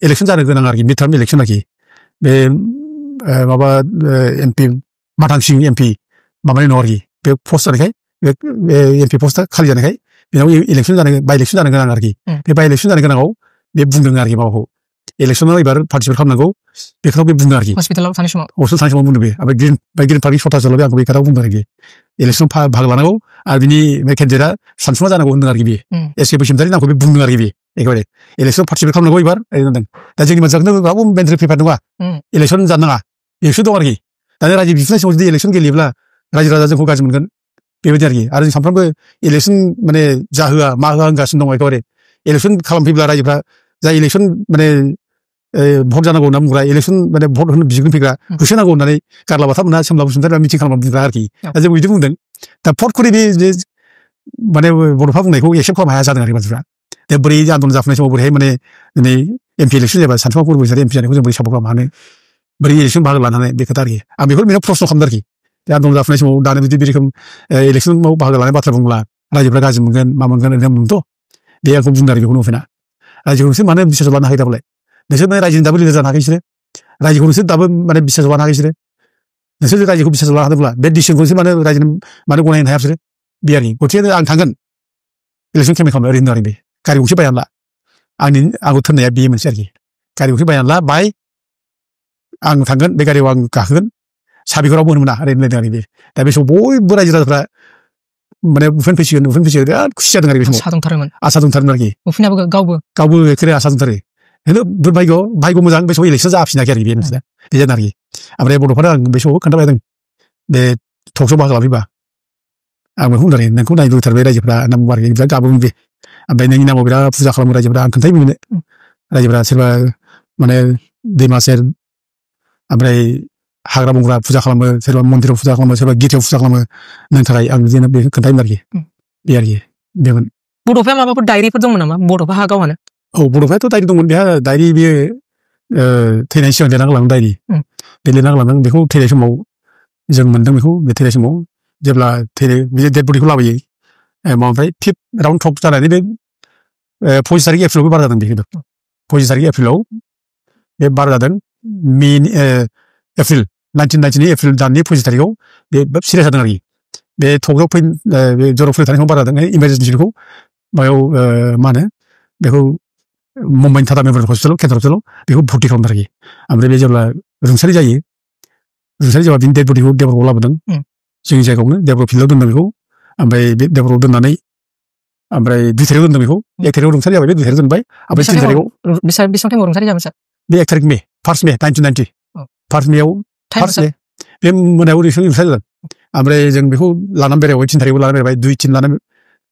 इलेक्सन जानो गोनां आरोखि मिड टार्म इलेक्सन आरोखि बे माबा एमपि माथां सिं एमपि माबानाय नङा आरोखि बे पस्ट जानायखाय बे एमपि पस्टआ खालि जानायखाय बेनाव बाइ इलेक्सन जानो गोनां आरोखि बे बाइ इलेक्सन जानो गोनाङाव बे बुंदों आरोखि माबाखौ इलेक्सनाव एबार पार्टिसिपेट खालामनांगौ बेखौ बे बुङो आरोखि हस्पिटालाव थानाय समाव बुंदों बे ओमफ्राय ग्रिन पार्कनि सप्ताहसेल' बे आंखौ बे खोथाखौ बुंदों आरोखि इलेक्सनाव बाहागो लानांगौ आरो बिनि केन्डिडेटआ सानसुमा जानांगौ होनदों आरोखि बे एस के बसुमतारी नामखौ बे बुंदों आरोखि बे एखेबारे इलेक्सनाव पार्टिसिपेट खालामनांगौ एबार होनदों दा जोंनि मानसियानो रावबो मेन्टेल प्रिपेयार नङा इलेक्सन जानो नाङा बेसो दं आरोखि दानि रायजो बिफुनाय समाव जुदि इलेक्सन गेलेयोब्ला रायजो राजा जोंखौ गाज्रि मोनगोन बेबायदि आरोखि आरो जों सानफ्रोमबो इलेक्सन माने जाहोआ मा होआ होनगासिनो दङ एखेबारे इलेक्सन खालामफैब्ला रायजोफ्रा जाय इलेक्सन माने भट जानांगौ होनना बुंग्रा इलेक्सन माने भट होनो बिगुन फैग्रा होसोनांगौ होननानै गारला बाथा मोना सोमला बसुमतारी मिटिं खालामना बुंग्रा आरोखि दा जों बिदि बुंदों दा फट खरि बे माने बड'फा बुंनायखौ एक्सेप्ट खालामनो हाया जादों आरोखि मानसिफ्रा दा बोरै आन्दलन जाफुनाय समाव बोरैहाय माने दिनै एमपि इलेक्सन जाबा सानसुमा बसुमतारी एमपि जानायखौ जों बोरै सापर्ट खालामनो हानो बोरै इलेक्सन बाहागो लानानै बे खोथा आरोखि आं बेखौ बेनाव प्रश्न खालामदों आरोखि आन्दलन जाफुनाय समाव दानो बिदि रोखोम इलेक्सनाव बाहागो लानाय बाथ्रा बुंब्ला रायजोफ्रा गाज्रि मोनगोन मा मोनगोन ओरैनो बुंथ' बे आंखौ बुंदों आरो बेखौनो नुफेना रायजोखौ नोंसोर मानो बिसासाव लानो हायो दाबोलाय नोंसोर रायजोनि दाबो लिडार जानो हायाखै बिसोरो रायजोखौ नोंसोर दाबो माने बिसासाव लानो हायाखै बिसोरो नोंसोर रायजोखौ बिसासाव लानो हादोंब्ला बे डिसिसनखौ नोंसोर मानो रायजोनि मानो गनायनो हाया बिसोरो बे आरोखि गथिखे आं थांगोन इलेक्सन केम्पेइन खालामनो ओरैनो आरो बे गारि गंसे बायनानै ला आंखौ थोननाया बे मोनसे आरोखि गारि गंसे बायनानै ला बाय आं थांगोन बे गारियाव आं गाखोगोन साबिखौ रावबो होनो मोना ओरैनो होनदों आरोखि दा बे समाव बयबो रायजो राजाफ्रा माने उफेन फैसिगोन बिराद खुसि जादों आरो बे समाव आसा दंथारोमोन आरोखि उफेनाबो गावबो एखेबारे आसा दंथारो खिन्थु भाग्य मोजां बे समाव इलेक्सन जाफिनाखै आरोखि बे मोनसे बे जादों आरोखि ओमफ्राय बड'फोरा आं बे समाव खोन्थाबाय थादों बे टकसआव बाहागो लाफैबा आं बेखौ बुंदों नोंखौ नायनो लुबैथारबाय रायजोफ्रा नाम आरोखि बिराद गाबोमोन बे ओमफ्राय नोंनि नामाव बिराद फुजा खालामो रायजोफ्रा आं खोन्थायोमोन रायजोफ्रा सोरबा माने दैमा सेर ओमफ्राय हाग्रा बंग्रा फुजा खालामो सोरबा मन्दिराव फुजा खालामो सोरबा गिर्जायाव फुजा खालामो नोंनि थाखाय आं जेन' बेखौ खोन्थायोमोन आरोखि बे आरोखि बेमोन बड'फा माबाफोर डायरिफोर दंमोन नामा बड'फा हा गावहानो औ बड'फायाथ' डायरि दंमोन बेहा डायरि बेयो थैनायनि सिगां लिरना गालांदों डायरि बे लिरना गालांदों बेखौ थैनाय समाव जों मोनदों बेखौ बे थैनाय समाव जेब्ला थैनाय बे डेड बडिखौ लाबोयो माबानिफ्राय 5th राउन्ड टक जानानै बे 25 तारिख एप्रिलावबो बार जादों बेखौ 25 तारिख एप्रिलाव बे बार जादों एप्रिल 1990 एप्रिल दाननि 25 तारिखआव बे सिरियास जादों आरोखि बे टकआव बे जराव फैबाय थानायखौ बार जादों इमारजेन्सिखौ माबायाव मा होनो बेखौ मुम्बाइनि टाटा मेमरियेल हस्पिटालाव केन्सार हस्पिटालाव बेखौ भर्ति खालामदों आरोखि ओमफ्राय बे जेब्ला रुंसारि जायो रुंसारि जाबा बिनि डेड बडिखौ देबरगावआव लाबोदों जोंनि जायगायावनो देबरगाव फिल्डआव दोनदों बेखौ ओमफ्राय बे देबरगावआव दोननानै ओमफ्राय 2 तारिखआव दोनदों बेखौ 1 तारिखआव रुंसारि जाबाय बे 2 तारिखआव दोनबाय ओमफ्राय 3 तारिखआव बेसेबां टाइमाव रुंसारि जाबाय सार बे 1 तारिख मे 1 मे 1990 1 मेआव 1 मे बे मोनायाव रुंसारि जादों ओमफ्राय जों बेखौ लानानै बेरायबाय 3 तारिखआव लानानै बेरायबाय 2 लानानै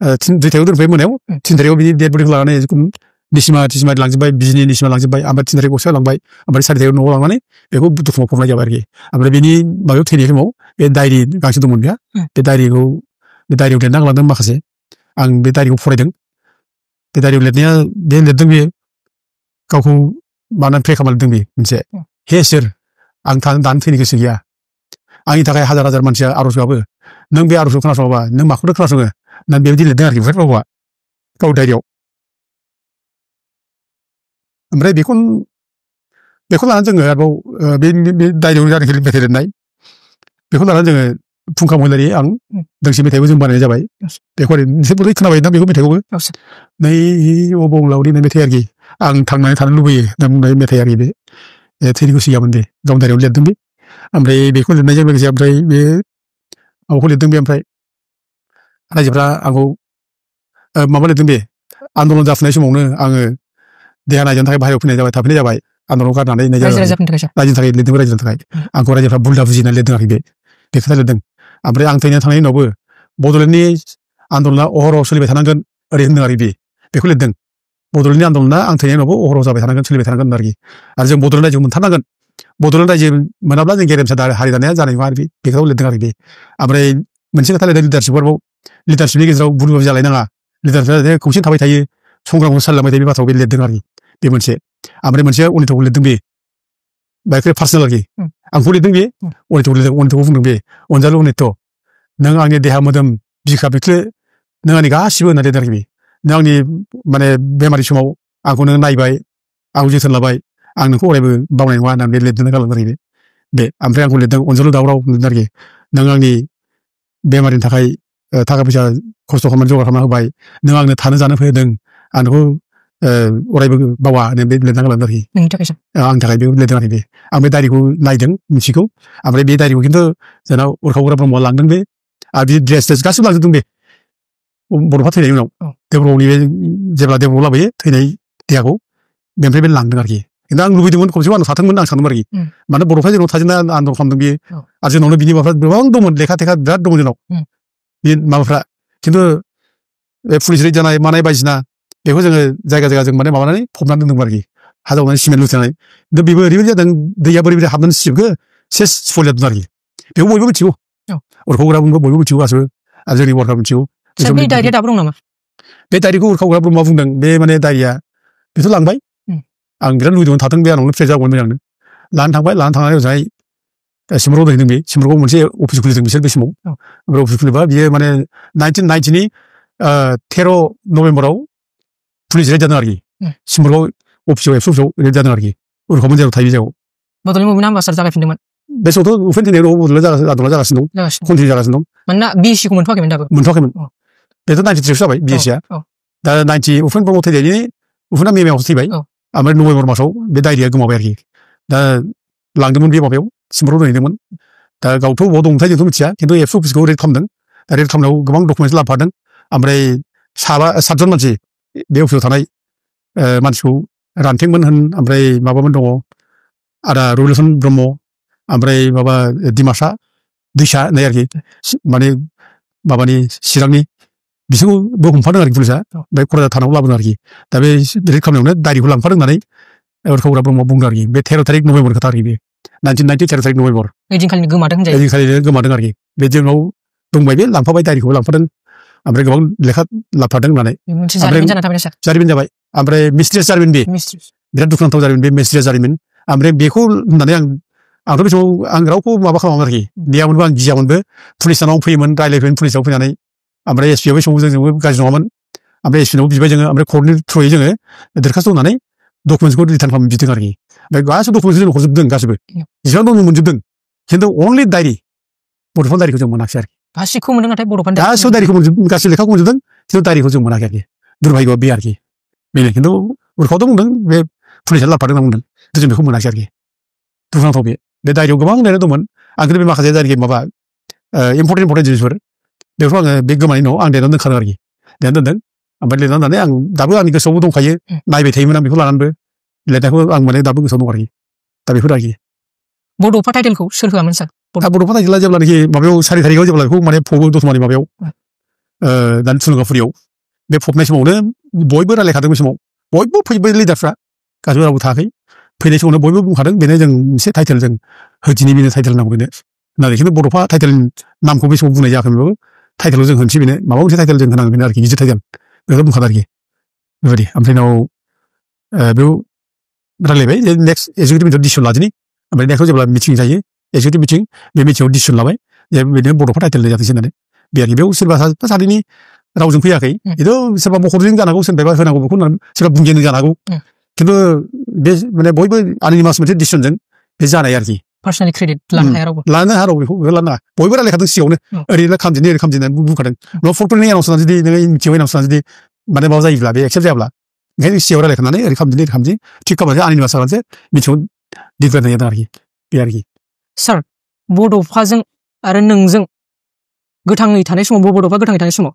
2 तारिखआव दोनबाय मोनायाव 3 तारिखआव बिनि डेड बडिखौ लानानै निसिमा लांजोब्बाय बिजिनि निसिमा लांजोब्बाय ओमफ्राय 3 तारिख गस्लायाव लांबाय ओमफ्राय 4 तारिखआव न'आव लांनानै बेखौ दुखुआव फबनाय जाबाय आरोखि ओमफ्राय बेनि माबायाव थैनाय समाव बे डायरि गांसे दंमोन बेहा बे डायरियाव लिरना गालांदों माखासे आं बे डायरिखौ फरायदों बे डायरियाव लिरनाया बे लिरदों बेयो गावखौ मानानै प्रे खालामदों बे मोनसे हे इसोर आं दानो थैनो गोसो गैया आंनि थाखाय हाजार मानसिया आर'ज गाबो नों बे आर'जखौ खोनासङाबा नों माखौथो खोनासङो होननानै बेबायदि लिरदों आरोखि बेफोर रावआ गाव डायरियाव ओमफ्राय बेखौ लानानै जोङो आरोबाव बे डायरियाव जानाखि मेथाइ लिरनाय बेखौ लानानै जोङो फुंखा महिलारि आं दोंसे मेथाइबो जों बानायनाय जाबाय बेखौ नोंसोरबो खोनाबाय ना बेखौ मेथाइखौबो नै अबंलावरि होननाय मेथाइ आरोखि आं थांनानै थानो लुबैयो होनना बुंनाय मेथाइ आरोखि बे थैनो गोसो गैयामोन दे गावनि डायरियाव लिरदों बे ओमफ्राय बेखौ लिरनायजों लोगोसे ओमफ्राय बे माबाखौ लिरदों बे ओमफ्राय रायजोफ्रा आंखौ माबा लिरदों बे आन्दलन जाफुनाय समावनो आङो देहा नायजानो थाखाय बाहेरायाव थाफैनाय जाबाय आन्दलन गारनानै रायजोनि थाखाय लिरदों रायजोनि थाखाय आंखौ रायजोफ्रा बुलदा बुजिनानै लिरदों आरोखि बे खोथा लिरदों ओमफ्राय आं थैनानै थांनायनि उनावबो बड'लेण्डनि आन्दलना अहरह सोलिबाय थानांगोन ओरै होनदों आरोखि बेखौ लिरदों बड'लेण्डनि आन्दलना आं थैनायनि उनावबो अहरह जाबाय थानांगोन सोलिबाय थानांगोन आरोखि आरो जों बड'लेण्ड रायजोखौ मोनथारनांगोन बड'लेण्ड रायजो मोनाब्ला जों गेरेमसा हारि दानाया जानाय नङा आरो बे खोथाखौ लिरदों आरोखि ओमफ्राय मोनसे खोथा लिरदों लिडारशिपनि गेजेराव बुरु जालायनाङा लिडारशिपआ खौसे थाबाय थायो संग्रामखौ सालिलांबाय थायो बे बाथ्राखौ बे लिरदों आरोखि बे मोनसे ओमफ्राय मोनसे अनितखौ लिरदों बे बाइक पार्सनेल आरोखि आंखौ लिरदों बे अनितखौ बुंदों बे अनजालु अनित नों आंनि देहा मोदोम बिखा बिख्लो नों आंनि गासिबो होननानै लिरदों आरोखि नों आंनि माने बेमारि समाव आंखौ नों नायबाय आंखौ जोथोन लाबाय आं नोंखौ अरायबो बावनाय नङा होननानै लिरदों गालांदों आरोखि बे ओमफ्राय आंखौ लिरदों अनजालु दावराव लिरदों आरोखि नों आंनि बेमारिनि थाखाय थाखा फैसा खस्थ' खालामनानै जगार खालामना होबाय नों आंनो थानो जानो फैदों आं नोंखौ अरायबो बावा होननानै बे लिरना गालांदों आरोखि आंनि थाखाय बे लिरदों आरोखि आं बे डायरिखौ नायदों मिथिगौ ओमफ्राय बे डायरिखौ खिन्थु जोंनाव उरखावग्रा ब्रह्मआ लांदों बे आरो बे ड्रेस गासिबो लांजोबदों बे बर'फा थैनायनि उनाव देबरगावनि बे जेब्ला देबरगाव लाबोयो थैनाय देहाखौ बेनिफ्राय बे लांदों आरोखि खिन्थु आं लुबैदोंमोन खमसे खम आं थाथोंमोन आं सानदोंमोन आरोखि मानो बर'फ्रा जोंनाव थाजेनना आन्दलन खालामदों बेयो आरो जोंनावनो बिनि माबाफ्रा गोबां दंमोन लेखा थेखा बिराद दंमोन जोंनाव बे माबाफ्रा खिन्थु बे पुलिस रेड जानाय मानाय बायदिसिना बेखौ जोङो जायगा जों माने माबानानै फबनानै दोनदोंमोन आरोखि हा जावनानै सिमेन्ट लुथेनानै दा बेबो ओरैबायदि जादों दैया बोरैबायदि हाबनानै सिजोबखो सेस स्पइल जादों आरोखि बेखौ बयबो मिथिगौ उरखावग्रा बुंबो बयबो मिथिगौ गासिबो आरो जोंनि बर'फ्रा मिथिगौ बे डायरिया दाबो दं नामा बे डायरिखौ उरखावग्रा ब्रह्मआ बुंदों बे माने डायरिया बेथ' लांबाय आं बिराद लुबैदोंमोन थाथों बे आंनावनो फ्रेज जागौमोन मोजांनो लानो थांबाय लानो थांनानै ओजोंहाय सिमरगाव दोनहैदों बे सिमरगाव मोनसे अफिस खुलिदों बिसोर बे समाव ओमफ्राय अफिस खुलिबा बियो माने 1990 13 नभेम्बराव पुलिस रेड जादों आरोखि सिमरगाव अफिसाव एबसुआव रेड जादों आरोखि उरखाव जेराव थायो जायगायाव बड'लेण्ड मुभमेन्टआ होमबा सार जागायफिनदोंमोन बे समावथ' उपेन थैनायाव आदला जागासिनो दं कन्टिनिउ जागासिनो दं मानोना बिएससिखौ मोनथ'वाखैमोन दाबो मोनथ'वाखैमोन बेथ' 93 जाबाय बिएससिआ दा 90 उपेन ब्रह्म थैनायनि उपेना मेयावसो थैबाय ओमफ्राय नभेम्बर मासाव बे डायरिया गोमाबाय आरोखि दा लांदोंमोन बे माबायाव सिमरगाव दोनहैदोंमोन दा गावथ' बबाव दंथाय जोंथ' मिथिया खिन्थु एबसु अफिसखौ रेड खालामदों रेड खालामनायाव गोबां डकुमेन्टस लाबोफादों ओमफ्राय 7 मानसि बे अफिसाव थानाय मानसिखौ रान्थेंमोन होन ओमफ्राय माबामोन दङ आदा रबिलसन ब्रह्म ओमफ्राय माबा दिमासा दैसा होननाय आरोखि माने माबानि चिरांनि बिसोरखौबो हमफादों आरोखि पुलिसा ओमफ्राय क'क्राझार थानायाव लाबोदों आरोखि दा बे रेड खालामनायावनो डायरिखौ लांफादों होननानै उरखावग्रा ब्रह्मआ बुंदों आरोखि बे 13 तारिख नभेम्बर खोथा आरोखि बे 1990 13 तारिख नभेम्बर ओइदिनखालिनो गोमादों होनजायो ओइदिनखालिनो गोमादों आरोखि बे जोंनाव दंबाय बे लांफाबाय डायरिखौबो लांफादों ओमफ्राय गोबां लेखा लाबोफादों होननानै मोनसे जारिमिन जाना थाबाय सार जारिमिन जाबाय ओमफ्राय मिस्ट्रियास जारिमिन बे बिराद दुखुनांथाव जारिमिन बे मिस्ट्रियास जारिमिन ओमफ्राय बेखौ होननानै आंथ' बे समाव आं रावखौ माबा खालामामोन आरोखि गैयामोनबो आं गियामोनबो पुलिसानाव फैयोमोन रायलायफैयोमोन पुलिसाव फैनानै ओमफ्राय एसपिआव बे समाव जोंबो गाज्रि नङामोन ओमफ्राय एसपिनाव बिबाय जोङो ओमफ्राय कर्टनि थ्रुयै जोङो दरखास्त होनानै डकुमेन्टसखौ रिटार्न खालामनो बिदों आरोखि ओमफ्य गासिबो डकुमेन्टस जों हरजोबदों गासिबो जेसेबां दङ मोनजोबदों खिन्थु अनलि डायरि बड'फा डायरिखौ जों मोनाखिसै आरोखि गासिखौ मोनदों नाथाय बड'फा गासिबो डायरिखौ मोनजोबदों गासिबो लेखाखौ मोनजोबदों खिन्थु डायरिखौ जों मोनाखै आरोखि दुर्भाग्यआ बे आरोखि बेनो खिन्थु उरखावथ' बुंदों बे पुलिसा लाबोफादों होनना बुंदों जों बेखौ मोनाखै आरोखि दुखुनांथाव बे डायरियाव गोबां लिरनाय दंमोन आं खिन्थु बे माखासे जायगानि माबा इम्पर्टेन्ट जिनिसफोर बेफोरखौ आङो बे गोमानायनि उनाव आं लिरनानै दोनखादों आरोखि लिरनानै दोनदों ओमफ्राय लिरनानै दोननानै आं दाबो आंनि गोसोआवबो दंखायो नायबाय थायोमोन आं बेखौ लानानैबो लिरनायखौ आं माने दाबो गोसोआव दं आरोखि दा बेफोर आरोखि बड'फा टाइटेलखौ सोर होआमोन सार बड'फा टाइटेला जेब्लानाखि माबायाव 4 तारिखआव जेब्ला बेखौ माने फबो दतमानि माबायाव दानि थुलुंगाफुरियाव बे फबनाय समावनो बयबो रायलायखादों बे समाव बयबो फैबाय लिडारफ्रा गासिबो रावबो थायाखै फैनाय समावनो बयबो बुंखादों बेनो जों मोनसे टाइटेल जों होदिनि बेनो टाइटेल नांगौ बेनो होननानै खिन्थु बड'फा टाइटेल नामखौ बे समाव बुंनाय जायाखैमोनबाबो टाइटेलखौ जों होनोसै बेनो माबा मोनसे टाइटेल जों होनांगोन बेनो आरोखि गिदिर टाइटेल बेखौ बुंखादों आरोखि बेबायदि ओमफ्राय उनाव बेयाव रायलायबाय जे नेक्स्ट एगजिकिउटिभ मिटिंआव डिसिसन लादिनि ओमफ्राय नेक्स्टआव जेब्ला मिटिं जायो एगजिकिउटिभ मिटिं बे मिटिंआव डिसिसन लाबाय जे बिदिनो बड'फा टाइटेल जाथोंसै होननानै बे आरोखि बेयाव सोरबा सानैनि रावजों फैयाखै खिन्थु सोरबा मखरजों जानांगौ सोरबाबा होनांगौ बेखौ सोरबा बुंजेनदों जानो हागौ खिन्थु बे माने बयबो आनिमास मोनसे डिसिसनजों बे जानाय आरोखि पार्सनेलि क्रेडिट लानो हाया रावबो बेखौ लानो हाया बयबो रायलायखादों सिगाङावनो ओरैनो खालामजेननो ओरै खालामजेननानै बुंखादों उनाव फर्टफोरनि एनाउन्स जुदि नोङो मिथियाव एनाउन्स जुदि माने माबा जायोब्ला बे एक्सेप्ट जायाब्ला ओंखायनो सिगाङाव रायलायखानानै ओरै खालामजेननो थिग खालामनानै आनिमास जानानैसो मिथिङाव डिक्लेयार जादों आरोखि बे आरोखि सार बड'फाजों आरो नोंजों गोथाङै थानाय समाव बड'फा गोथाङै थानाय समाव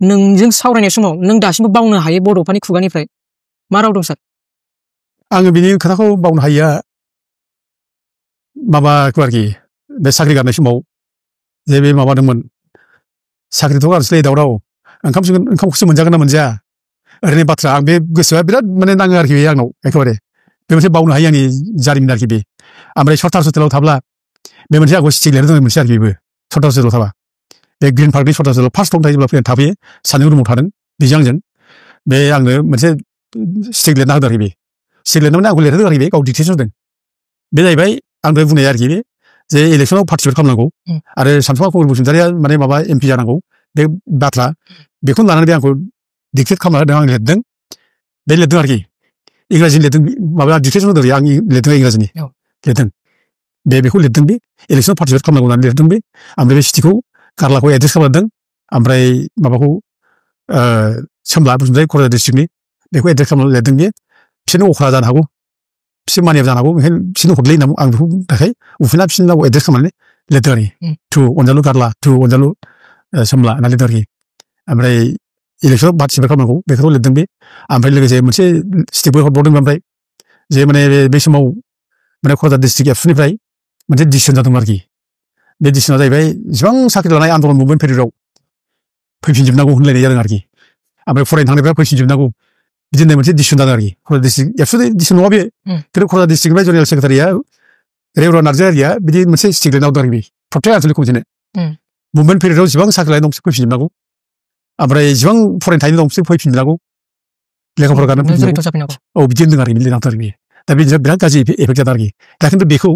नोंजों सावरायनाय समाव नों दासिमबो बावनो हायो बड'फानि खुगानिफ्राय मा राव दं सार आङो बिनि खोथाखौ बावनो हायिया माबाखौ आरोखि बे साख्रि गारनाय समाव जे बे माबादोंमोन साख्रिथ' गारसैलै दावराव ओंखामखौसो मोनजागोन ना मोनजाया ओरैनो बाथ्रा आं बे गोसोआ बिराद माने नाङो आरोखि बे आंनाव एखेबारे बे मोनसे बावनो हायि आंनि जारिमिन आरोखि बे ओमफ्राय सरदार हस्टेलाव थाब्ला बे मोनसे आंखौ स्टिक लिरनो दङ मोनसे आरोखि बेबो सरदार हस्टेलाव थाबा बे ग्रिन पार्कनि सरदार हस्टेलाव फार्स्ट टाइम जेब्ला फैनानै थाफैयो सानैजों रुमाव थादों बेजों आंजों बे आंनो मोनसे स्टिक लिरना होदों आरोखि बे स्टिक लिरनानै आंखौ लिरहोदों आरोखि बे गाव डिक्टेसन होदों बे जाहैबाय आं दहाय बुंनाय आरोखि बे जे इलेक्सनाव पार्टिसिपेट खालामनांगौ आरो सानसुमा कुमार बसुमतारिया माने माबा एमपि जानांगौ बे बाथ्रा बेखौनो लानानै बे आंखौ डिक्टेट खालामना होदों आं लिरदों बे लिरदों आरोखि इंराजिनि लिरदों माबा डिक्टेसन होदों आं लिरदों इंराजिनि लिरदों बेखौ लिरदों बे इलेक्सनाव पार्टिसिपेट खालामनांगौ होननानै लिरदों बे ओमफ्राय बे सिटिखौ गारलाखौ एड्रेस खालामदों ओमफ्राय माबाखौ सोमला बसुमतारि क'क्राझार डिस्ट्रिक्टनि बेखौ एड्रेस खालामनानै लिरदों बे बिसोरनो अख्रा जानो हागौ बिसोर मानियाब जानो हागौ ओंखायनो बिसोरनो हरलै होनना आं बेखौ थाखाय उफिना बिसोरनाव एड्रेस खालामनानै लिरदों आरोखि टु अनजालु गारला टु अनजालु सोमला होनना लिरदों आरोखि ओमफ्राय इलेक्सनाव पार्टिसिपेट खालामनांगौ बेखौ लिरदों बे ओमफ्राय लोगोसे मोनसे स्टिकबो हरबावदों ओमफ्राय जे माने बे समाव माने क'क्राझार डिस्ट्रिक्ट एबसुनिफ्राय मोनसे डिसिसन जादोंमोन आरोखि बे डिसिसना जाहैबाय जेसेबां साख्रि लानाय आन्दलन मुभमेन्ट पेरियडआव फैफिनजोबनांगौ होनलायनाय जादों आरोखि ओमफ्राय फरायनो थांनायफ्रा फैफिनजोबनांगौ बिदि होननाय मोनसे डिसिसन जादों आरोखि क'क्राझार डिस्ट्रिक्ट एबसुनि डिसिसन नङा बे खिन्थु क'क्राझार डिस्ट्रिक्टनिफ्राय जेनेरेल सेक्रेटारिया रेवरा नार्जारिया बिदि मोनसे स्टिक लिरना होदों आरोखि प्रटेक्ट आनसलिक कमिटिनो मुभमेन्ट पेरियडआव जेसेबां साख्रि लानाय दं बिसोर फैफिनजोबनांगौ ओमफ्राय जेसेबां फरायनो थाहैनो दं बिसोर फैफिनजोबनांगौ लेखाफोर गारनानै फैफिनजोबनांगौ औ बिदि होनदों आरोखि बिदि लिरना होदों आरोखि दा बे बिराद गाज्रि एफेक्ट जादों आरोखि दा खिन्थु बेखौ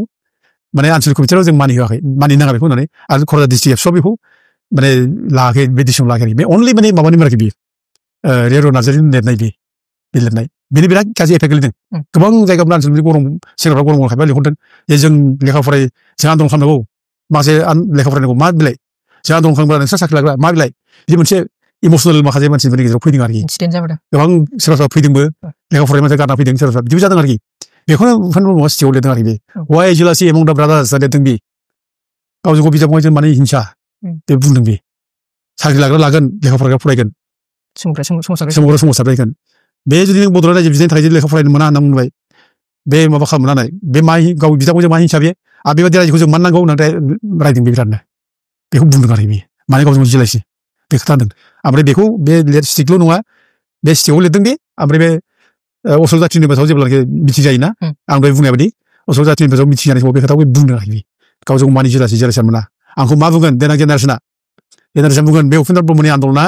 माने आनसलिक कमिटियाव जों मानि होआखै मानि नाङा बेखौ होननानै आरो क'क्राझार डिस्ट्रिक्ट एबसुआ बेखौ माने लायाखै बे डिसिसन लायाखै बे अनलि माने माबानि आरोखि बियो रेर' नार्जारिनि लिरनाय बे लिरनाय बेनि बिराद गाज्रि एफेक्ट गोलैदों गोबां जायगाफ्राव आनसलिक गरम सेंग्राफ्रा गरम खायबा लिंहरदों जे जों लेखा फराय जों आन्दलन खालामनांगौ माखासे लेखा फरायनांगौ मा बिलाइ जों आन्दलन खालामग्रा नोंस्रा साख्रि लाग्रा मा बिलाइ बिदि मोनसे इमसनेल माखासे मानसिफोरनि गेजेराव फैदों आरोखि इनसिडेन्ट जाबोदों गोबां सोरबा सोरबा फैदोंबो लेखा फरायनाय मानसिया गारना फैदों सोरबा सोरबा बिदिबो जादों आरोखि बेखौनो उपेन्द्र ब्रह्मआ सिटियाव लिरदों आरोखि बे वाइ जेलासि एमंग दा ब्रादार्स लिरदों बे गावजों गाव बिदा फंबायजों माने हिंसा बे बुंदों बे साख्रि लाग्रा लागोन लेखा फरायग्रा फरायगोन सोंग्रा सोमावसारगोन बे जुदि नों बड'लेण्ड रायजो बिदिनि थाखाय जुदि लेखा फरायनो मोना होनना बुंबाय बे माबा खालामनो होननाय बे मा गाव बिदा फंबायजों मा हिंसा बे आरो बेबायदि रायजोखौ जों मानो नांगौ होननानै रायदों बे बिरादनो बेखौ बुंदों आरोखि बे माने गावजों जिलायसि बे खोथा होनदों ओमफ्राय बेखौ बे स्टिकल' नङा बे स्टिकआव लिरदों बे ओमफ्राय बे असल जातिनि बाथ्रायाव जेब्लानाखि मिथिं जायोना आं दहाय बुंनाय बायदि असल जातिनि बाथ्रायाव मिथिं जानाय समाव बे खोथाखौ बुंदों आरोखि गावजों मानि जिलासि मोना आंखौ मा बुंगोन देनां जेनेरेसना बुंगोन बे उपेन्द्र ब्रह्मनि आन्दलना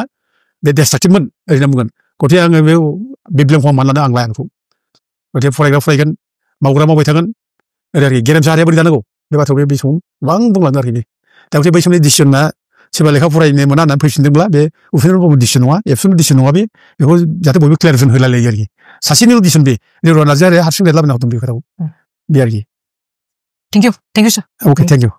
बे देस्ट्राक्टिभमोन ओरैनो बुंगोन गथे आङो बे बिब्लेमखौ मान लानो आं लाया आंखौ गथे फरायग्रा फरायगोन मावग्रा मावबाय थागोन ओरै आरोखि गेरेमसा हारिया बोरै जानांगौ बे बाथ्रायाव बे समाव गोबां बुंलांदों आरोखि दा गथे बै समनि डिसिसना सोरबा लेखा फरायनो मोना होननानै फैफिनदोंब्ला बे उपेन्द्र ब्रह्म डिसिसन नङा एबसुनि डिसिसन नङा बेखौ जाहाथे बयबो क्लियारेसन होलायलायो आरोखि सासेनिल' डिसिसन बे रेर' नार्जारिया हारसिं लिरलाबायना हरदों बे खोथाखौ बे आरोखि thank you sir okay thank U